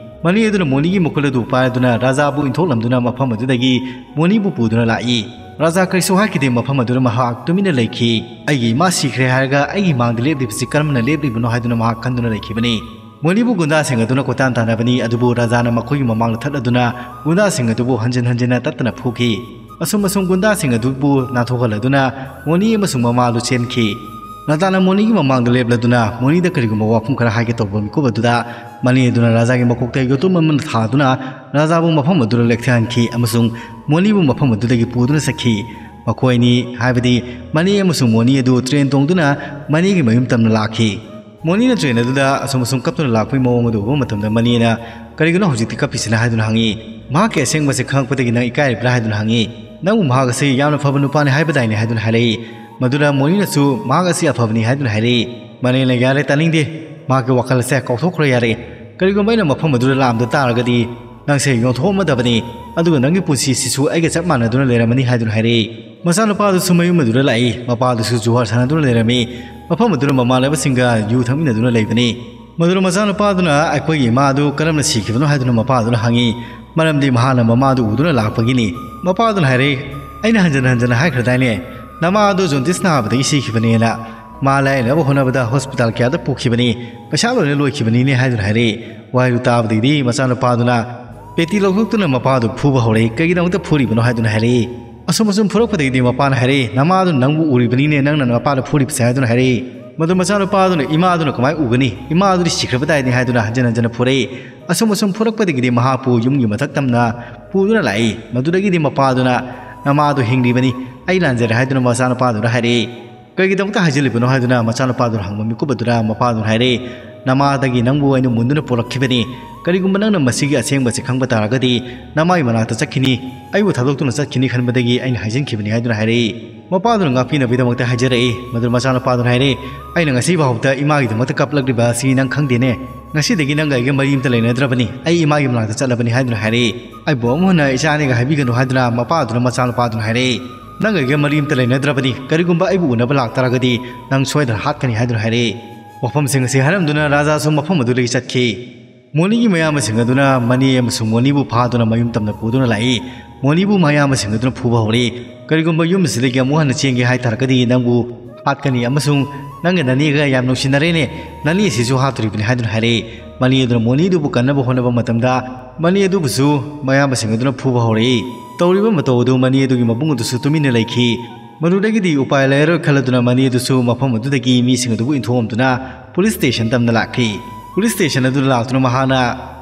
ꯃꯅꯦ ꯑꯗꯨꯅ ꯃꯣꯅꯤꯒꯤ ꯃꯈꯨꯜ ꯑꯗꯨ ꯄꯥꯏꯗꯨꯅ ꯔꯥꯖꯥꯕꯨ ꯏꯟꯊꯣꯛꯂꯝꯗꯨꯅ ꯃꯐꯝ ꯑꯗꯨꯗꯒꯤ ꯃꯣꯅꯤꯕꯨ ꯄꯨꯗꯨꯅ ꯂꯥꯛꯏ꯫ ꯔꯥꯖꯥ ꯀꯔꯤꯁꯨ ꯍꯥꯏꯈꯤꯗꯦ, ꯃꯐꯝ ꯑꯗꯨꯗ ꯃꯍꯥꯛ ꯇꯨꯃꯤꯟꯅ ꯂꯩꯈꯤ꯫ "ꯑꯩꯒꯤ ꯏꯃꯥ ꯁꯤꯈ꯭ꯔꯦ ꯍꯥꯏꯔꯒ ꯑꯩꯒꯤ ꯃꯥꯡꯗ ꯂꯦꯞꯂꯤꯕꯁꯤ ꯀꯔꯝꯅ ꯂꯦꯞꯂꯤꯕꯅꯣ?" ꯍꯥꯏꯗꯨꯅ ꯃꯍꯥꯛ ꯈꯟꯗꯨꯅ ꯂꯩꯈꯤꯕꯅꯤ꯫ ꯃꯣꯅꯤꯕꯨ ꯒꯨꯟꯗꯥꯁꯤꯡ ꯑꯗꯨꯅ ꯀꯣꯏꯇꯥꯟ ꯇꯥꯟꯅꯕꯅꯤ, ꯑꯗꯨꯕꯨ ꯔꯥꯖꯥꯅ ꯃꯈꯣꯏꯒꯤ ꯃꯃꯥꯡꯗ ꯊꯠꯂꯗꯨꯅ ꯒꯨꯟꯗꯥꯁꯤꯡ ꯑꯗꯨꯕꯨ ꯍꯟꯖꯤꯟ ꯍꯟꯖꯤꯟꯅ ꯇꯠꯇꯅ ꯐꯨꯈꯤ꯫ ꯑꯁꯨꯝ ꯑꯁꯨꯝ ꯒꯨꯟꯗꯥꯁꯤꯡ ꯑꯗꯨꯕꯨ ꯅꯥꯟꯊꯣꯛꯍꯜꯂꯗꯨꯅ ꯃꯣꯅꯤ ꯑꯃꯁꯨꯡ ꯃꯃꯥ ꯑꯗꯨ ꯆꯦꯟꯈꯤ꯫ ꯔꯥꯖꯥꯅ ꯃꯣꯅꯤꯒꯤ ꯃꯃꯥꯡꯗ ꯂꯦꯞꯂꯗꯨꯅ ꯃꯣꯅꯤꯗ ꯀꯔꯤꯒꯨꯝꯕ ꯋꯥꯐꯝ ꯈꯔ ꯍꯥꯏꯒꯦ ꯇꯧꯕ ꯃꯤꯀꯨꯞ ꯑꯗꯨꯗ ꯃꯅꯦ ꯑꯗꯨꯅ ꯔꯥꯖꯥꯒꯤ ꯃꯀꯣꯛꯇ ꯌꯣꯇꯨꯝ ꯑꯃ ꯊꯥꯗꯨꯅ ꯔꯥꯖꯥꯕꯨ ꯃꯐꯝ ꯑꯗꯨꯗ ꯂꯦꯛꯊꯍꯟꯈꯤ ꯑꯃꯁꯨꯡ ꯃꯣꯅꯤꯕꯨ ꯃꯐꯝ ꯑꯗꯨꯗꯒꯤ ꯄꯨꯗꯨꯅ ꯆꯠꯈꯤ꯫ ꯃꯈꯣꯏ ꯑꯅꯤ, ꯍꯥꯏꯕꯗꯤ ꯃꯅꯦ ꯑꯃꯁꯨꯡ ꯃꯣꯅꯤ ꯑꯗꯨ ꯇ꯭ꯔꯦꯟ ꯇꯣꯡꯗꯨꯅ ꯃꯅꯦꯒꯤ ꯃꯌꯨꯝ ꯇꯝꯅ ꯂꯥꯛꯈꯤ꯫ ꯃꯣꯅꯤꯅ ꯇ꯭ꯔꯦꯟ ꯑꯗꯨꯗ ꯑꯁꯨꯝ ꯑꯁꯨꯝ ꯀꯞꯇꯨꯅ ꯂꯥꯛꯄꯒꯤ ꯃꯑꯣꯡ ꯑꯗꯨ ꯎꯕ ꯃꯇꯝꯗ ꯃꯅꯦꯅ, "ꯀꯔꯤꯒꯤꯅꯣ ꯍꯧꯖꯤꯛꯇꯤ ꯀꯞꯄꯤꯁꯤꯅ?" ꯍꯥꯏꯗꯨꯅ ꯍꯪꯉꯤ꯫ "ꯃꯍꯥꯛꯀꯤ ꯑꯁꯦꯡꯕꯁꯦ ꯈꯪꯂꯛꯄꯗꯒꯤ ꯅꯪ ꯏꯀꯥꯏꯔꯤꯕ꯭ꯔꯥ?" ꯍꯥꯏꯗꯨꯅ ꯍꯪꯉꯤ꯫ "ꯅꯪꯕꯨ ꯃꯍꯥꯛ ꯑꯁꯤ ꯌꯥꯝꯅ ꯐꯕ ꯅꯨꯄꯥꯅꯤ ꯍꯥꯏꯕꯗꯥꯏꯅꯦ?" ꯍꯥꯏꯗꯨꯅ ꯍꯥꯏꯔꯛꯏ꯫ ꯃꯗꯨꯗ ꯃꯣꯅꯤꯅꯁꯨ, "ꯃꯍꯥꯛ ꯑꯁꯤ ꯑꯐꯕꯅꯤ" ꯍꯥꯏꯗꯨꯅ ꯍꯥꯏꯔꯛꯏ꯫ ꯃꯅꯦꯅ, "ꯌꯥꯔꯦ, ꯇꯥꯅꯤꯡꯗꯦ꯫ ꯃꯍꯥꯛꯀꯤ ꯋꯥꯈꯜ ꯑꯁꯦ ꯀꯥꯎꯊꯣꯛꯈ꯭ꯔꯣ ꯌꯥꯔꯦ꯫ ꯀꯔꯤꯒꯨꯝꯕ ꯑꯩꯅ ꯃꯐꯝ ꯑꯗꯨꯗ ꯂꯥꯛꯑꯝꯗ ꯇꯥꯔꯒꯗꯤ ꯅꯪꯁꯦ ꯌꯣꯟꯊꯣꯛꯑꯝꯃꯗꯕꯅꯤ꯫ ꯑꯗꯨꯒ ꯅꯪꯒꯤ ꯄꯨꯟꯁꯤꯁꯤꯁꯨ ꯑꯩꯒ ꯆꯞ ꯃꯥꯟꯅꯗꯨꯅ ꯂꯩꯔꯝꯃꯅꯤ" ꯍꯥꯏꯗꯨꯅ ꯍꯥꯏꯔꯛꯏ꯫ ꯃꯆꯥꯅꯨꯄꯥꯗꯨꯁꯨ ꯃꯌꯨꯝ ꯑꯗꯨꯗ ꯂꯥꯛꯏ꯫ ꯃꯄꯥꯗꯨꯁꯨ ꯖꯨꯍꯥꯔ ꯁꯥꯟꯅꯗꯨꯅ ꯂꯩꯔꯝꯃꯤ꯫ ꯃꯐꯝ ꯑꯗꯨꯗ ꯃꯃꯥꯟꯅꯕꯁꯤꯡꯒ ꯌꯨ ꯊꯛꯃꯤꯟꯅꯗꯨꯅ ꯂꯩꯕꯅꯤ꯫ ꯃꯗꯨꯗ ꯃꯆꯥꯅꯨꯄꯥꯗꯨꯅ, "ꯑꯩꯈꯣꯏꯒꯤ ꯏꯃꯥ ꯑꯗꯨ ꯀꯔꯝꯅ ꯁꯤꯈꯤꯕꯅꯣ?" ꯍꯥꯏꯗꯨꯅ ꯃꯄꯥꯗꯨꯅ ꯍꯪꯉꯤ꯫ ꯃꯔꯝꯗꯤ ꯃꯍꯥꯛꯅ ꯃꯃꯥꯗꯨ ꯎꯗꯨꯅ ꯂꯥꯛꯄꯒꯤꯅꯤ꯫ ꯃꯄꯥꯗꯨꯅ ꯍꯥꯏꯔꯛꯏ, "ꯑꯩꯅ ꯍꯟꯖꯟ ꯍꯟꯖꯟꯅ ꯍꯥꯏꯈ꯭ꯔꯗꯥꯏꯅꯦ, ꯅꯃꯥ ꯑꯗꯨ ꯖꯣꯟꯗꯤꯁ ꯅꯥꯕꯗꯒꯤ ꯁꯤꯈꯤꯕꯅꯦꯅ? ꯃꯥ ꯂꯥꯌꯦꯡꯅꯕ ꯍꯣꯠꯅꯕꯗ ꯍꯣꯁꯄꯤꯇꯥꯜ ꯀꯌꯥꯗ ꯄꯨꯈꯤꯕꯅꯤ, ꯄꯩꯁꯥ ꯂꯣꯏꯅ ꯂꯣꯏꯈꯤꯕꯅꯤꯅꯦ" ꯍꯥꯏꯗꯨꯅ ꯍꯥꯏꯔꯛꯏ꯫ ꯋꯥꯍꯩꯗꯨ ꯇꯥꯕꯗꯒꯤꯗꯤ ꯃꯆꯥꯅꯨꯄꯥꯗꯨꯅ ꯄꯦꯇꯤ ꯂꯧꯊꯣꯛꯇꯨꯅ ꯃꯄꯥꯗꯨ ꯐꯨꯕ ꯍꯧꯔꯛꯏ꯫ "ꯀꯩꯒꯤꯗꯃꯛꯇ ꯐꯨꯔꯤꯕꯅꯣ?" ꯍꯥꯏꯗꯨꯅ ꯍꯥꯏꯔꯛꯏ꯫ ꯑꯁꯨꯝ ꯑꯁꯨꯝ ꯐꯨꯔꯛꯄꯗꯒꯤꯗꯤ ꯃꯄꯥꯅ ꯍꯥꯏꯔꯛꯏ, "ꯅꯃꯥꯗꯨ ꯅꯪꯕꯨ ꯎꯔꯤꯕꯅꯤꯅꯦ, ꯅꯪꯅ ꯅꯄꯥꯗ ꯐꯨꯔꯤꯕꯁꯦ" ꯍꯥꯏꯗꯨꯅ ꯍꯥꯏꯔꯛꯏ꯫ ꯃꯗꯨ ꯃꯆꯥꯅꯨꯄꯥꯗꯨꯅ ꯏꯃꯥꯗꯨꯅ ꯀꯃꯥꯏꯅ ꯎꯒꯅꯤ? ꯏꯃꯥꯗꯨꯗꯤ ꯁꯤꯈ꯭ꯔꯕꯗꯥꯏꯅꯤ ꯍꯥꯏꯗꯨꯅ ꯍꯟꯖꯤꯟ ꯍꯟꯖꯤꯟꯅ ꯐꯨꯔꯛꯏ꯫ ꯑꯁꯨꯝ ꯑꯁꯨꯝ ꯐꯨꯔꯛꯄꯗꯒꯤꯗꯤ ꯃꯍꯥꯛꯄꯨ ꯌꯨꯝꯒꯤ ꯃꯊꯛ ꯇꯝꯅ ꯄꯨꯗꯨꯅ ꯂꯥꯛꯏ꯫ ꯃꯗꯨꯗꯒꯤꯗꯤ ꯃꯄꯥꯗꯨꯅ, "ꯅꯃꯥꯗꯨ ꯍꯤꯡꯂꯤꯕꯅꯤ, ꯑꯩ ꯂꯥꯟꯖꯔꯦ" ꯍꯥꯏꯗꯨꯅ ꯃꯆꯥꯅꯨꯄꯥꯗꯨꯗ ꯍꯥꯏꯔꯛꯏ꯫ "ꯀꯩꯒꯤꯗꯃꯛꯇ ꯍꯥꯏꯖꯤꯜꯂꯤꯕꯅꯣ?" ꯍꯥꯏꯗꯨꯅ ꯃꯆꯥꯅꯨꯄꯥꯗꯨꯅ ꯍꯪꯕ ꯃꯤꯀꯨꯞ ꯑꯗꯨꯗ ꯃꯄꯥꯗꯨꯅ ꯍꯥꯏꯔꯛꯏ, ꯅꯃꯥꯗꯒꯤ ꯅꯪꯕꯨ ꯑꯩꯅ ꯃꯨꯟꯗꯨꯅ ꯄꯣꯔꯛꯈꯤꯕꯅꯤ꯫ ꯀꯔꯤꯒꯨꯝꯕ ꯅꯪꯅ ꯃꯁꯤꯒꯤ ꯑꯁꯦꯡꯕꯁꯤ ꯈꯪꯕ ꯇꯥꯔꯒꯗꯤ ꯅꯃꯥꯏ ꯃꯅꯥꯛꯇ ꯆꯠꯈꯤꯅꯤ, ꯑꯩꯕꯨ ꯊꯥꯗꯣꯛꯇꯨꯅ ꯆꯠꯈꯤꯅꯤ ꯈꯟꯕꯗꯒꯤ ꯑꯩꯅ ꯍꯥꯏꯖꯤꯟꯈꯤꯕꯅꯤ" ꯍꯥꯏꯗꯨꯅ ꯍꯥꯏꯔꯛꯏ꯫ ꯃꯄꯥꯗꯨꯅ ꯉꯥꯛꯄꯤꯅꯕꯒꯤꯗꯃꯛꯇ ꯍꯥꯏꯖꯔꯛꯏ꯫ ꯃꯗꯨ ꯃꯆꯥꯅꯨꯄꯥꯗꯨꯅ ꯍꯥꯏꯔꯛꯏ, "ꯑꯩꯅ ꯉꯁꯤ ꯐꯥꯎꯕꯗ ꯏꯃꯥꯒꯤꯗꯃꯛꯇ ꯀꯞꯂꯛꯂꯤꯕ ꯑꯁꯤ ꯅꯪ ꯈꯪꯗꯦꯅꯦ꯫ ꯉꯁꯤꯗꯒꯤ ꯅꯪꯒ ꯑꯩꯒ ꯃꯔꯤ ꯑꯃꯇ ꯂꯩꯅꯗ꯭ꯔꯕꯅꯤ꯫ ꯑꯩ ꯏꯃꯥꯒꯤ ꯃꯅꯥꯛꯇ ꯆꯠꯂꯕꯅꯤ" ꯍꯥꯏꯗꯨꯅ ꯍꯥꯏꯔꯛꯏ꯫ "ꯑꯩꯕꯨ ꯑꯃꯨꯛ ꯍꯟꯅ ꯏꯆꯥꯅꯤꯒ ꯍꯥꯏꯕꯤꯒꯅꯨ" ꯍꯥꯏꯗꯨꯅ ꯃꯄꯥꯗꯨꯅ ꯃꯆꯥꯅꯨꯄꯥꯗꯨꯅ ꯍꯥꯏꯔꯛꯏ꯫ "ꯅꯪꯒ ꯑꯩꯒ ꯃꯔꯤ ꯑꯃꯇ ꯂꯩꯅꯗ꯭ꯔꯕꯅꯤ꯫ ꯀꯔꯤꯒꯨꯝꯕ ꯑꯩꯕꯨ ꯎꯅꯕ ꯂꯥꯛꯇꯥꯔꯒꯗꯤ ꯅꯪ ꯁꯣꯏꯗꯅ ꯍꯥꯠꯀꯅꯤ" ꯍꯥꯏꯗꯨꯅ ꯍꯥꯏꯔꯛꯏ꯫ ꯋꯥꯐꯝꯁꯤꯡ ꯑꯁꯤ ꯍꯥꯏꯔꯝꯗꯨꯅ ꯔꯥꯖꯥꯁꯨ ꯃꯐꯝ ꯑꯗꯨꯗꯒꯤ ꯆꯠꯈꯤ꯫ ꯃꯣꯅꯤꯒꯤ ꯃꯌꯥꯝꯕꯁꯤꯡ ꯑꯗꯨꯅ ꯃꯅꯤ ꯑꯃꯁꯨꯡ ꯃꯣꯅꯤꯕꯨ ꯐꯥꯗꯨꯅ ꯃꯌꯨꯝ ꯇꯝꯅ ꯄꯨꯗꯨꯅ ꯂꯥꯛꯏ꯫ ꯃꯣꯅꯤꯕꯨ ꯃꯌꯥꯝꯕꯁꯤꯡ ꯑꯗꯨꯅ ꯐꯨꯕ ꯍꯧꯔꯛꯏ꯫ "ꯀꯔꯤꯒꯨꯝꯕ ꯌꯨꯝ ꯑꯁꯤꯗꯒꯤ ꯑꯃꯨꯛ ꯍꯟꯅ ꯆꯦꯟꯒꯦ ꯍꯥꯏ ꯇꯥꯔꯒꯗꯤ ꯅꯪꯕꯨ ꯍꯥꯠꯀꯅꯤ ꯑꯃꯁꯨꯡ ꯅꯪꯒ ꯅꯅꯦꯒ ꯌꯥꯝ ꯅꯨꯡꯁꯤꯅꯔꯦꯅꯦ, ꯅꯅꯦ ꯑꯁꯤꯁꯨ ꯍꯥꯠꯇꯣꯔꯤꯕꯅꯤ" ꯍꯥꯏꯗꯨꯅ ꯍꯥꯏꯔꯛꯏ꯫ ꯃꯅꯤ ꯑꯗꯨꯅ ꯃꯣꯅꯤꯗꯨꯕꯨ ꯀꯟꯅꯕ ꯍꯣꯠꯅꯕ ꯃꯇꯝꯗ ꯃꯅꯤ ꯑꯗꯨꯕꯨꯁꯨ ꯃꯌꯥꯝꯕꯁꯤꯡ ꯑꯗꯨꯅ ꯐꯨꯕ ꯍꯧꯔꯛꯏ꯫ ꯇꯧꯔꯤꯕ ꯃꯇꯧ ꯑꯗꯨ ꯃꯅꯤ ꯑꯗꯨꯒꯤ ꯃꯕꯨꯡ ꯑꯗꯨꯁꯨ ꯇꯨꯃꯤꯟꯅ ꯂꯩꯈꯤ꯫ ꯃꯗꯨꯗꯒꯤꯗꯤ ꯎꯄꯥꯏ ꯂꯩꯔꯔꯣꯏ ꯈꯜꯂꯗꯨꯅ ꯃꯅꯤ ꯑꯗꯨꯁꯨ ꯃꯐꯝ ꯑꯗꯨꯗꯒꯤ ꯃꯤꯁꯤꯡ ꯑꯗꯨꯕꯨ ꯏꯟꯊꯣꯛꯑꯝꯗꯨꯅ ꯄꯨꯂꯤꯁ ꯁ꯭ꯇꯦꯁꯟ ꯇꯝꯅ ꯂꯥꯛꯈꯤ꯫ ꯄꯨꯂꯤꯁ ꯁ꯭ꯇꯦꯁꯟ ꯑꯗꯨꯗ ꯂꯥꯛꯇꯨꯅ ꯃꯍꯥꯛꯅ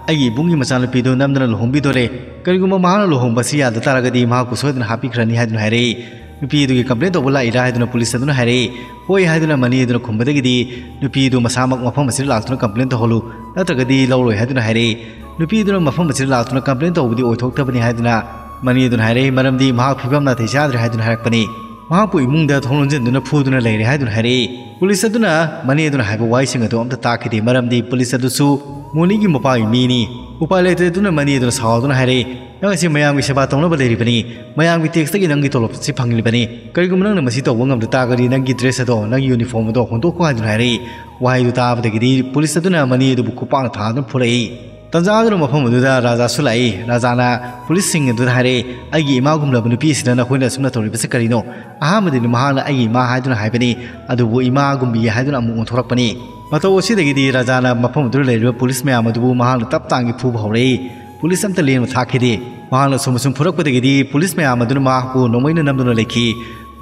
"ꯑꯩꯒꯤ ꯏꯕꯨꯡꯒꯤ ꯃꯆꯥꯅꯨꯄꯤꯗꯨ ꯅꯝꯗꯅ ꯂꯨꯍꯣꯡꯕꯤꯗꯣꯔꯦ꯫ ꯀꯔꯤꯒꯨꯝꯕ ꯃꯍꯥꯛꯅ ꯂꯨꯍꯣꯡꯕ ꯑꯁꯤ ꯌꯥꯗ ꯇꯥꯔꯒꯗꯤ ꯃꯍꯥꯛꯄꯨ ꯁꯣꯏꯗꯅ ꯍꯥꯠꯄꯤꯈ꯭ꯔꯅꯤ" ꯍꯥꯏꯗꯨꯅ ꯍꯥꯏꯔꯛꯏ꯫ ꯅꯨꯄꯤ ꯑꯗꯨꯒꯤ ꯀꯝꯄ꯭ꯂꯦꯟ ꯇꯧꯕ ꯂꯥꯛꯏꯔꯥ ꯍꯥꯏꯗꯨꯅ ꯄꯨꯂꯤꯁ ꯑꯗꯨꯅ ꯍꯥꯏꯔꯛꯏ꯫ "ꯍꯣꯏ" ꯍꯥꯏꯗꯨꯅ ꯃꯅꯤ ꯑꯗꯨꯅ ꯈꯨꯝꯕꯗꯒꯤꯗꯤ ꯅꯨꯄꯤ ꯑꯗꯨ ꯃꯁꯥꯃꯛ ꯃꯐꯝ ꯑꯁꯤꯗ ꯂꯥꯛꯇꯨꯅ ꯀꯝꯄ꯭ꯂꯦꯟ ꯇꯧꯍꯜꯂꯨ, ꯅꯠꯇ꯭ꯔꯒꯗꯤ ꯂꯧꯔꯣꯏ ꯍꯥꯏꯗꯨꯅ ꯍꯥꯏꯔꯛꯏ꯫ ꯅꯨꯄꯤ ꯑꯗꯨꯅ ꯃꯐꯝ ꯑꯁꯤꯗ ꯂꯥꯛꯇꯨꯅ ꯀꯝꯄ꯭ꯂꯦꯟ ꯇꯧꯕꯗꯤ ꯑꯣꯏꯊꯣꯛꯇꯕꯅꯤ ꯍꯥꯏꯗꯨꯅ ꯃꯅꯤ ꯑꯗꯨꯅ ꯍꯥꯏꯔꯛꯏ, ꯃꯔꯝꯗꯤ ꯃꯍꯥꯛ ꯐꯤꯕꯝ ꯅꯥꯇꯩ ꯆꯥꯗ꯭ꯔꯦ ꯍꯥꯏꯗꯨꯅ ꯍꯥꯏꯔꯛꯄꯅꯤ꯫ ꯃꯍꯥꯛꯄꯨ ꯏꯃꯨꯡꯗ ꯊꯣꯡ ꯂꯣꯟꯁꯤꯟꯗꯨꯅ ꯐꯨꯗꯨꯅ ꯂꯩꯔꯦ ꯍꯥꯏꯗꯨꯅ ꯍꯥꯏꯔꯛꯏ꯫ ꯄꯨꯂꯤꯁ ꯑꯗꯨꯅ ꯃꯅꯤ ꯑꯗꯨꯅ ꯍꯥꯏꯕ ꯋꯥꯍꯩꯁꯤꯡ ꯑꯗꯨ ꯑꯝꯇ ꯇꯥꯈꯤꯗꯦ, ꯃꯔꯝꯗꯤ ꯄꯨꯂꯤꯁ ꯑꯗꯨꯁꯨ ꯃꯣꯅꯤꯒꯤ ꯃꯄꯥꯒꯤ ꯃꯤꯅꯤ꯫ ꯎꯄꯥꯏ ꯂꯩꯇꯗꯨꯅ ꯃꯅꯤ ꯑꯗꯨꯅ ꯁꯥꯎꯗꯨꯅ ꯍꯥꯏꯔꯛꯏ, "ꯅꯪ ꯑꯁꯤ ꯃꯌꯥꯝꯒꯤ ꯁꯦꯕꯥ ꯇꯧꯅꯕ ꯂꯩꯔꯤꯕꯅꯤ, ꯃꯌꯥꯝꯒꯤ ꯇꯦꯛꯁꯇꯒꯤ ꯅꯪꯒꯤ ꯇꯣꯂꯣꯞ ꯑꯁꯤ ꯐꯪꯂꯤꯕꯅꯤ꯫ ꯀꯔꯤꯒꯨꯝꯕ ꯅꯪꯅ ꯃꯁꯤ ꯇꯧꯕ ꯉꯝꯗ ꯇꯥꯔꯒꯗꯤ ꯅꯪꯒꯤ ꯗ꯭ꯔꯦꯁ ꯑꯗꯣ, ꯅꯪꯒꯤ ꯌꯨꯅꯤꯐꯣꯔꯝ ꯑꯗꯣ ꯍꯣꯡꯗꯣꯛꯈꯣ" ꯍꯥꯏꯗꯨꯅ ꯍꯥꯏꯔꯛꯏ꯫ ꯋꯥꯍꯩꯗꯨ ꯇꯥꯕꯗꯒꯤꯗꯤ ꯄꯨꯂꯤꯁ ꯑꯗꯨꯅ ꯃꯅꯤ ꯑꯗꯨꯕꯨ ꯈꯨꯄꯥꯛꯅ ꯊꯥꯗꯨꯅ ꯐꯨꯔꯛꯏ꯫ ꯇꯟꯖꯥ ꯑꯗꯨꯅ ꯃꯐꯝ ꯑꯗꯨꯗ ꯔꯥꯖꯥꯁꯨ ꯂꯥꯛꯏ꯫ ꯔꯥꯖꯥꯅ ꯄꯨꯂꯤꯁꯁꯤꯡ ꯑꯗꯨꯗ ꯍꯥꯏꯔꯛꯏ, "ꯑꯩꯒꯤ ꯏꯃꯥꯒꯨꯝꯂꯕ ꯅꯨꯄꯤ ꯑꯁꯤꯗ ꯅꯈꯣꯏꯅ ꯑꯁꯨꯝꯅ ꯇꯧꯔꯤꯕꯁꯤ ꯀꯔꯤꯅꯣ?" ꯑꯍꯥꯟꯕꯗꯗꯤ ꯃꯍꯥꯛꯅ "ꯑꯩꯒꯤ ꯏꯃꯥ" ꯍꯥꯏꯗꯨꯅ ꯍꯥꯏꯕꯅꯤ, ꯑꯗꯨꯕꯨ "ꯏꯃꯥꯒꯨꯝꯕꯤ" ꯍꯥꯏꯗꯨꯅ ꯑꯃꯨꯛ ꯑꯣꯟꯊꯣꯔꯛꯄꯅꯤ꯫ ꯃꯇꯧ ꯑꯁꯤꯗꯒꯤꯗꯤ ꯔꯥꯖꯥꯅ ꯃꯐꯝ ꯑꯗꯨꯗ ꯂꯩꯔꯤꯕ ꯄꯨꯂꯤꯁ ꯃꯌꯥꯝ ꯑꯗꯨꯕꯨ ꯃꯍꯥꯛꯅ ꯇꯞ ꯇꯥꯡꯒꯤ ꯐꯨꯕ ꯍꯧꯔꯛꯏ꯫ ꯄꯨꯂꯤꯁ ꯑꯝꯇ ꯂꯦꯝꯅ ꯊꯥꯈꯤꯗꯦ꯫ ꯃꯍꯥꯛꯅ ꯁꯨꯝ ꯑꯁꯨꯝ ꯐꯨꯔꯛꯄꯗꯒꯤꯗꯤ ꯄꯨꯂꯤꯁ ꯃꯌꯥꯝ ꯑꯗꯨꯅ ꯃꯍꯥꯛꯄꯨ ꯅꯣꯡꯃꯩꯅ ꯅꯝꯗꯨꯅ ꯂꯩꯈꯤ꯫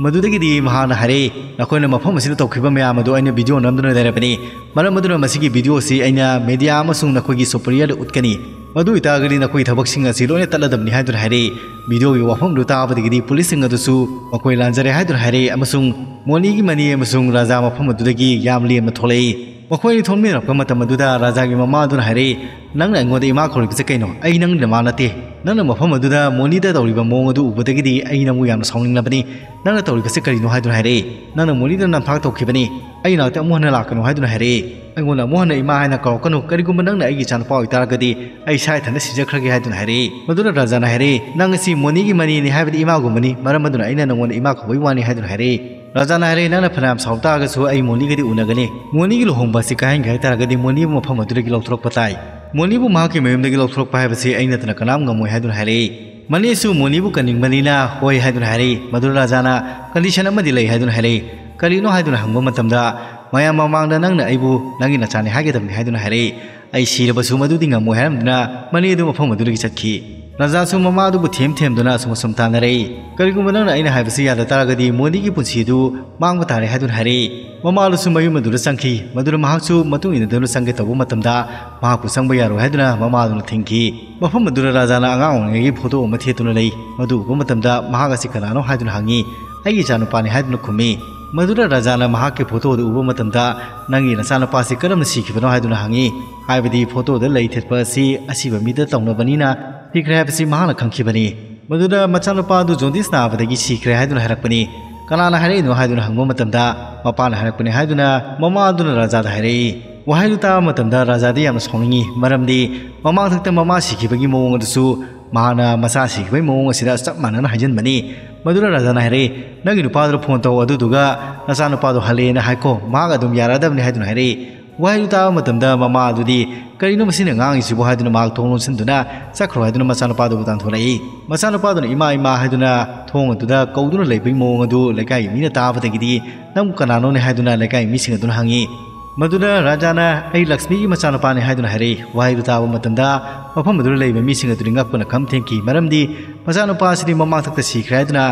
ꯃꯗꯨꯗꯒꯤꯗꯤ ꯃꯍꯥꯛꯅ ꯍꯥꯏꯔꯛꯏ, "ꯅꯈꯣꯏꯅ ꯃꯐꯝ ꯑꯁꯤꯗ ꯇꯧꯈꯤꯕ ꯃꯌꯥꯝ ꯑꯗꯨ ꯑꯩꯅ ꯚꯤꯗꯤꯑꯣ ꯅꯝꯗꯨꯅ ꯂꯩꯔꯕꯅꯤ꯫ ꯃꯔꯝ ꯑꯗꯨꯅ ꯃꯁꯤꯒꯤ ꯚꯤꯗꯤꯑꯣ ꯑꯁꯤ ꯑꯩꯅ ꯃꯦꯗꯤꯌꯥ ꯑꯃꯁꯨꯡ ꯅꯈꯣꯏꯒꯤ ꯁꯨꯄꯔꯤꯌꯔꯗ ꯎꯠꯀꯅꯤ꯫ ꯃꯗꯨ ꯑꯣꯏꯇꯥꯔꯒꯗꯤ ꯅꯈꯣꯏꯒꯤ ꯊꯕꯛꯁꯤꯡ ꯑꯁꯤ ꯂꯣꯏꯅ ꯇꯠꯂꯗꯕꯅꯤ" ꯍꯥꯏꯗꯨꯅ ꯍꯥꯏꯔꯛꯏ꯫ ꯚꯤꯗꯤꯑꯣꯒꯤ ꯋꯥꯐꯝꯗꯨ ꯇꯥꯕꯗꯒꯤꯗꯤ ꯄꯨꯂꯤꯁꯁꯤꯡ ꯑꯗꯨꯁꯨ ꯃꯈꯣꯏ ꯂꯥꯟꯖꯔꯦ ꯍꯥꯏꯗꯨꯅ ꯍꯥꯏꯔꯛꯏ ꯑꯃꯁꯨꯡ ꯃꯣꯅꯤꯒꯤ ꯃꯅꯤ ꯑꯃꯁꯨꯡ ꯔꯥꯖꯥ ꯃꯐꯝ ꯑꯗꯨꯗꯒꯤ ꯌꯥꯝ ꯂꯦꯝꯅ ꯊꯣꯛꯂꯛꯏ꯫ ꯃꯈꯣꯏ ꯑꯅꯤ ꯊꯣꯛꯃꯤꯟꯅꯔꯛꯄ ꯃꯇꯝ ꯑꯗꯨꯗ ꯔꯥꯖꯥꯒꯤ ꯃꯃꯥ ꯑꯗꯨꯅ ꯍꯥꯏꯔꯛꯏ, "ꯅꯪꯅ ꯑꯩꯉꯣꯟꯗ ꯏꯃꯥ ꯀꯧꯔꯤꯕꯁꯦ ꯀꯩꯅꯣ? ꯑꯩ ꯅꯪꯒꯤ ꯅꯃꯥ ꯅꯠꯇꯦ꯫ ꯅꯪꯅ ꯃꯐꯝ ꯑꯗꯨꯗ ꯃꯣꯅꯤꯗ ꯇꯧꯔꯤꯕ ꯃꯑꯣꯡ ꯑꯗꯨ ꯎꯕꯗꯒꯤꯗꯤ ꯑꯩ ꯅꯪꯕꯨ ꯌꯥꯝꯅ ꯁꯥꯎꯅꯤꯡꯂꯕꯅꯤ꯫ ꯅꯪꯅ ꯇꯧꯔꯤꯕꯁꯦ ꯀꯔꯤꯅꯣ?" ꯍꯥꯏꯗꯨꯅ ꯍꯥꯏꯔꯛꯏ꯫ "ꯅꯪꯅ ꯃꯣꯅꯤꯗ ꯅꯝꯊꯥꯛ ꯇꯧꯈꯤꯕꯅꯤ꯫ ꯑꯩ ꯅꯥꯛꯇ ꯑꯃꯨꯛ ꯍꯟꯅ ꯂꯥꯛꯀꯅꯨ" ꯍꯥꯏꯗꯨꯅ ꯍꯥꯏꯔꯛꯏ꯫ "ꯑꯩꯉꯣꯟꯗ ꯑꯃꯨꯛ ꯍꯟꯅ ꯏꯃꯥ ꯍꯥꯏꯅ ꯀꯧꯔꯛꯀꯅꯨ꯫ ꯀꯔꯤꯒꯨꯝꯕ ꯅꯪꯅ ꯑꯩꯒꯤ ꯏꯆꯥꯅꯨꯄꯥ ꯑꯣꯏꯇꯥꯔꯒꯗꯤ ꯑꯩ ꯏꯁꯥ ꯏꯊꯟꯇ ꯁꯤꯖꯈ꯭ꯔꯒꯦ" ꯍꯥꯏꯗꯨꯅ ꯍꯥꯏꯔꯛꯏ꯫ ꯃꯗꯨꯗ ꯔꯥꯖꯥꯅ ꯍꯥꯏꯔꯛꯏ, "ꯅꯪ ꯑꯁꯤ ꯃꯣꯅꯤꯒꯤ ꯃꯅꯦꯅꯤ, ꯍꯥꯏꯕꯗꯤ ꯏꯃꯥꯒꯨꯝꯕꯅꯤ꯫ ꯃꯔꯝ ꯑꯗꯨꯅ ꯑꯩꯅ ꯅꯪꯉꯣꯟꯗ ꯏꯃꯥ ꯀꯧꯕꯒꯤ ꯋꯥꯅꯤ" ꯍꯥꯏꯗꯨꯅ ꯍꯥꯏꯔꯛꯏ꯫ ꯔꯥꯖꯥꯅ ꯍꯥꯏꯔꯛꯏ, "ꯅꯪꯅ ꯐꯅꯌꯥꯝ ꯁꯥꯎ ꯇꯥꯔꯒꯁꯨ ꯑꯩ ꯃꯣꯅꯤꯒꯗꯤ ꯎꯅꯒꯅꯤ꯫ ꯃꯣꯅꯤꯒꯤ ꯂꯨꯍꯣꯡꯕ ꯑꯁꯤ ꯀꯥꯏꯍꯟꯒꯦ ꯍꯥꯏ ꯇꯥꯔꯒꯗꯤ ꯃꯣꯅꯤꯕꯨ ꯃꯐꯝ ꯑꯗꯨꯗꯒꯤ ꯂꯧꯊꯣꯔꯛꯄ ꯇꯥꯏ꯫ ꯃꯣꯅꯤꯕꯨ ꯃꯍꯥꯛꯀꯤ ꯃꯌꯨꯝꯗꯒꯤ ꯂꯧꯊꯣꯔꯛꯄ ꯍꯥꯏꯕꯁꯤ ꯑꯩ ꯅꯠꯇꯅ ꯀꯅꯥꯝ ꯉꯝꯃꯣꯏ" ꯍꯥꯏꯗꯨꯅ ꯍꯥꯏꯔꯛꯏ꯫ ꯃꯅꯦꯁꯨ ꯃꯣꯅꯤꯕꯨ ꯀꯟꯅꯤꯡꯕꯅꯤꯅ "ꯍꯣꯏ" ꯍꯥꯏꯗꯨꯅ ꯍꯥꯏꯔꯛꯏ꯫ ꯃꯗꯨꯗ ꯔꯥꯖꯥꯅ "ꯀꯟꯗꯤꯁꯟ ꯑꯃꯗꯤ ꯂꯩ" ꯍꯥꯏꯗꯨꯅ ꯍꯥꯏꯔꯛꯏ꯫ "ꯀꯔꯤꯅꯣ?" ꯍꯥꯏꯗꯨꯅ ꯍꯪꯕ ꯃꯇꯝꯗ, "ꯃꯌꯥꯝ ꯃꯃꯥꯡꯗ ꯅꯪꯅ ꯑꯩꯕꯨ ꯅꯪꯒꯤ ꯅꯆꯥꯅꯤ ꯍꯥꯏꯒꯗꯕꯅꯤ" ꯍꯥꯏꯗꯨꯅ ꯍꯥꯏꯔꯛꯏ꯫ "ꯑꯩ ꯁꯤꯔꯕꯁꯨ ꯃꯗꯨꯗꯤ ꯉꯝꯃꯣꯏ" ꯍꯥꯏꯔꯝꯗꯨꯅ ꯃꯅꯦ ꯑꯗꯨ ꯃꯐꯝ ꯑꯗꯨꯗꯒꯤ ꯆꯠꯈꯤ꯫ ꯔꯥꯖꯥꯁꯨ ꯃꯃꯥ ꯑꯗꯨꯕꯨ ꯊꯦꯝ ꯊꯦꯝꯗꯨꯅ ꯑꯁꯨꯝ ꯑꯁꯨꯝ ꯇꯥꯟꯅꯔꯛꯏ꯫ "ꯀꯔꯤꯒꯨꯝꯕ ꯅꯪꯅ ꯑꯩꯅ ꯍꯥꯏꯕꯁꯤ ꯌꯥꯗ ꯇꯥꯔꯒꯗꯤ ꯃꯣꯅꯤꯒꯤ ꯄꯨꯟꯁꯤ ꯑꯗꯨ ꯃꯥꯡꯕ ꯇꯥꯔꯦ" ꯍꯥꯏꯗꯨꯅ ꯍꯥꯏꯔꯛꯏ꯫ ꯃꯃꯥ ꯑꯗꯨꯁꯨ ꯃꯌꯨꯝ ꯑꯗꯨꯗ ꯆꯪꯈꯤ꯫ ꯃꯗꯨꯗ ꯃꯍꯥꯛꯁꯨ ꯃꯇꯨꯡ ꯏꯟꯅꯗꯨꯅ ꯆꯪꯒꯦ ꯇꯧꯕ ꯃꯇꯝꯗ ꯃꯍꯥꯛꯄꯨ ꯆꯪꯕ ꯌꯥꯔꯣꯏ ꯍꯥꯏꯗꯨꯅ ꯃꯃꯥ ꯑꯗꯨꯅ ꯊꯤꯡꯈꯤ꯫ ꯃꯐꯝ ꯑꯗꯨꯗ ꯔꯥꯖꯥꯅ ꯑꯉꯥꯡ ꯑꯣꯏꯔꯤꯉꯩꯒꯤ ꯐꯣꯇꯣ ꯑꯃ ꯊꯦꯠꯇꯨꯅ ꯂꯩ꯫ ꯃꯗꯨ ꯎꯕ ꯃꯇꯝꯗ ꯃꯍꯥꯛ ꯑꯁꯤ ꯀꯅꯥꯅꯣ ꯍꯥꯏꯗꯨꯅ ꯍꯪꯉꯤ꯫ "ꯑꯩꯒꯤ ꯏꯆꯥꯅꯨꯄꯥꯅꯤ" ꯍꯥꯏꯗꯨꯅ ꯈꯨꯝꯃꯤ꯫ ꯃꯗꯨꯗ ꯔꯥꯖꯥꯅ ꯃꯍꯥꯛꯀꯤ ꯐꯣꯇꯣ ꯑꯗꯨ ꯎꯕ ꯃꯇꯝꯗ, "ꯅꯪꯒꯤ ꯅꯆꯥꯅꯨꯄꯥꯁꯤ ꯀꯔꯝꯅ ꯁꯤꯈꯤꯕꯅꯣ?" ꯍꯥꯏꯗꯨꯅ ꯍꯪꯉꯤ꯫ ꯍꯥꯏꯕꯗꯤ ꯐꯣꯇꯣꯗ ꯂꯩ ꯊꯦꯠꯄ ꯑꯁꯤ ꯑꯁꯤꯕ ꯃꯤꯗ ꯇꯧꯅꯕꯅꯤꯅ ꯁꯤꯈ꯭ꯔꯦ ꯍꯥꯏꯕꯁꯤ ꯃꯍꯥꯛꯅ ꯈꯪꯈꯤꯕꯅꯤ꯫ ꯃꯗꯨꯗ ꯃꯆꯥꯅꯨꯄꯥ ꯑꯗꯨ ꯖꯣꯟꯗꯤꯁ ꯅꯥꯕꯗꯒꯤ ꯁꯤꯈ꯭ꯔꯦ ꯍꯥꯏꯗꯨꯅ ꯍꯥꯏꯔꯛꯄꯅꯤ꯫ "ꯀꯅꯥꯅ ꯍꯥꯏꯔꯛꯏꯅꯣ?" ꯍꯥꯏꯗꯨꯅ ꯍꯪꯕ ꯃꯇꯝꯗ, "ꯃꯄꯥꯅ ꯍꯥꯏꯔꯛꯄꯅꯤ" ꯍꯥꯏꯗꯨꯅ ꯃꯃꯥ ꯑꯗꯨꯅ ꯔꯥꯖꯥꯗ ꯍꯥꯏꯔꯛꯏ꯫ ꯋꯥꯍꯩꯗꯨ ꯇꯥꯕ ꯃꯇꯝꯗ ꯔꯥꯖꯥꯗꯤ ꯌꯥꯝꯅ ꯁꯥꯎꯅꯤꯡꯉꯤ, ꯃꯔꯝꯗꯤ ꯃꯃꯥꯡꯊꯛꯇ ꯃꯃꯥ ꯁꯤꯈꯤꯕꯒꯤ ꯃꯑꯣꯡ ꯑꯗꯨꯁꯨ ꯃꯍꯥꯛꯅ ꯃꯆꯥ ꯁꯤꯈꯤꯕꯒꯤ ꯃꯑꯣꯡ ꯑꯁꯤꯗ ꯆꯞ ꯃꯥꯟꯅꯅ ꯍꯥꯏꯖꯤꯟꯕꯅꯤ꯫ ꯃꯗꯨꯗ ꯔꯥꯖꯥꯅ ꯍꯥꯏꯔꯛꯏ, "ꯅꯪꯒꯤ ꯅꯨꯄꯥꯗꯨꯗ ꯐꯣꯟ ꯇꯧ, ꯑꯗꯨꯗꯨꯒ ꯅꯆꯥꯅꯨꯄꯥꯗꯣ ꯍꯜꯂꯦꯅ ꯍꯥꯏꯀꯣ, ꯃꯍꯥꯛ ꯑꯗꯨꯝ ꯌꯥꯔꯛꯑꯗꯕꯅꯤ" ꯍꯥꯏꯗꯨꯅ ꯍꯥꯏꯔꯛꯏ꯫ ꯋꯥꯍꯩꯗꯨ ꯇꯥꯕ ꯃꯇꯝꯗ ꯃꯃꯥ ꯑꯗꯨꯗꯤ, "ꯀꯔꯤꯅꯣ ꯃꯁꯤꯅ ꯉꯥꯡꯉꯤꯁꯤꯕꯨ?" ꯍꯥꯏꯗꯨꯅ ꯃꯍꯥꯛ ꯊꯣꯡ ꯂꯣꯟꯁꯤꯟꯗꯨꯅ ꯆꯠꯈ꯭ꯔꯣ ꯍꯥꯏꯗꯨꯅ ꯃꯆꯥꯅꯨꯄꯥꯗꯨꯕꯨ ꯇꯥꯟꯊꯣꯔꯛꯏ꯫ ꯃꯆꯥꯅꯨꯄꯥꯗꯨꯅ "ꯏꯃꯥ, ꯏꯃꯥ" ꯍꯥꯏꯗꯨꯅ ꯊꯣꯡ ꯑꯗꯨꯗ ꯀꯧꯗꯨꯅ ꯂꯩꯕꯒꯤ ꯃꯑꯣꯡ ꯑꯗꯨ ꯂꯩꯀꯥꯏꯒꯤ ꯃꯤꯅ ꯇꯥꯕꯗꯒꯤꯗꯤ, "ꯅꯪꯕꯨ ꯀꯅꯥꯅꯣꯅꯦ?" ꯍꯥꯏꯗꯨꯅ ꯂꯩꯀꯥꯏꯒꯤ ꯃꯤꯁꯤꯡ ꯑꯗꯨꯅ ꯍꯪꯉꯤ꯫ ꯃꯗꯨꯗ ꯔꯥꯖꯥꯅ, "ꯑꯩ ꯂꯛꯁꯃꯤꯒꯤ ꯃꯆꯥꯅꯨꯄꯥꯅꯤ" ꯍꯥꯏꯗꯨꯅ ꯍꯥꯏꯔꯛꯏ꯫ ꯋꯥꯍꯩꯗꯨ ꯇꯥꯕ ꯃꯇꯝꯗ ꯃꯐꯝ ꯑꯗꯨꯗ ꯂꯩꯕ ꯃꯤꯁꯤꯡ ꯑꯗꯨꯗꯤ ꯉꯛꯄꯅ ꯈꯝ ꯊꯦꯡꯈꯤ, ꯃꯔꯝꯗꯤ ꯃꯆꯥꯅꯨꯄꯥ ꯑꯁꯤꯗꯤ ꯃꯃꯥꯡꯊꯛꯇ ꯁꯤꯈ꯭ꯔꯦ ꯍꯥꯏꯗꯨꯅ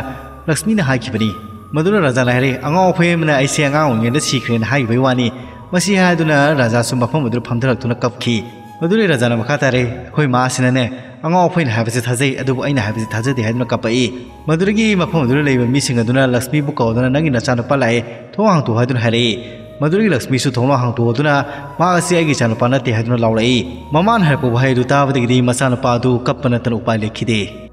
ꯂꯛꯁꯃꯤꯅ ꯍꯥꯏꯈꯤꯕꯅꯤ꯫ ꯃꯗꯨꯗ ꯔꯥꯖꯥꯅ ꯍꯥꯏꯔꯛꯏ, "ꯑꯉꯥꯎ ꯑꯐꯩ ꯑꯃꯅ ꯑꯩꯁꯦ ꯑꯉꯥꯡ ꯑꯣꯏꯔꯤꯉꯩꯗ ꯁꯤꯈ꯭ꯔꯦꯅ ꯍꯥꯏꯈꯤꯕꯒꯤ ꯋꯥꯅꯤ"꯫ ꯃꯁꯤ ꯍꯥꯏꯗꯨꯅ ꯔꯥꯖꯥꯁꯨ ꯃꯐꯝ ꯑꯗꯨꯗ ꯐꯝꯊꯔꯛꯇꯨꯅ ꯀꯞꯈꯤ꯫ ꯃꯗꯨꯗꯩ ꯔꯥꯖꯥꯅ ꯃꯈꯥ ꯇꯥꯔꯛꯏ, "ꯑꯩꯈꯣꯏ ꯃꯥꯁꯤꯅꯅꯦ, ꯑꯉꯥꯎ ꯑꯐꯩꯅ ꯍꯥꯏꯕꯁꯦ ꯊꯥꯖꯩ, ꯑꯗꯨꯕꯨ ꯑꯩꯅ ꯍꯥꯏꯕꯁꯦ ꯊꯥꯖꯗꯦ" ꯍꯥꯏꯗꯨꯅ ꯀꯞꯄꯛꯏ꯫ ꯃꯗꯨꯗꯒꯤ ꯃꯐꯝ ꯑꯗꯨꯗ ꯂꯩꯕ ꯃꯤꯁꯤꯡ ꯑꯗꯨꯅ ꯂꯛꯁꯃꯤꯕꯨ ꯀꯧꯗꯨꯅ, "ꯅꯪꯒꯤ ꯅꯆꯥꯅꯨꯄꯥ ꯂꯥꯛꯑꯦ, ꯊꯣꯡ ꯍꯥꯡꯇꯣꯛꯎ" ꯍꯥꯏꯗꯨꯅ ꯍꯥꯏꯔꯛꯏ꯫ ꯃꯗꯨꯗꯒꯤ ꯂꯛꯁꯃꯤꯁꯨ ꯊꯣꯡꯅꯥꯎ ꯍꯥꯡꯗꯣꯛꯇꯨꯅ, "ꯃꯍꯥꯛ ꯑꯁꯤ ꯑꯩꯒꯤ ꯏꯆꯥꯅꯨꯄꯥ ꯅꯠꯇꯦ" ꯍꯥꯏꯗꯨꯅ ꯂꯥꯎꯔꯛꯏ꯫ ꯃꯃꯥꯅ ꯍꯥꯏꯔꯛꯄ ꯋꯥꯍꯩ ꯑꯗꯨ ꯇꯥꯕꯗꯒꯤꯗꯤ ꯃꯆꯥꯅꯨꯄꯥ ꯑꯗꯨ ꯀꯞꯄ ꯅꯠꯇꯅ ꯎꯄꯥꯏ ꯂꯩꯈꯤꯗꯦ꯫